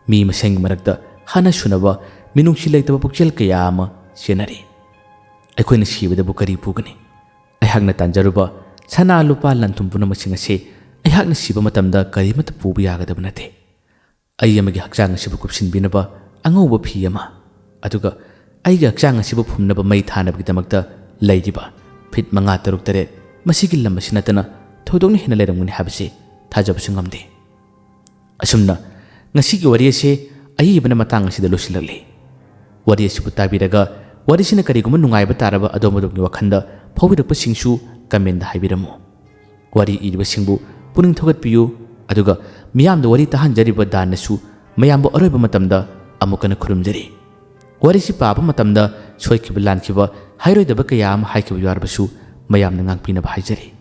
ꯃꯤ ꯃꯁꯦꯟꯒꯤ ꯃꯔꯛꯇ ꯍꯥꯟꯅ ꯁꯨꯅꯕ ꯃꯤꯅꯨꯡꯁꯤ ꯂꯩꯇꯕ ꯄꯨꯛꯆꯦꯜ ꯀꯌꯥ ꯑꯃ ꯆꯦꯟꯅꯔꯤ꯫ ꯑꯩꯈꯣꯏꯅ ꯁꯤꯕꯗꯕꯨ ꯀꯔꯤ ꯄꯨꯒꯅꯤ? ꯑꯩꯍꯥꯛꯅ ꯇꯥꯟꯖꯔꯨꯕ ꯁꯅꯥ ꯂꯨꯄꯥ ꯂꯟ ꯊꯨꯝ ꯄꯨꯝꯅꯃꯛꯁꯤꯡ ꯑꯁꯤ ꯑꯩꯍꯥꯛꯅ ꯁꯤꯕ ꯃꯇꯝꯗ ꯀꯔꯤꯃꯠꯇ ꯄꯨꯕ ꯌꯥꯒꯗꯕ ꯅꯠꯇꯦ꯫ ꯑꯩ ꯑꯃꯒꯤ ꯍꯛꯆꯥꯡ ꯑꯁꯤꯕꯨ ꯀꯨꯞꯁꯤꯟꯕꯤꯅꯕ ꯑꯉꯧꯕ ꯐꯤ ꯑꯃ, ꯑꯗꯨꯒ ꯑꯩꯒꯤ ꯍꯛꯆꯥꯡ ꯑꯁꯤꯕꯨ ꯐꯨꯝꯅꯕ ꯃꯩ ꯊꯥꯅꯕꯒꯤꯗꯃꯛꯇ ꯂꯩꯔꯤꯕ ꯐꯤꯠ ꯃꯉꯥ, ꯇꯔꯨꯛ, ꯇꯔꯦꯠ, ꯃꯁꯤꯒꯤ ꯂꯝ ꯑꯁꯤ ꯅꯠꯇꯅ ꯊꯣꯏꯗꯣꯛꯅ ꯍꯦꯟꯅ ꯂꯩꯔꯝꯒꯅꯤ ꯍꯥꯏꯕꯁꯤ ꯊꯥꯖꯕꯁꯨ ꯉꯝꯗꯦ꯫ ꯑꯁꯨꯝꯅ ꯉꯁꯤꯒꯤ ꯋꯥꯔꯤ ꯑꯁꯤ ꯑꯏꯕꯅ ꯃꯇꯥꯡ ꯑꯁꯤꯗ ꯂꯣꯏꯁꯤꯜꯂꯛꯂꯤ꯫ ꯋꯥꯔꯤ ꯑꯁꯤꯕꯨ ꯇꯥꯕꯤꯔꯒ ꯋꯥꯔꯤꯁꯤꯅ ꯀꯔꯤꯒꯨꯝꯕ ꯅꯨꯡꯉꯥꯏꯕ ꯇꯥꯔꯕ ꯑꯗꯣꯝ ꯑꯗꯣꯝꯒꯤ ꯋꯥꯈꯜꯗ ꯐꯥꯎꯕꯤꯔꯛꯄꯁꯤꯡꯁꯨ comment ꯍꯥꯏꯕꯤꯔꯝꯃꯨ꯫ ꯋꯥꯔꯤ ꯏꯔꯤꯕꯁꯤꯡꯕꯨ ꯄꯨꯛꯅꯤꯡ ꯊꯧꯒꯠꯄꯤꯌꯨ, ꯑꯗꯨꯒ ꯃꯤꯌꯥꯝꯗ ꯋꯥꯔꯤ ꯇꯥꯍꯟꯖꯔꯤꯕ ꯗꯥꯟꯅꯁꯨ ꯃꯌꯥꯝꯕꯨ ꯑꯔꯣꯏꯕ ꯃꯇꯝꯗ ꯑꯃꯨꯛ ꯍꯟꯅ ꯈꯨꯔꯨꯝꯖꯔꯤ꯫ ꯋꯥꯔꯤꯁꯤ ꯄꯥꯕ ꯃꯇꯝꯗ ꯁꯣꯏꯈꯤꯕ ꯂꯥꯟꯈꯤꯕ ꯍꯥꯏꯔꯣꯏꯗꯕ ꯀꯌꯥ ꯑꯃ ꯍꯥꯏꯈꯤꯕ ꯌꯥꯎꯔꯕꯁꯨ ꯃꯌꯥꯝꯅ ꯉꯥꯛꯄꯤꯅꯕ ꯍꯥꯏꯖꯔꯤ꯫